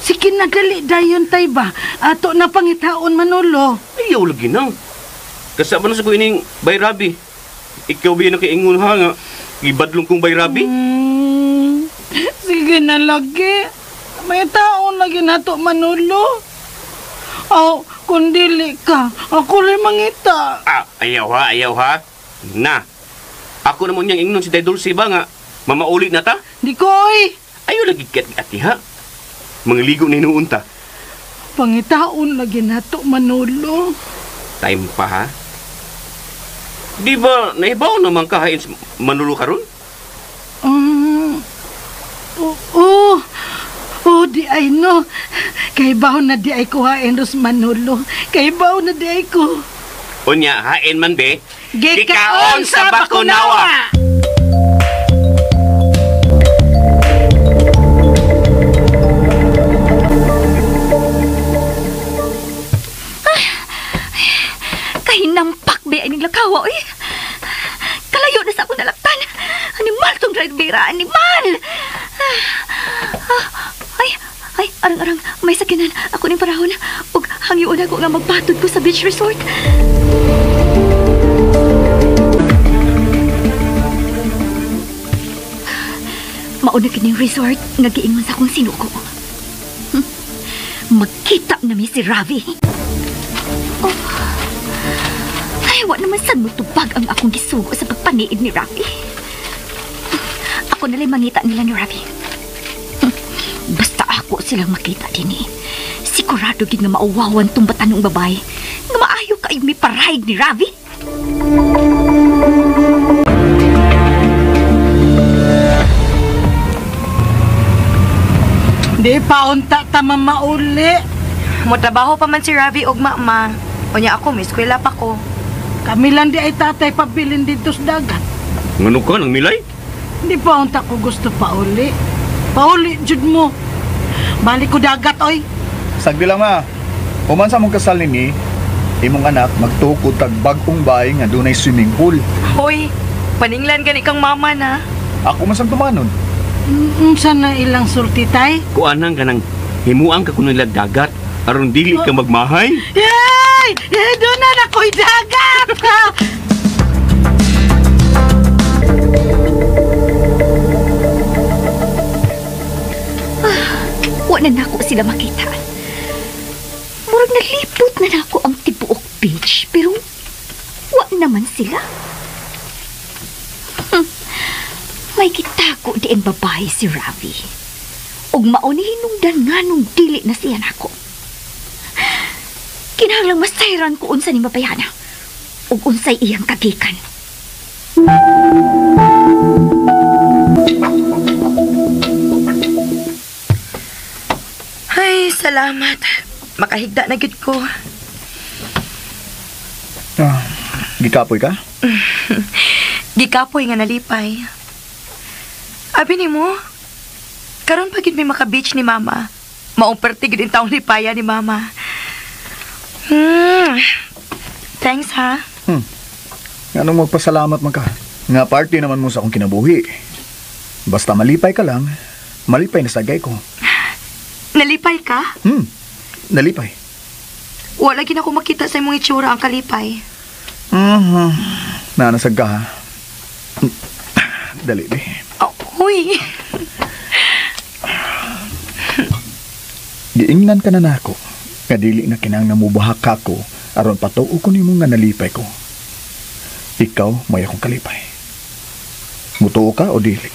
Sige nagali dayon tay ba? Ato na pangitaon Manolo. Ayaw lagi nang. Kasama na sa ko ining bayrabi. Ikaw ba yun ang kaingon ha nga? Ibadlong kong bayrabi? Sige na lagi. May taon lagi nato Manolo. Aw, kung dili ka, ako rin mangita. Ah, ayaw ha, ayaw ha. Na, ako naman niyang ingnon si Day Dulce ba nga? Mamaulit na ta? Di ko, oy. Ayaw lagi kat ati ha. Mangligo na inuun ta. Pangitaon lagi nato Manolo. Time pa ha? Di ba, naibaw naman kahain sa Manolo karon? Oo, di ay no. Kaibaw na di ay ko hain ros Manolo. Kaibaw na di ay ko. Unya, hain man be. Gikaon sa Bakunawa! Kahinampak be aning lakawa, oy. Kalayo na sa akong nalaktan. Animal tong drivera, animal! Ay, arang-arang, may sakinan. Ako ning parahon. Ug hangyoon ako nga magpatod ko sa beach resort. Mauna kining resort nga giingon sa akong sinuko. Magkita na mi si Ravi. Oh. Ay, wa naman sad motubag ang akong gisugo sa pagpaniid ni Ravi. Ako nala'y mangita nila ni Ravi. Basta ako silang makita din eh. Sigurado gid nga mauwawan tong batanong babae. Nga maayo kayo may parahig ni Ravi. Di pa unta ta mamauli. Motrabaho pa man si Ravi og mama. Unya ako, may eskwela pa ko. Kami lang di ay tatay pabilin dito sa dagat. Ngano ka nang milay? Di pa unta ko gusto pauli. Pauli, jud mo. Balik ko dagat, oy. Sagdi lang, ma. Human sa mong kasal nini, imong anak magtukod tag bag-ong bahay nga dunay swimming pool. Hoy, paninglan gani kang mama na. Ako man sang tumanon. Unsa na ilang sulti, tay? Kuanang kanang himuang ka kuno nila dagat aron dili ka magmahay. Yay! Doon na ako'y dagat! Wa na nako sila makita. Murag nalipot na nako ang tibuok beach, pero wa naman sila. May kitako diin babae si Ravi. Ug mao ni hinungdan nganong dili na siya nako. Kinahanglang masayran ko unsa ni mabayana ug unsay iyang kagikan. Ay, salamat. Makahigda na gid ko. Gikapoy ka? Gikapoy nga nalipay. Abi nimo, karon pa gid may maka-beach ni mama. Maong perti gid taong lipaya ni mama. Thanks ha. Anong magpasalamat man ka? Nga party naman mo sa akong kinabuhi. Basta malipay ka lang, malipay na sagay ko. Nalipay ka? Nalipay. Wala gid ako makita sa imong itsura ang kalipay. Nanasag ka ha. Dali, di. Oh, huy. Giingnan ka na nako. Nga dili na kinang namubahak ako aron patuo ko nimo nga nalipay ko. Ikaw may akong kalipay. Mutuo ka o dili?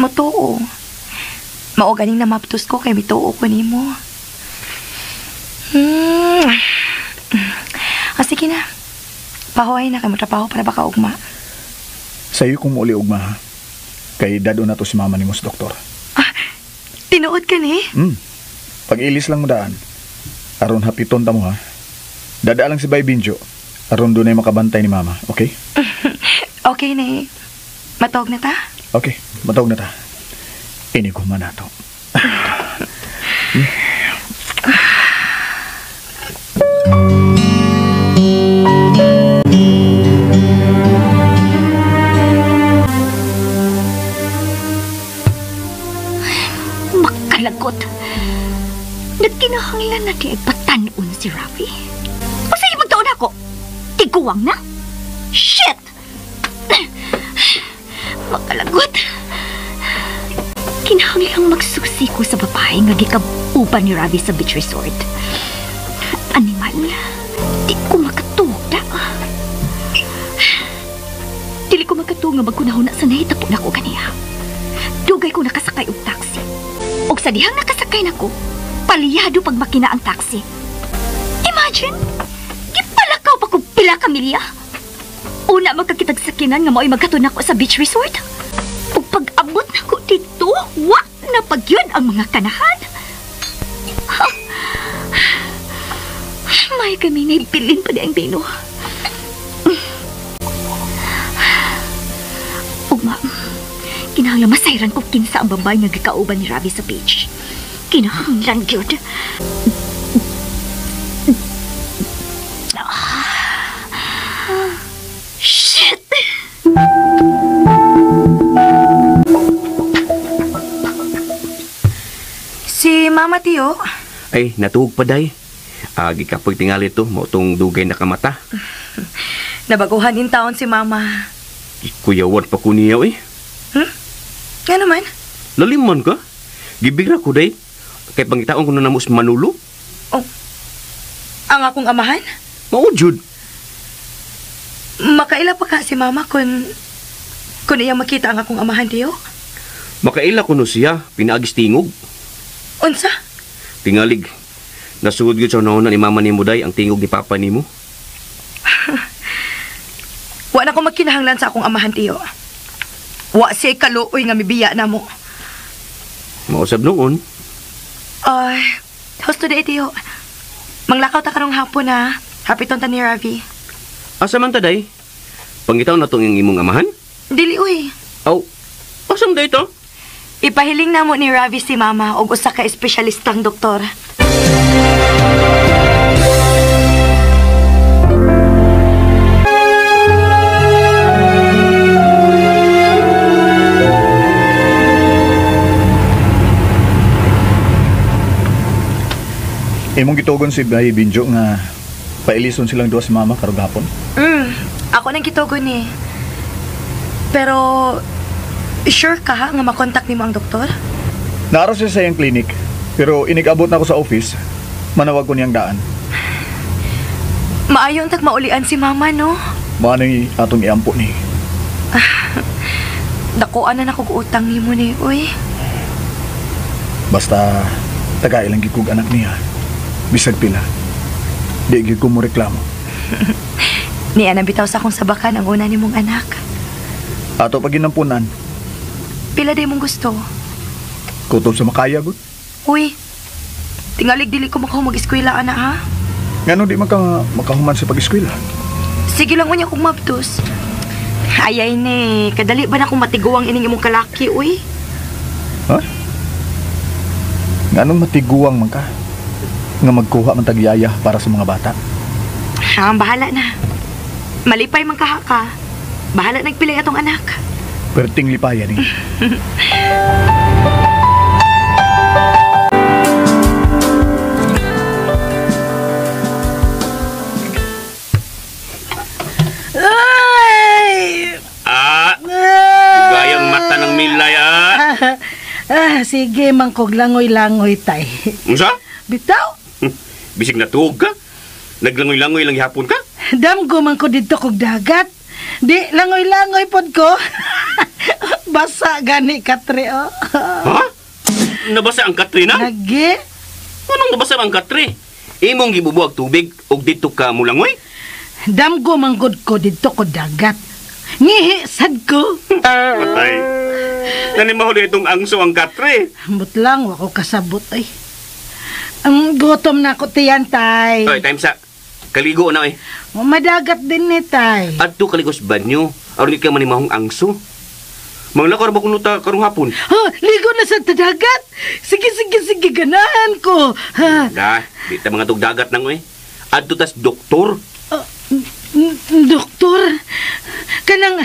Mutuo. Mao ganing namaptos ko kay mituo ko nimo. Sige na. Pahuay na kay mo trabaho para baka ugma. Sayo kong muuli ugma ha. Kay dado na to si mama nimo sa doktor. Tinuod ka ni? Pag-ilis lang mo daan. Aron hapiton ta mo ha. Dada lang si Bay Binjo. Aron doon ay makabantay ni mama, okay? Okay ni. Matawag na ta? Okay, matawag na ta. Iniguma na to. Makalagot. Nagkinahanglan na di ay patanon si Ravi. O sa ibang taon ako, tiguang na? Shit! Makalagot. Kinahanglang magsusi ko sa babae nga gikabuban ni Ravi sa beach resort. Animal, di ko makatuog da. Dili ko makatuog nga magkunahuna sa nahitabo na ko kaniya. Dugay ko nakasakay og taxi. Og sa dihang nakasakay nako, paliyado pag makina ang taxi. Imagine, gipalakaw pa ko pila ka milya. Una magkakitag sakinan nga mao'y magkaton nako sa beach resort. Ug pag-abot nako dito, wa na pagyud ang mga kanahan. May kami naibilin pa di ang bino. Ugma, kinahanglan masayran ko kinsa ang babae nga gikauban ni Ravi sa beach. Kinahanglan gyud. Shit! Si Mama Tiyo? Ay, natuog pa day. Gikapoy tingali to, mao tong dugay nakamata. Nabaguhan in taon si Mama. Kuyawan pa ko niya eh. Nga naman? Lalim man ka. Gibigra ko day. Kay pangitaon ko na namo si Manolo. Oh, ang akong amahan? Mao jud. Makaila pa ka si Mama kung iyang makita ang akong amahan, Tiyo? Makaila kuno siya, pinaagis tingog. Unsa? Tingalig. Nasugod gyud sa unahon ni Mama nimo day ang tingog ni Papa nimo. Wa na ko magkinahanglan sa akong amahan, Tiyo. Wa siya kaluoy nga mibiya na mo. Mausab noon. Ay, husto day, Tiyo. Manglakaw ta karong hapon ha. Hapiton ta ni Ravi. Asa man ta day? Pangitaw na tong imong amahan? Dili uy. Aw, asa man day to? Ipahiling na mo ni Ravi si Mama og usa ka espesyalistang doktor. Imong gitugon si Bay Binjo nga pailison silang duha si Mama karong hapon. Ako nang gitugon ni. Pero sure ka ha nga makontak nimo ang doktor? Naara siya sa iyang clinic, pero inig-abot na ako sa office, manawag ko niyang daan. Maayo ang tagmaulian si Mama, no? Maano'y atong iampo ni. Dakuan na nakog utang nimo ni, uy. Basta tagailang gid kog anak niya. Bisag pila. Di gyud ko mo reklamo. Niya nabitaw sa akong sabakan ang una nimong anak. Ato pa ginampunan. Pila day mong gusto? Kutob sa makaya gud. Uy. Tingalig dili ko makaw mag-eskwela ana ha. Ngano di man ka makahuman sa pag-eskwela? Sige lang unya kong mabdos. Ayay ni, kadali ba na akong matiguang ining imong kalaki, uy? Ha? Nganong matiguang man ka? Nga magkuha man tagyaya para sa mga bata? Ha, bahala na. Malipay man kaha ka. Bahala nagpilay atong anak. Perting lipayan eh. Ay! Ah! Gayang mata ng milay, ah! Ah, sige, mangkog langoy-langoy, tay. Unsa? Bitaw! Bisig na tuog ka? Naglangoy-langoy lang gihapon ka? Damgo man ko dito kog dagat. Di, langoy-langoy pod ko. Basa gani katre, oh. Ha? Nabasa ang katre na? Lagi. Anong nabasa ang katre? Imong gibubuag tubig og dito ka mulangoy? Damgo man gud ko dito ko dagat. Ngihi sad ko. Patay. Nanimahol itong angso ang katre. Ambot lang, wako kasabot ay. Ang gutom na ko tiyan, tay. Oy, time sa kaligo na eh. Madagat din ni tay. Adto kaligos banyo. Aron di ka manimahong angso. Manglakar ba kuno ta karong hapon? Ha, ligo na sa dagat. Sige, sige, sige, ganahan ko. Ha. Da, di ta mga tugdagat nang oy. Adto tas doktor. Doktor, kanang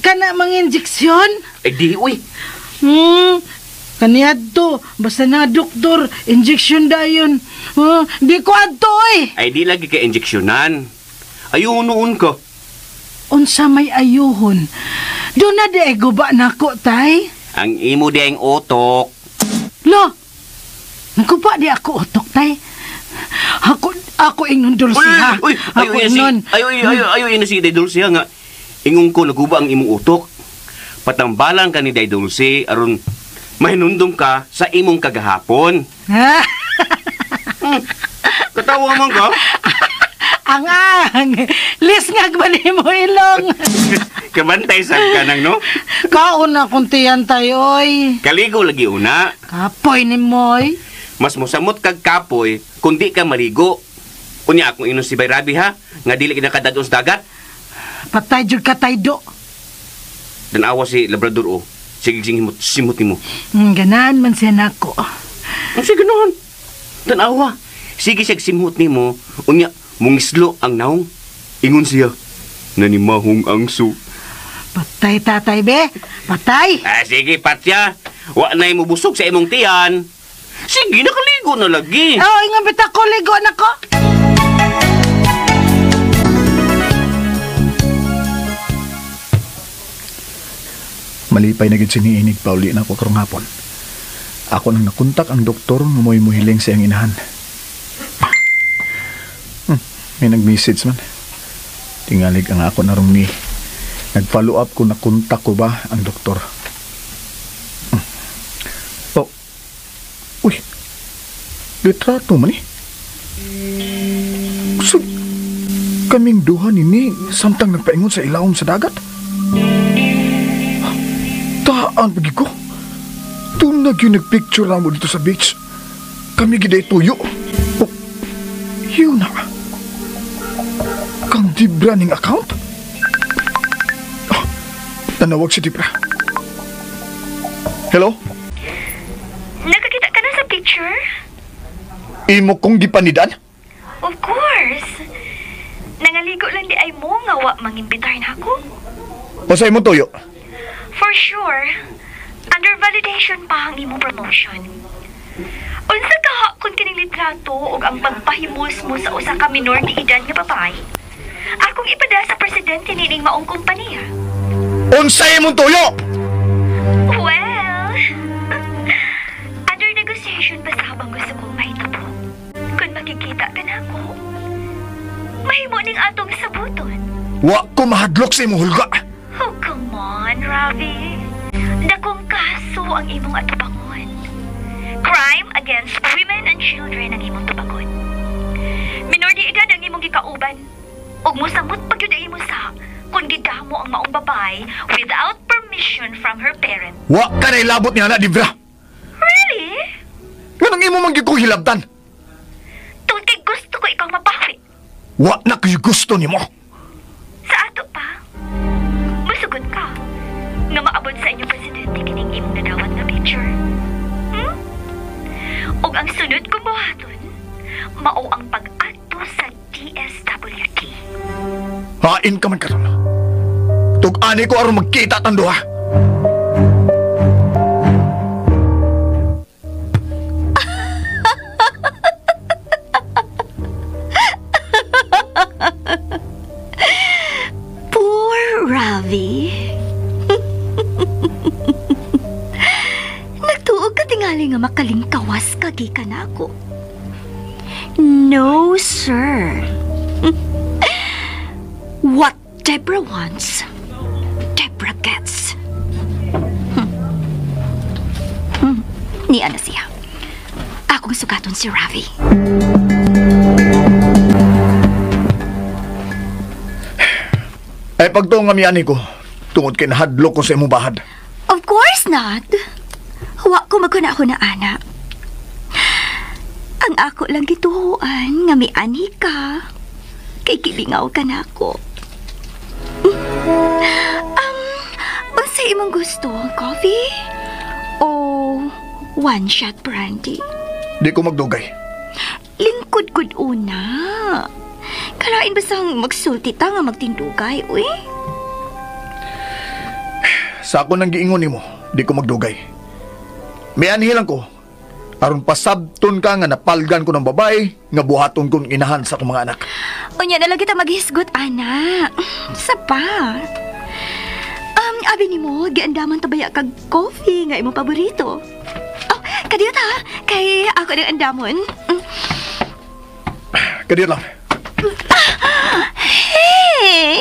kana mga injeksyon? Ay di uy. Kaniadto, basta na doktor, injeksyon dayon. Di ko adto oy. Ay di lagi ka injeksyonan. Ayun noon ka. Unsa may ayuhon? Doon na di ay guba nako, tay. Ang imo di ang utok. Lo, nagkupa di ako utok, tay. Ako ingnon Dulce, ha? Uy, ako ingnon. Ayo, ayo si Day Dulce, ha, nga. Ingon ko, naguba ang imong utok. Patambalan ka ni Day Dulce, aron mahinundong ka sa imong kagahapon. Ha? Katawa man ka? Ang-ang! Lisngag ba ni mo ilong? Kabantay sa kanang, no? Kauna kung tiyan tayo, oy. Kaligo lagi una. Kapoy ni Moy. Mas mosamot kag kapoy kung di ka maligo. Unya akong inon si Bayrabi, ha? Nga dili kinakadadon sa dagat. Patay jud ka taydo. Danawa si Labrador, oh. Sige, simot, simot nimo. Ganahan man siya nako. Ang sige ganahan. Danawa. Sige siya simhot nimo. Unya, mungislo ang naong. Ingon siya, nanimahong angso. Patay, tatay, be. Patay. Ah, sige, patya. Wa na'y mubusog sa imong tiyan. Sige, nakaligo na lagi. Oh, ingon bita ko, ligo na ko. Malipay na gid siniinig pauli na ako karong hapon. Ako nang nakontak ang doktor nga mo'y muhiling sa iyang inahan. May nag-message man. Tingalig ang ako narong ni. Nag-follow up ko nakontak ko ba ang doktor. Oh. Uy. Litrato man eh. So, kaming duha nini samtang nagpaingon sa ilawom sa dagat. Taan pagi ko. Tunag yung nagpicture na mo dito sa beach. Kami giday tuyo. Oh, yun na. Kang Dibra ning account? Oh, tanawag si Dibra. Hello? Nakakita ka na sa picture? Imo kong gipanidan? Of course. Nangaligo lang di ay mo nga wa mangimbitar na ako. O sa imong tuyo? For sure, under validation pa ang imong promotion. Unsa kaha kung kining litrato og ang pagpahimos mo sa usa ka minor de edad nga babae? Akong ipada sa presidente nining maong kompanya. Unsa imong tuyo? Well, under negotiation pa sa habang gusto kong mahitabo. Kung makikita ka na ako, mahimo ning atong sabuton. Wa ko mahadlok sa imong hulga. Oh, come on, Ravi. Dakong kaso ang imong atubangon. Crime against women and children ang imong tubangon. Minor de edad ang imong gikauban. Ug mosamot pag yun ang imong sa kung gidamo ang maong babae without permission from her parent. Wa ka na ilabot niya na, Dibra. Really? Nganong imo man gyud kong hilabtan? Tungod kay gusto ko ikaw mabawi. Wa na kayo gusto nimo. Sa ato pa, musugot ka nga maabot sa inyong presidente kining imong nadawat nga picture. Hmm? Og ang sunod kong buhaton, mao ang pag-adto sa DSWD. Hain ka man karon. Tug-ani ko aron magkita tang duha. Poor Ravi. Nagtuog ka tingali nga makalingkawas ka gikan nako. No, sir. What Deborah wants, Deborah gets. Niya na siya. Akong sugaton si Ravi. Ay pagtuong nga miyani ko, tungod kay nahadlok ko sa imong bahad. Of course not. Wa ko magkuna-kuna, ana. Ang ako lang gituhuan nga mianhi ka. Kay kilingaw ka na ako. Unsa imong gusto? Coffee? O one shot brandy? Di ko magdugay. Lingkod-gud una. Kalain ba sang magsulti ta nga magtindugay, uy? Sa ako nang giingon nimo, di ko magdugay. Mianhi lang ko. Aron pasabton ka nga napalgan ko ng babae, nga buhaton kong inahan sa akong mga anak. Unya na lang kita maghisgot, ana. Sa pa. Abi nimo, giandaman tabaya kag coffee nga imong paborito. Oh, kadiyot ha, kay ako nang andamon. Kadiyot lang. Hey!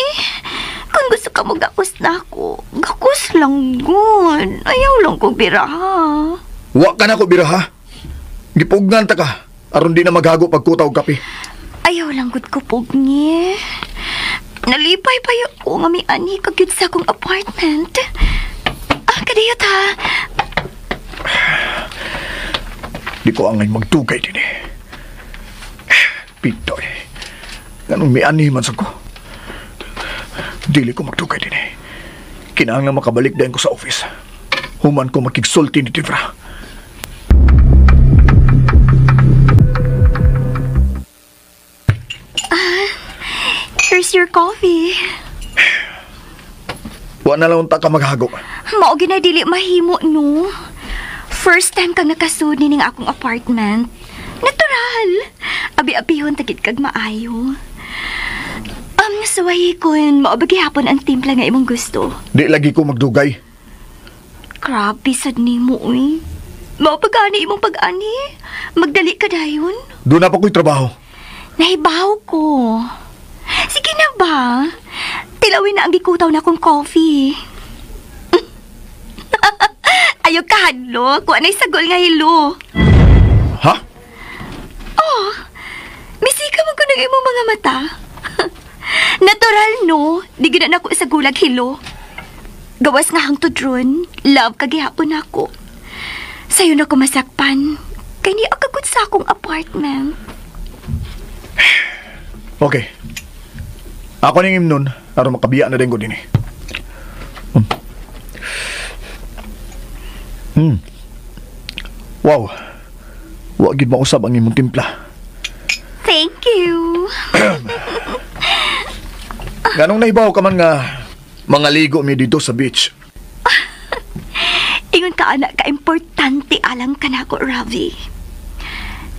Kung gusto ka mo gakos na ako, gakos lang gun. Ayaw lang kong biraha. Wa ka na ko biraha. Gipugnan ta ka, aron di na maghago pagkuta og kape. Ayaw lang gud ko pugni. Nalipay pa ko nga may ani kagyud sa akong apartment. Ah, kadiyot ha. Di ko angay magtugay din eh. Pitoy. Ganong may ani man sa ko. Dili ko magtugay din eh. Kinahanglan makabalik din ko sa office. Human ko makigsulti ni Devra. Here's your coffee. Wa na lang unta ka maghago. Mao ginay dili mahimo no. First time kang nakasud nining akong apartment. Natural. Abi-abihon tagid kag maayo. Suwayi kun mao ba gihapon ang timpla nga imong gusto. Di lagi ko magdugay. Grabe sad nimo uy. Mao pa gani imong pag-ani. Magdali ka dayon. Doon na pa ko'y trabaho. Nahibaw ko. Sige na ba? Tilawin na ang gikutaw na akong coffee. Ayaw ka hadlo. Kuha na'y sagol nga hilo. Ha? Oh, misika mo ko ng imong mga mata. Natural, no? Di gina na ako sa gulag hilo. Gawas nga hangtod ron, love kagihapon ako. Sayo na ko masakpan. Kaya ni akagod sa akong apartment. Okay. Ako ning imnon, aron makabiya na din ko din eh. Wow. Wa gid mausab ang imong timpla. Thank you. Ganong nahibaw ka man nga mga ligo mi dito sa beach. Ingon ka anak ka importante alang ka nako, Ravi.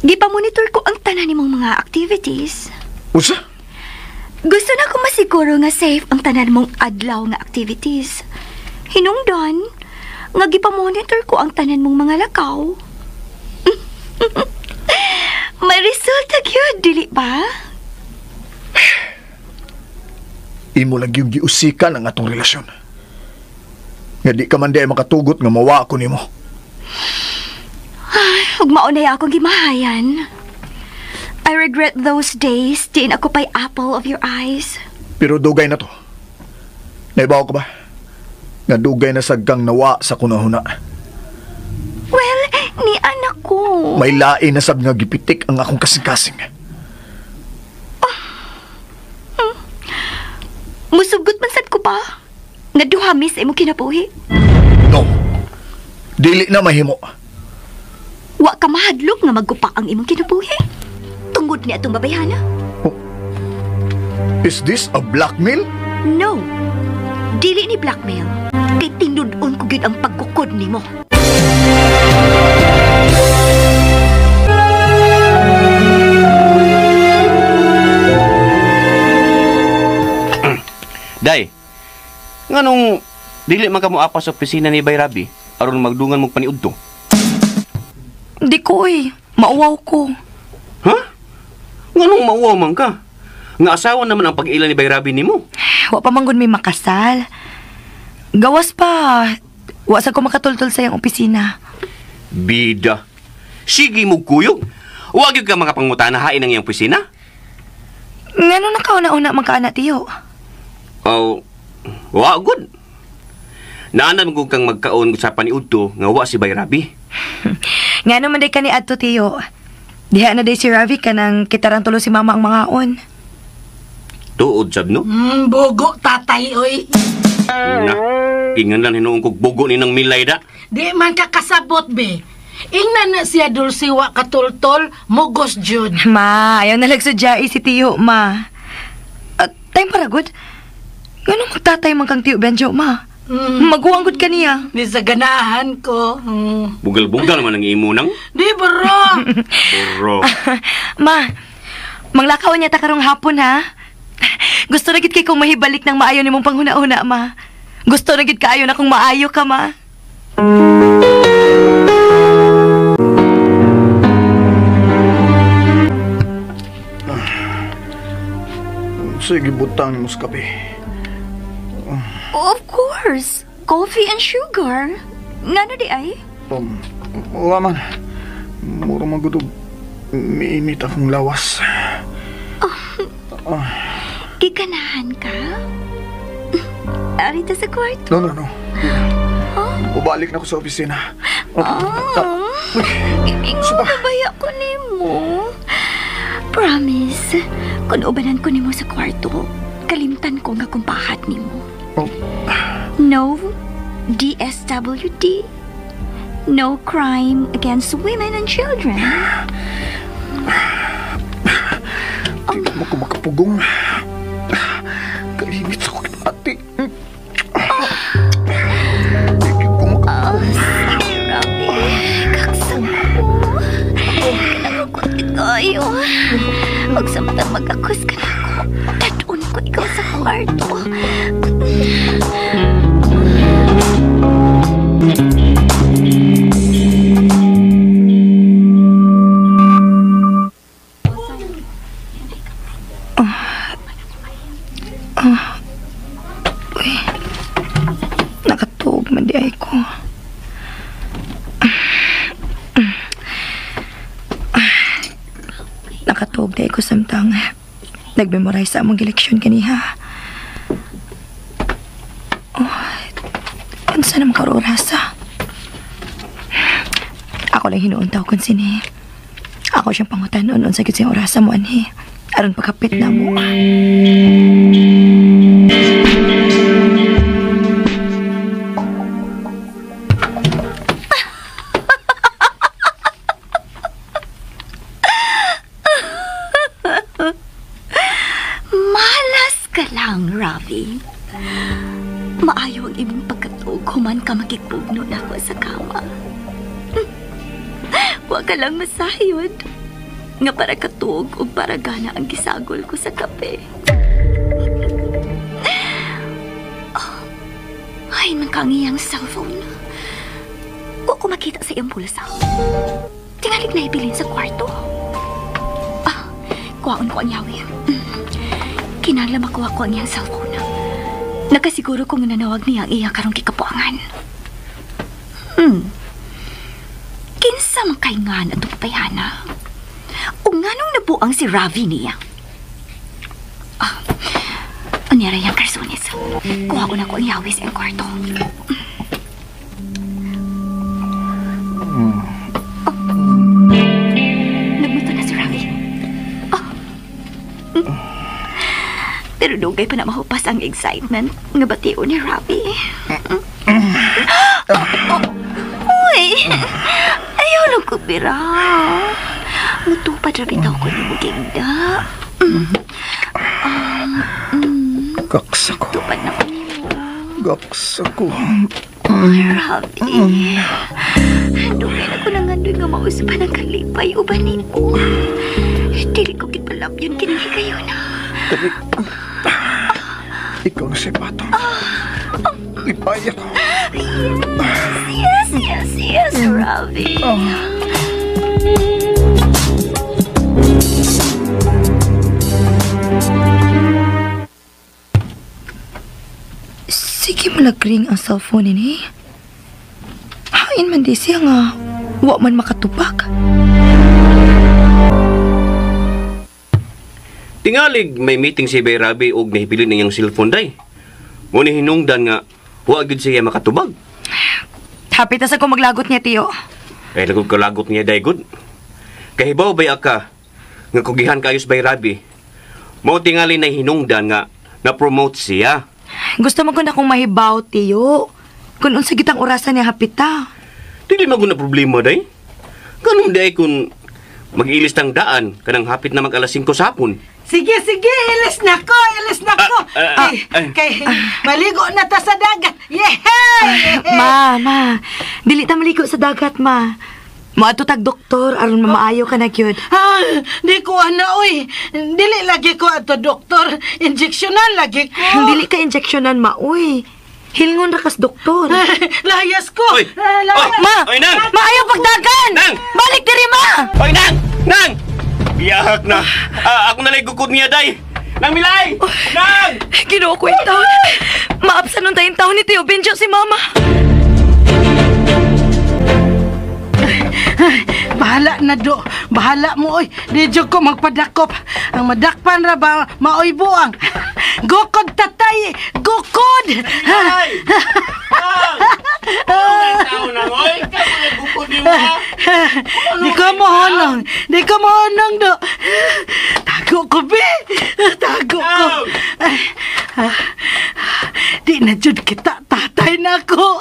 Gipa-monitor ko ang tanan nimong mga activities. Usa? Gusto na ko masiguro nga safe ang tanan mong adlaw nga activities. Hinungdan, nga gipa-monitor ko ang tanan mong mga lakaw. May resulta gyud, dili ba? Imo lang yung giusikan ang atong relasyon. Nga di ka man di ay makatugot nga mawa ako nimo. Ay, ug maunay akong gimahayan. I regret those days diin ako pa'y apple of your eyes. Pero dugay na to. Naibaw ka ba? Nga dugay na sagkang nawa sa kunahuna. Well, ni anak ko. May lain na sab nga gipitik ang akong kasing-kasing. Oh, Duha mi sa imong kinabuhi. No. Dili na mahimo. Wa ka mahadlok nga maggupa ang imong kinabuhi. Tungod ni atong babayhana. Oh. Is this a blackmail? No. Dili ni blackmail. Kay tinud-on ko gyud ang pagkukod nimo. Day, nganong dili man ka moapa sa opisina ni Bay Rabi aron magdungan mong paniudto? Di ko eh. Mauwaw ko. Ha? Nganong mauwaw man ka? Nga asawa naman ang pag-ila ni Bay Rabi nimo. Wa pa man gud may makasal. Gawas pa. Wa sa ko makatultol sa iyang opisina. Bida. Sige mo kuyog. Wa gyud ka makapangutana hain ang iyang opisina. Ngano nakauna-una man ka ana tiyo? Oh, wa gud. Naanan mo kang magkaon sa paniudto nga wa si Bay Rabi. Ngano man day kani adto tiyo. Diha na day si Ravi kanang kitarang tulo si mama ang mangaon. Tuod sab no? Bugo tatay oy. Na, ingan lang hinuong kog bugo ni nang milay da. Di man ka kasabot be. Ingnan na siya Dulce wa katultol, mugos jud. Ma, ayaw na lagsudyai si tiyo ma. Time para good. Ngano magtatay man kang tiyo Benjo ma? Maguwang gud kaniya. Di sa ganahan ko. Bugal-bugal man ang imo nang. Di bro. Bro. Ma, manglakaw niya ta karong hapon ha. Gusto na gid kay kong mahibalik ng maayo nimong panghuna-huna ma. Gusto na gid kaayo na kung maayo ka ma. Sige, butang mo sa kape. Of course. Coffee and sugar. Ngano di ay? Wala man. Mura magudog. Miinit akong lawas. Oh. Giganahan ka? Arita sa kwarto. No. Oh? Ubalik na ko sa opisina. Oh. Imingo na baya ko nimo. Promise, kung ubanan ko nimo sa kwarto, kalimtan ko nga kung pahat nimo. Oh. No DSWD. No crime against women and children. Di mo ko makapugong. Kalimit sa kong ate. Di ko makapugong. Rabi, kaksang ko. Kinakukot kayo. Magsamtang mag-akus ka na ako. Tatun ko ikaw sa kwarto. Uy, nakatuog man di ay ko. Nakatuog di ay ko samtang nagmemorize sa among eleksyon kaniha. Oh, unsa naman karoorasa? Ako lang hinuuntaw kung sini. Ako siyang pangutanon unsa gyud siyang orasa mo anhi. Aron pagkapit na mo. Malas ka lang, Ravi. Maayo ang imong pagkatuog human ka makipugno na ako sa kama. Wa ka lang masayod. Nga para katuog o para gana ang gisagol ko sa kape. Oh, ay, man ka ang iyang cellphone. Wa ko makita sa iyang bulsa. Tingalig na ibilin sa kwarto. Ah, kuwaon ko ang yawi. Kinahanglan makuha ko ang iyang cellphone. Nakasiguro kong nanawag niya ang iya karong kikapuangan. Kinsa man kay ngan atong papayhana? O nganong nabuang si Ravi niya? Ah, unyara yung karsones. Kuha ko na ko ang yawis ang kwarto. Oh. Nagmuto na si Ravi. Oh. Pero Pero dugay pa na mahupas ang excitement nga bation ni Ravi. Uy! Ayaw lang ko, bira. Mutupad ra bitaw ko nimo gigda. Gaksa ko. Tupad na ko nimo. Gaksa ko. Ravi. Dugay na ko nangandoy nga mausupan ang kalipay uban nimo. Dili ko gipalapyon kining higayon. Dali. Ikaw na si Pato. Ipaya ko. Yes, yes, yes, Ravi. Sige malagring ang cellphone ini. Hain man di siya nga wa man makatubag. Tingalig may meeting si Bay Rabi og nahibilin niyang cellphone day. Mo ni hinungdan nga wa gyud siya makatubag. Happy ta sa ko maglagot niya, Tiyo. Ay lagod ka lagot niya day gud. Kahibaw bay aka nga kugihan kayos Bay Rabi. Mo tingali na hinungdan nga na-promote siya. Gusto mo kun akong mahibaw, Tiyo. Kung unsa gitang orasan niya hapita. Dili man na problema day. Ganun day kung mag-ilis tang daan kanang hapit na mag alas 5 sa hapon. Sige, sige, ilis na ko, ilis na ko. Kay maligo na ta sa dagat. Yehey! Ma, dili ta maligo sa dagat, ma. Moadto tag doktor aron mamaayo ka na gyud. Ah, di ko ana oy. Dili lagi ko ato doktor, injeksyonan lagi ko. Dili ka injeksyonan, ma, uy. Hilngon ra kas doktor. Layas ko. Oy, Layas. Ma, Oy, Nang! maayo pagdagan. Nang! Balik diri, ma. Oy, Nang! Nang! Biyahak na. Ako na lang gukod niya, day. Nang Milay! Nang! Ginoo ko yung taon. Maapsan nun tayong taon ni Tio Benjo si Mama. Bahala na do. Bahala mo oy. Di jud ko magpadakop. Ang madakpan ra ba maoy buang. Gukod tatay. Gukod. Ay! Nang! Ang taon na, oy. Kamu gukod ni mo, ha? Di ko mohonong. Di ko mohonong do. Tago ko be. Tago ko. Di na jud kita tatay na ko.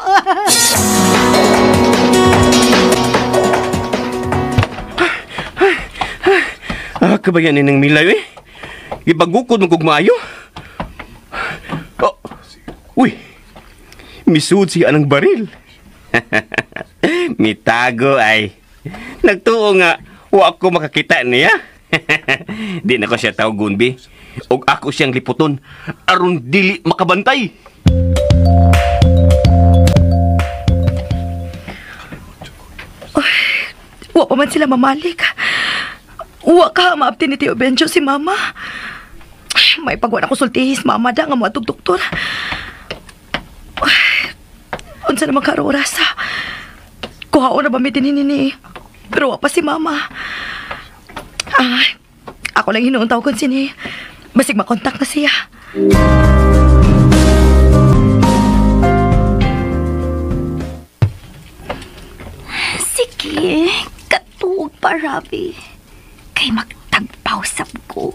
Kabayan ni Nang Milay, eh. Ipagukod mo kog maayo. Oh. Uy. Misuod siya ng baril. Mitago ay. Nagtuo nga, wa ako makakita niya. Di na ko siya tawgon, bi. Og ako siyang liputon, aron dili makabantay. Wa pa man sila mamalik. Wa ka maabti ni Tio Benjo si Mama. May pagwa na ko sultihis Mama da nga moadtog doktor. Unsa naman karo orasa? Kuhaon na ba mi dinhi ni? Pero wa pa si Mama. Ako lang hinuon tawgon sini. Basig makontak na siya. Sige, katuog pa, Ravi. Kay magtagpaw sab ko.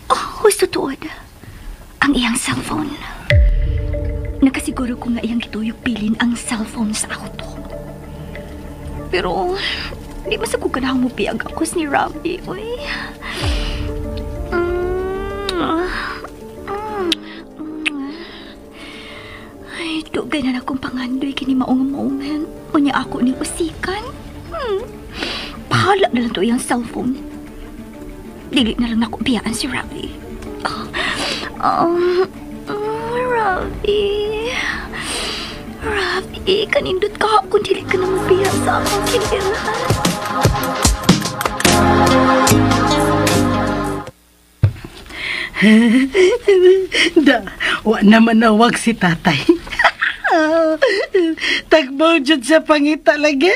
Oh, husto tuod. Ang iyang cellphone. Nakasiguro ko nga iyang gituyog bilin ang cellphone sa auto. Pero, di mas ako ganahang mupiyag ako ni Ravi, uy. Ay, dugay na akong pangandoy kini maong moment. Unya ako ning usikan. Bahala na lang to iyang cellphone. Dili na lang nako biyaan si Ravi. Ravi. Ravi, kanindot ka kung dili ka na mabiya sa akong kinirahan. Da, wa na manawag si tatay. Tagbaw jud sa pangita lagi.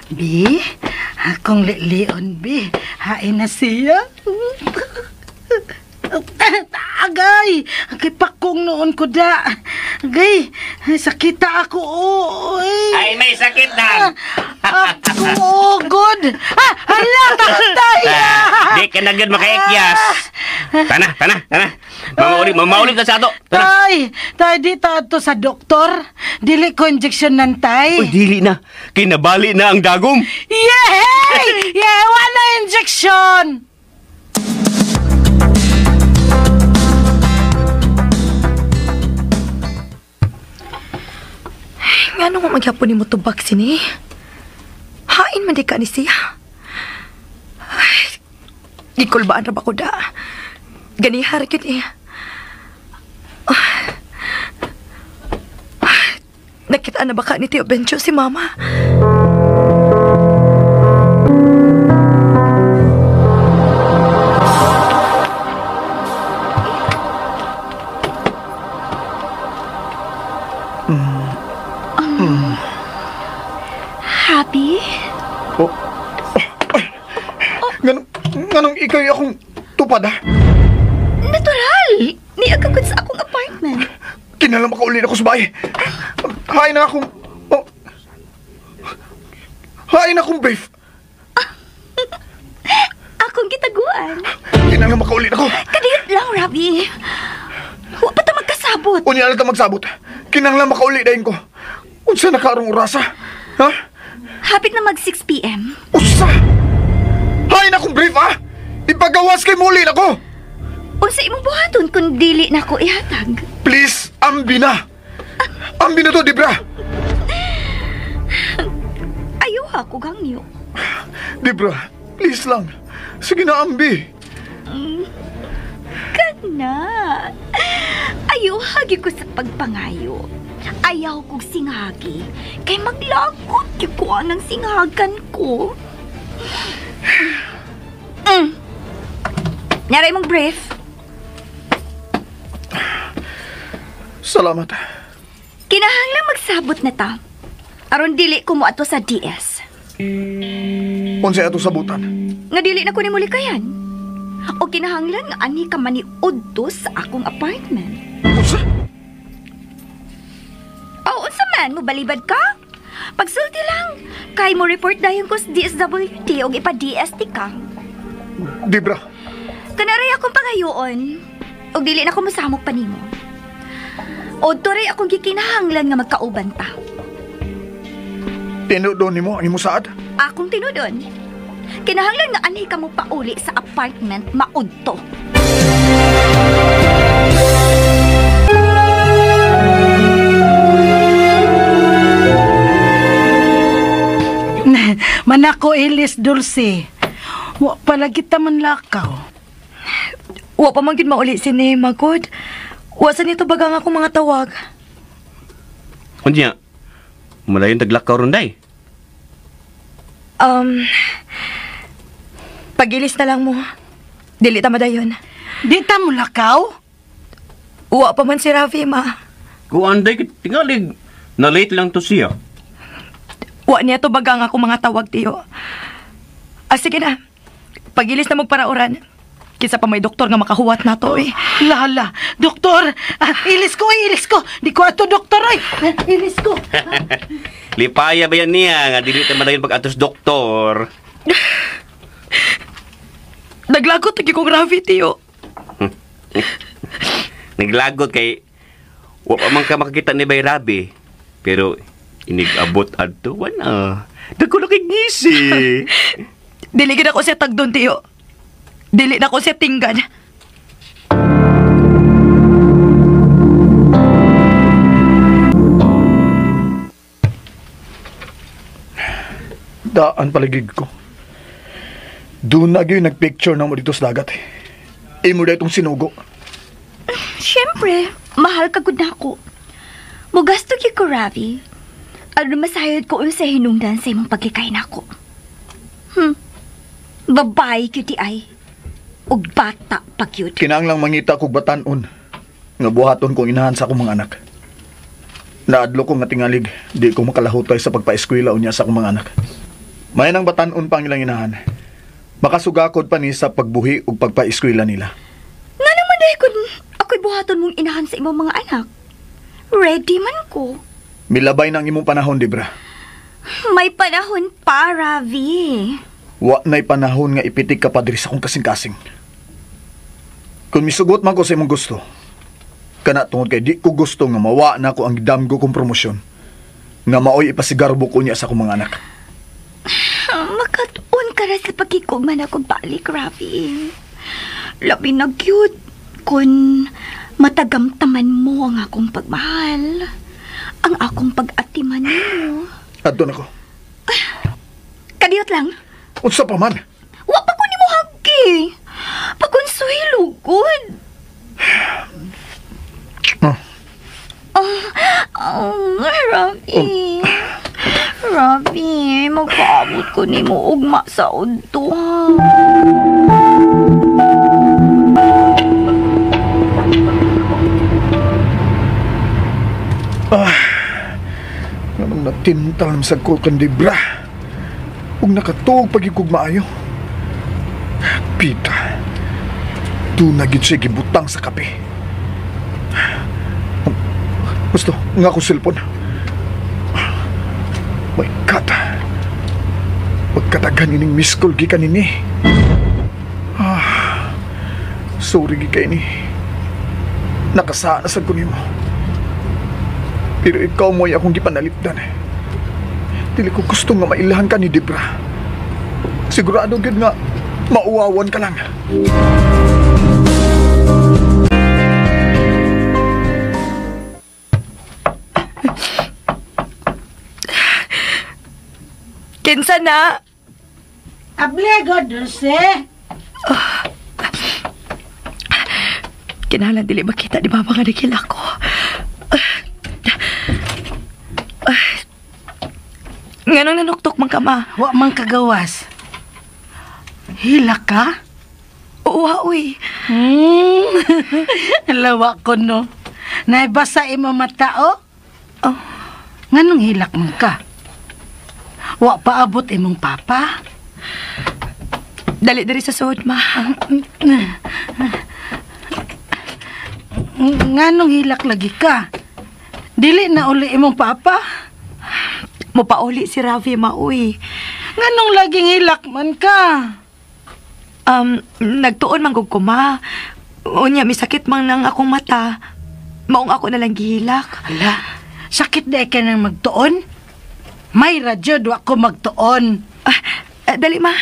Bi, akong lilion, bi. Hain na siya. Agay! Agay, pakong noon ko da. Agay, sakita ako. Oh, ay, may sakit na. Ako, oh, good. Ah, hala, tatay! Di ka ka na gyud makaikyas. Tana, tana, tana. Mamauli ta sa ato. Tana. Tay, tay di ta ato sa doktor. Dili ko injection nan tay. Uy, dili na. Kinabali na ang dagom. Yay! Yeah, wala injection. Ngano nga magyapon ni mo tubak sini? Hain man di ka ni siya. Ay, gikulbaan ra ba ko da? Ganihar gyud eh. Nakita na ba ka ni Tio Bencho si Mama? Happy? Oh. Ay, nganong ikay akong tupad, ha? Natural! Niagagod sa akong apartment. Kinala makaulin ako sa bahay. Hain na akong... Oh. Hain akong brief. Akong gitaguan. Kinala makaulin ako. Kadiyot lang, Ravi. Huwag pa ta magkasabot. Unya na ta magsabot. Kinanglan makauli dahin ko. Unsa na karong orasa? Ha? Hapit na mag 6 p.m. Usa! Hain akong brief, ha? Ipagawas kay muli na ko! Unsa imong buhaton kung dili na ko ihatag? Please, ambi na! Ambi na to, Debra! Ayaw ako gangyo. Debra, please lang. Sige na, ambi. Kana. Ayaw hagi ko sa pagpangayo. Ayaw kong singhagi. Kay maglagot yung kuha ng singhagan ko. Naray mong brief. Salamat. Kinahanglang magsabot na ta. Aron dili ko mo ato sa DS. Unsay ato sabutan? Nga dili na ko ni mulikayan. O kinahanglan nga ani ka maniudto sa akong apartment. Unsa? O unsa man, mobalibad ka? Pagsulti lang, kay mo report dayon ko sa DSWD og ipa-DST ka. Debra. Kanaray akong pangayoon. Og dili na ko mosamok pa nimo. O turay akong gikinahanglan nga magkauban ta. Tinudon nimo ang imong saad? Akong tinudon. Kinahanglan nga anhi ka mo pauli sa apartment maudto. Manako ilis Dulce. Wa pala kita man lakaw. Wa pa man gid mauli si Nema, God. Wa sa nito bagang ako mga tawag. Unya, malayon taglakaw ron day. Pagilis na lang mo. Dili ta madayon. Di ta mo lakaw? Wa pa man si Ravi, ma. Kuan day, tingalig. Na late lang to siya. Wa niya to bagang ako mga tawag, tiyo. Ah, sige na. Pagilis na magparauran. Kisa pa may doktor nga makahuwat na to, eh. Lala, doktor! Ah, ilis ko, ilis ko! Di ko ato, doktor, ay! Ilis ko! Lipaya ba yan niya? Nga dili ta madayon pag-atos doktor. Naglagot lagi kong Ravi, tiyo. Naglagot kay wa pa man ka makakita ni Bay Rabi. Pero inig-abot adto, wala. Dagko na kay ngisi. Dili gid ako siya tagdon, tiyo. Dili na ko siya tinggan. Daan paligid ko. Doon na gyud nagpicture na mo dito sa dagat. Imo na itong sinugo. Siyempre, mahal ka gud nako. Mugasto gyud ko, Ravi. Ano masayod ko unsa hinungdan sa imong paglikay nako. Babae gyud di ay. Ug bata pa gyud. Kinahanglang mangita kog batan-on nga buhaton kong inahan sa akong mga anak. Naadlo ko nga tingalig, di ko makalahutay sa pagpaeskwela unya sa akong mga anak. May nang batan-on pa ang ilang inahan. Makasugakod pa ni sa pagbuhi ug pagpaeskwela nila. Nga naman dahil kung ako'y buhaton mong inahan sa imong mga anak. Ready man ko. Milabay na ang imong panahon, Debra. May panahon pa, Ravi. Wa na'y panahon nga ipitik ka pa diri sa akong kasing-kasing. Kung misugot man ko sa imong gusto, kana tungod kay di ko gusto nga mawa na ko ang gidamgo kong promosyon, nga maoy ipasigarbo ko niya sa akong mga anak. Makatuon ka ra sa pagkikugman ako balik, Ravi. Labi na cute kung matagamtaman mo ang akong pagmahal, ang akong pag-atiman mo. Adto na ko. Kadiyot lang. Unsa pa man? Wa pa ko nimo hagi. Pakonsuelo gud. Oh, Ravi. Ravi, magpaabot ko nimo ugma sa udto. Nganong natintal naman sa ko kandibra. Ug nakatuog pagikog maayo. Pita, doon na gid siya gibutang sa kape. Gusto, nga akong cellphone. My God. Pagkataghan ining miss call gikan nini. Sorry gikay ni. Nakasana sad ko nimo. Pero ikaw mo'y akong gipanalipdan. Dili ko gusto nga mailahan ka ni Debra. Sigurado gyud nga mauwawan ka lang. Kinsa na? Abligo, Dulce. Kinahanglan dili makita ni Mama nga naghila ko. Nganong nanuktok man ka, ma? Wa man kagawas. Hila ka? Oo, uy. Lawa ko, no. Naibasa imo mata, oh. Oh. Nganong hilak man ka? Wa pa abot imong papa? Dali diri sa suod, ma. Nganong hilak lagi ka? Dili na uli imong papa? Mupauli si Ravi, ma, uy. Nganong laging hilak man ka? Nagtuon man gud ko, ma. Unya, may sakit man nang akong mata. Maong ako na lang gihilak. Ala, sakit na ka nang magtuon? May radyo, wa ko magtuon. Dali, ma.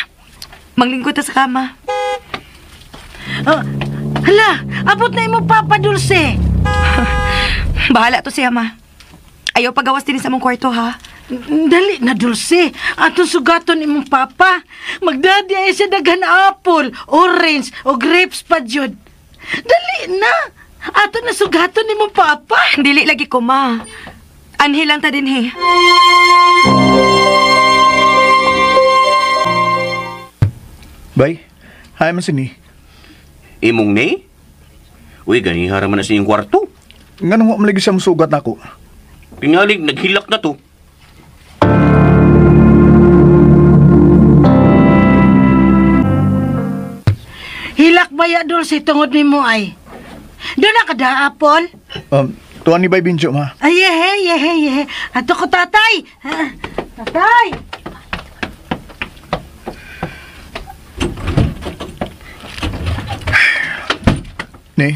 Manglingkod ta sa kama. Oh, hala, abot na imo papa, Dulce. Bahala to siya, ma. Ayaw pagawas din sa mong kwarto, ha? Dali na, Dulce. Atong sugaton imong papa. Magdadi ay siya daghan apple, orange, o grapes pa jud. Dali na. Ato na sugaton imong papa. Dili lagi ko, ma. Anhi lang ta din, he. Bay, hi man sini. Imong ni? Uy, ganihara man na sa iyong kwarto. Nganong wa man lagi siya musugat nako? Tingalig, naghilak na to. Hilak ba ya, Dulce, tungod ni mo ay? Doon na ka da, Apple? Tuwan ni Bay Binjo, ma. Ay, yehe, yehe, yehe. Ato ko, tatay. Tatay! Ni,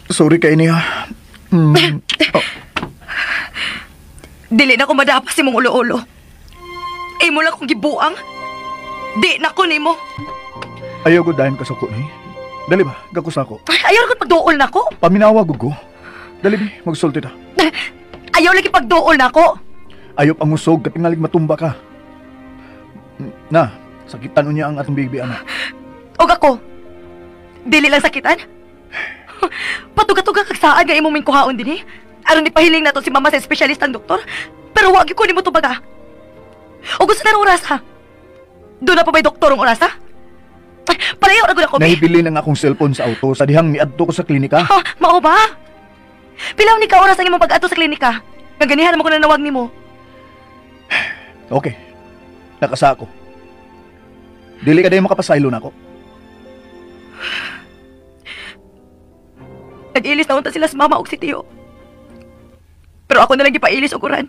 sorry kay niya. Oh. Dili na ko madapas imong ulo-ulo. Imo lang kong gibuang. Di na ko nimo. Ayaw ko dahin kasuko ni. Dali ba, gakus ako. Ayaw ko pagduol na ko. Paminawa ko. Dali ba, magsulti ta. Ayaw lagi pagduol na ko. Ayaw pangusog, katingalig matumba ka. Na, sakitan niya ang atong baby, anak. Og ako, dili lang sakitan. Patuga-tuga kagsaan nga imong mingkuhaon din eh. Aron ni pahiling na to si mama sa espesyalistang doktor. Pero wag ko nimo tubaga. O gusto na ng oras ha? Doon na pa ba'y doktor ang oras ha? Palayo na gud ako. Nahibili na nga akong cellphone sa auto sa dihang niadto ko sa klinika. Ha, mao ba? Pilaw ni ka oras ang imong pag-adto sa klinika. Nga ganihan mo ko nanawag nimo. Okay. Nakasa ako. Dili ka din makapasaylo nako. Nag-ilis na unta sila sa mama og si Tio. Pero ako na lang gipailis og uran.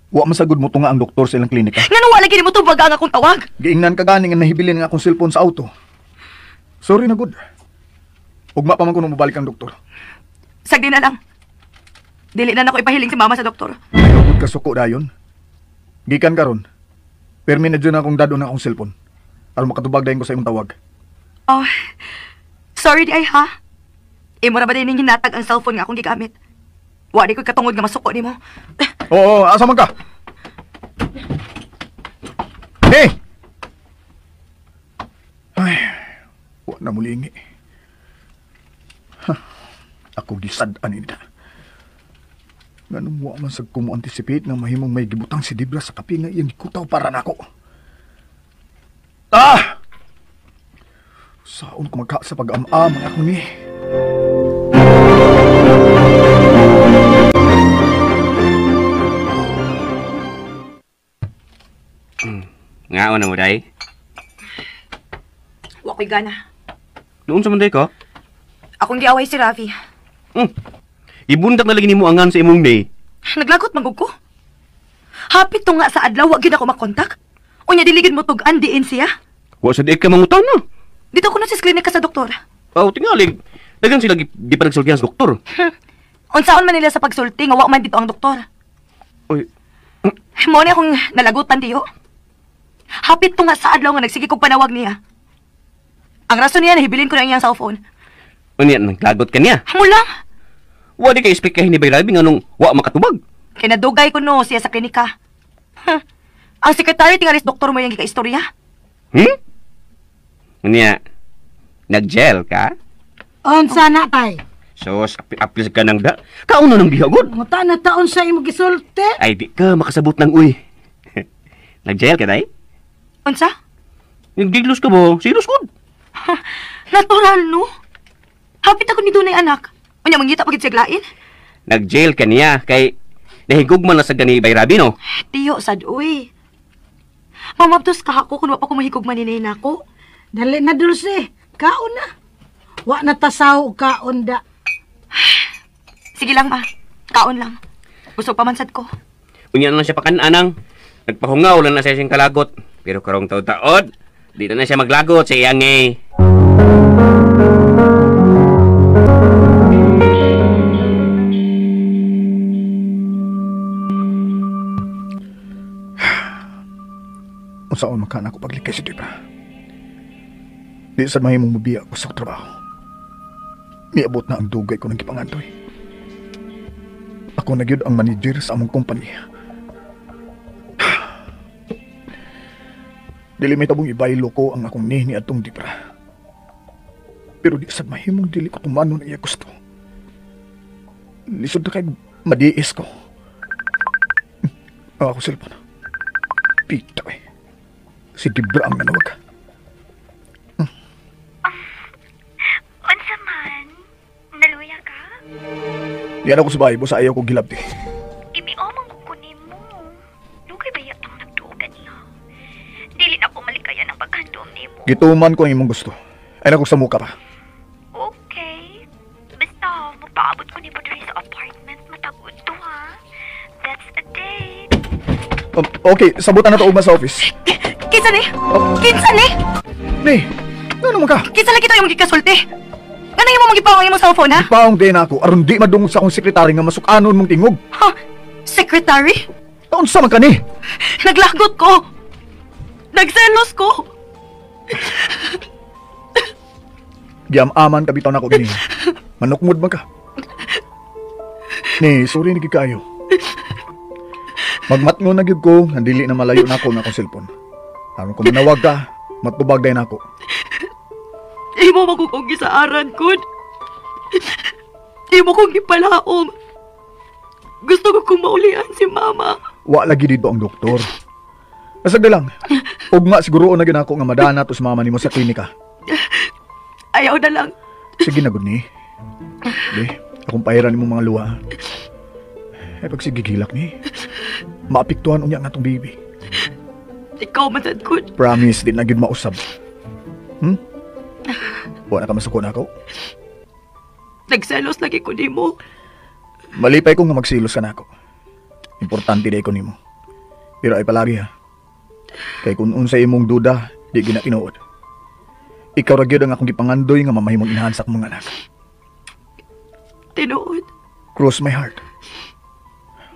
Wa masagod mo tunga ang doktor sa ilang klinika. Ngano wala gini mo tubag ang akong tawag? Giingnan ka gani nga nahibilin nga akong cellphone sa auto. Sorry na good. Ugma pa man kuno mobalik ang doktor. Sagdi na lang. Dili na nako ipahiling si mama sa doktor. Ayaw ka suko dayon. Gikan karon. Permi na dyan akong dadon na akong cellphone. Aron makatubag dayon ko sa imong tawag. Oh, sorry di ay ha. Imo ra ba din hinatag ang cellphone nga akong gigamit? Wa di ko'y katungod nga masuko nimo. Oo, asa man ka? Hey! Ay, wa na mulingi. Ha, ako gisad-an nila. Ganun wa man sa kumu-anticipate na mahimong may gibutang si Debra sa kape nga iyang gikutaw para nako. Ah! Saon ko magka sa pag-am-am ang ako ni. Ngaon na mo, day? Wa ko'y gana. Noon sa man day ka? Akong giaway si Ravi. Ibundak na lagi nimo angan sa imong ni. Naglagot magug ko. Hapit to nga sa adlaw wa gyud ako makontak. Unya dili gid mo tug-an diin siya. Wa sa di ka mangutan na. Dito ko na sa klinika sa doktor. Oh, tingali. Dagan sila di pa nagsultihan sa doktor. Unsaon man nila sa pagsulti nga wa man dito ang doktor. Oy. Mo ni akong nalagutan diyo. Hapit to nga sa adlaw nga nagsige kog panawag niya. Ang rason niya nahibilin ko na iyang cellphone. Unya naglagot ka niya. Amo lang. Wa di kay explain ni Bay Rabi nganong wa makatubag. Kay nadugay ko no siya sa klinika. Huh. Ang sekretary tingalis doktor mo yung gikaistorya. Unya nag-gel ka? Unsa na tay? Sos, apil ka nang da. Kauna nang diha gud. Nguta na taon sa imo gisulti. Ay di ka makasabot ng uy. Nag-gel ka day? Unsa? Nagiglos ka ba? Silos gud. Natural no. Hapit ako ni dunay anak. Unya mangita pagid siya lain. Nag-jail ka niya kay nahigugma na sa gani Bay Rabi no. Tiyo sad uy. Mamabdos ka ako kung wa pa ko mahigugma ni nako. Dali na Dulce, kaon na. Wa na tasaw kaon da. Sige lang ma, kaon lang. Busog pa man sad ko. Unya na siya pakan-anang. Nagpahungaw lang na siya siyang kalagot. Pero karong taod-taod, di na siya maglagot sa iyang eh. Unsaon man ka na ako paglikay si Debra. Di sad mahimong mobiya ko sa trabaho. Miabot na ang dugay ko ng gipangandoy. Ako na gyud ang manager sa among kumpanya. Dili may tabong ibaylo ko ang akong nihi ni atong Debra. Pero di sad mahimong dili ko tumanon ang iya gusto. Lisod na kay madiis ko. Ang ako cellphone. Pita eh. Si Debra ang nanawag. Unsa man? Naluya ka? Diyan ako sa bahay, boss. Ayaw ko gilabti. Imiomang ko nimo. Dugay ba yatong nagduogan niya? Dili na ko malikayan ang paghandom nimo. Gituman ko ang imong gusto. Ay nako sa muka pa. Okay. Basta, magpaabot ko nimo diri sa apartment. Matagod to, ha? That's a date. Okay, sabutan na to ugma sa office. Kinsa ni? Kinsa ni? Ni, ano man ka? Kinsa lagi to yung gikasulti? Ngano imo magipaong imong cellphone ha? Gipaong din ako aron di madungog sa akong sekretary nga masukanon mong tingog. Ha? Secretary? Unsa man ka ni? Naglagot ko. Nagselos ko. Giam-aman ka bitaw nako gini. Manukmod man ka. Ni, sorry ni kayo. Magmatngon na gyud ko, nga dili na malayo nako nga akong cellphone. Aron kung manawag ka, matubag dayon ako. Imo man kong gisaaran kun. Imo kong gipalaom. Gusto ko kong maulian si mama. Wa lagi dito ang doktor. Asag na lang. Ugma siguro na gyud ako nga madana to sa mama nimo sa klinika. Ayaw na lang. Sige na gud ni. Di, akong pahiran nimo mga luha. Ay pag sige gilak ni. Maapektuhan unya nga tong baby. Ikaw man sad kun. Promise di na gyud mausab. Wa na ka masuko na ako. Nagselos lagi ko nimo. Malipay ko nga magsilos ka nako. Importante di ko nimo. Pero ay palagi ha. Kay kung unsa imong duda, di gina tinuod. Ikaw ra gyud ang akong gipangandoy nga mamahimong inahan sa akong mga anak. Tinuod. Cross my heart.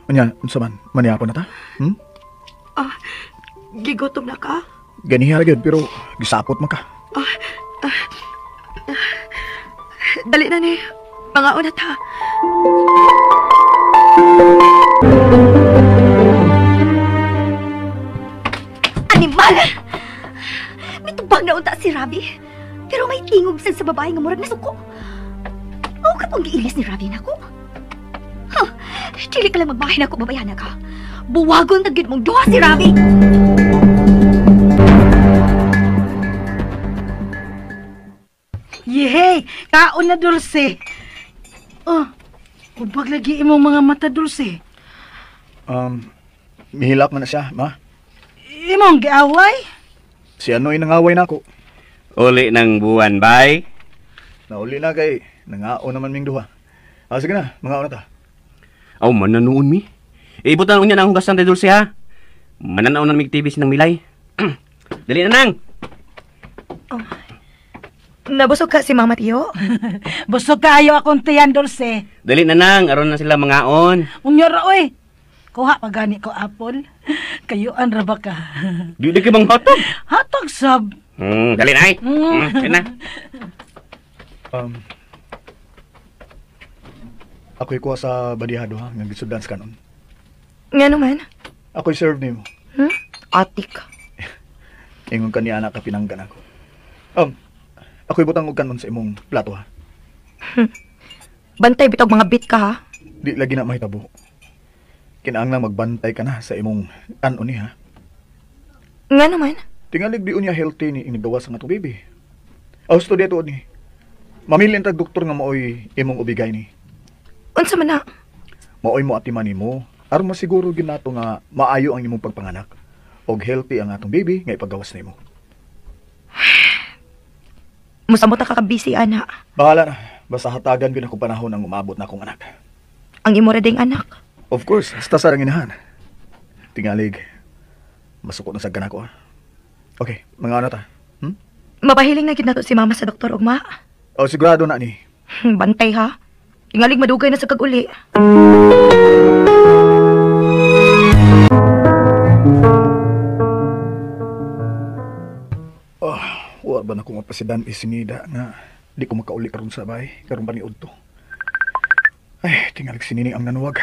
Unya, unsa man, manihapon na ta? Hmm? Ah, gigutom na ka? Ganiha ra gyud pero gisapot man ka. Dali na ni. Mga una ta. Animal! Mitubag na unta si Rabi. Pero may tingog sad sa babae nga murag nasuko. Mao ka pong giilis ni Rabi nako. Huh, dili ka lang magbahin ako, babayana ka. Buwagon na gyud mong duha si Rabi. Yehey! Kaon na, Dulce. Oh, ubag lagi imong mga mata, Dulce. Mihilak man na siya, ma. Imong giaway? Si ano ay nangaway na ako. Uli ng buwan, bay. Nauli na kay nangao naman ming duha. Ah, sige na, mangao na ta. Aw, mananoon mi. Ibutan unya na ang hugasan, Dulce, ha? Mananaon na mig TV sinang milay. Dali na nang! Oh. Nabusog ka si Mama Tiyo? Busog kaayo akong tiyan, Dulce. Dali na nang, aron na sila mangaon. Unya ra, oy. Kuha pa gani ko apple. Kayuan ra ba ka? Di ka bang hatag? Hatag sab. Dali na ay. Dali na. Ako'y kuha sa badihado ha, nga gisudan sa kanon. Nga naman? Ako'y serve nimo. Hmm? Atik. Ingon ka ni anak ka pinanggan ako. Ako'y butang og kanon sa imong plato ha. Bantay bitog mga bit ka ha. Di lagi na mahitabo. Kinaanglang magbantay ka na sa imong kanon ni ha. Nga naman? Tingalig di unya healthy ni inigawas ang atong baby. Aw, study tuod ni. Mamilin tag doktor nga maoy imong ubigay ni. Unsa man na? Maoy mo atiman nimo aron masiguro gyud nato nga maayo ang imong pagpanganak og healthy ang atong baby nga ipagawas nimo. Musamot ka ka busy ana. Bahala na. Basta hatagan gyud ako panahon ang umabot na akong anak. Ang imo ra ding anak. Of course, hasta sa ranginahan. Tingalig, masuko na sa ganako ha. Okay, mga ano ta? Hmm? Mapahiling na gid nato si mama sa doktor ugma. Oh, sigurado na ni. Bantay ha. Tingalig madugay na sa kag-uli. Oh, wa ba na kong mapasidan isinida nga di ko makauli karon sa bay, karon pa ni udto. Ay, tingalig sinining ang nanuwag.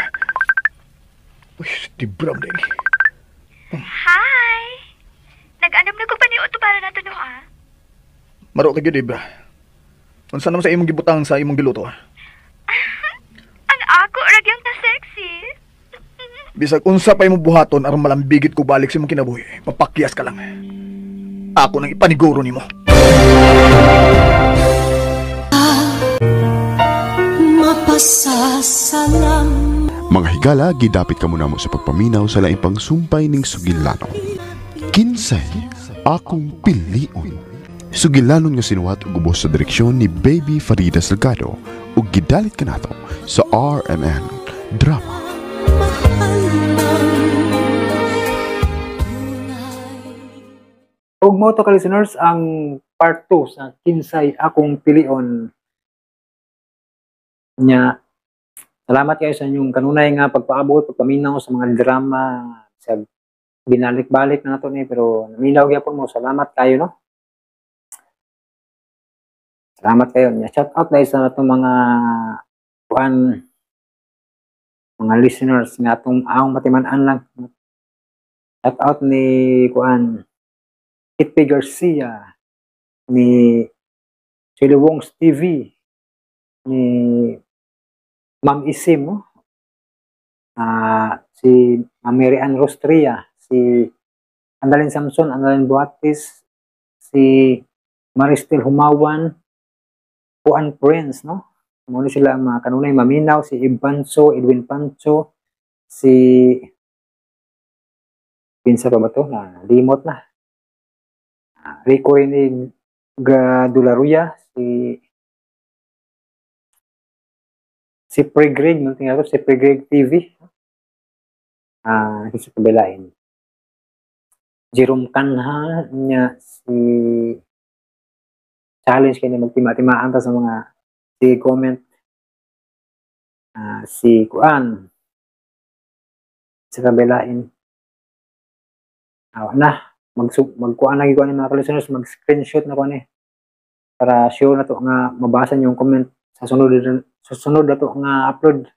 Uy, di Bram din. Hi! Nag-anam na ko pa ni Otto para nato no, ah. Maro ka gyud, Debra. Unsa naman sa imong gibutang sa imong giluto, ah? Ang ako ra gyud ta sexy. Bisag unsa pa imong buhaton aron malambigit ko balik sa imong kinabuhi, mapakyas ka lang. Ako nang ipaniguro nimo. Mapasasalam. Mga higala, gidapit ka muna mo sa pagpaminaw sa laing pangsumpay ning sugilanon. Kinsay akong pilion. Sugilanon nga sinuhat ug ubos sa direksyon ni Baby Farida Salgado ug gidalit kanato sa RMN Drama. Ug mo to ka listeners ang part 2 sa Kinsay Akong Pilion. Nya, salamat kayo sa inyong kanunay nga pagpaabot, pagpaminaw sa mga drama, sa binalik-balik na nato ni, pero naminaw gyapon mo. Salamat kayo, no? Salamat kayo. Nya, shout out dahil sa atong mga kuan, mga listeners nga atong awong matiman-an lang. Shout out ni kuan Kitty Garcia, ni Chili Wong's TV, ni Ma'am Isim, no? Si Ma'am Mary Ann Rostria, si Andalin Samson, Andalin Buatis, si Maristel Humawan, Juan Prince, no? Muna sila ang mga kanunay maminaw, si Ibanso, Edwin Pancho, si Pinsa pa ba to? Na, limot na. Rico Rene Gadularuya, si Pregreg, no? Tingnan ko, si Pregreg TV. Sa kabilain. Jerome Kanha nya si challenge kini, magtima-timaan ta sa mga si comment, si kuan sa kabilain. Na magkuan lagi ko ani, mga listeners, mag screenshot na ko ani para sure na to nga mabasa niyo yung comment sa sunod na to nga upload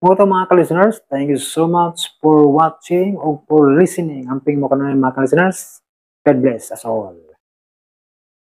mo to, mga ka-listeners. Thank you so much for watching or for listening. Amping mo kanunay, mga ka-listeners. God bless us all.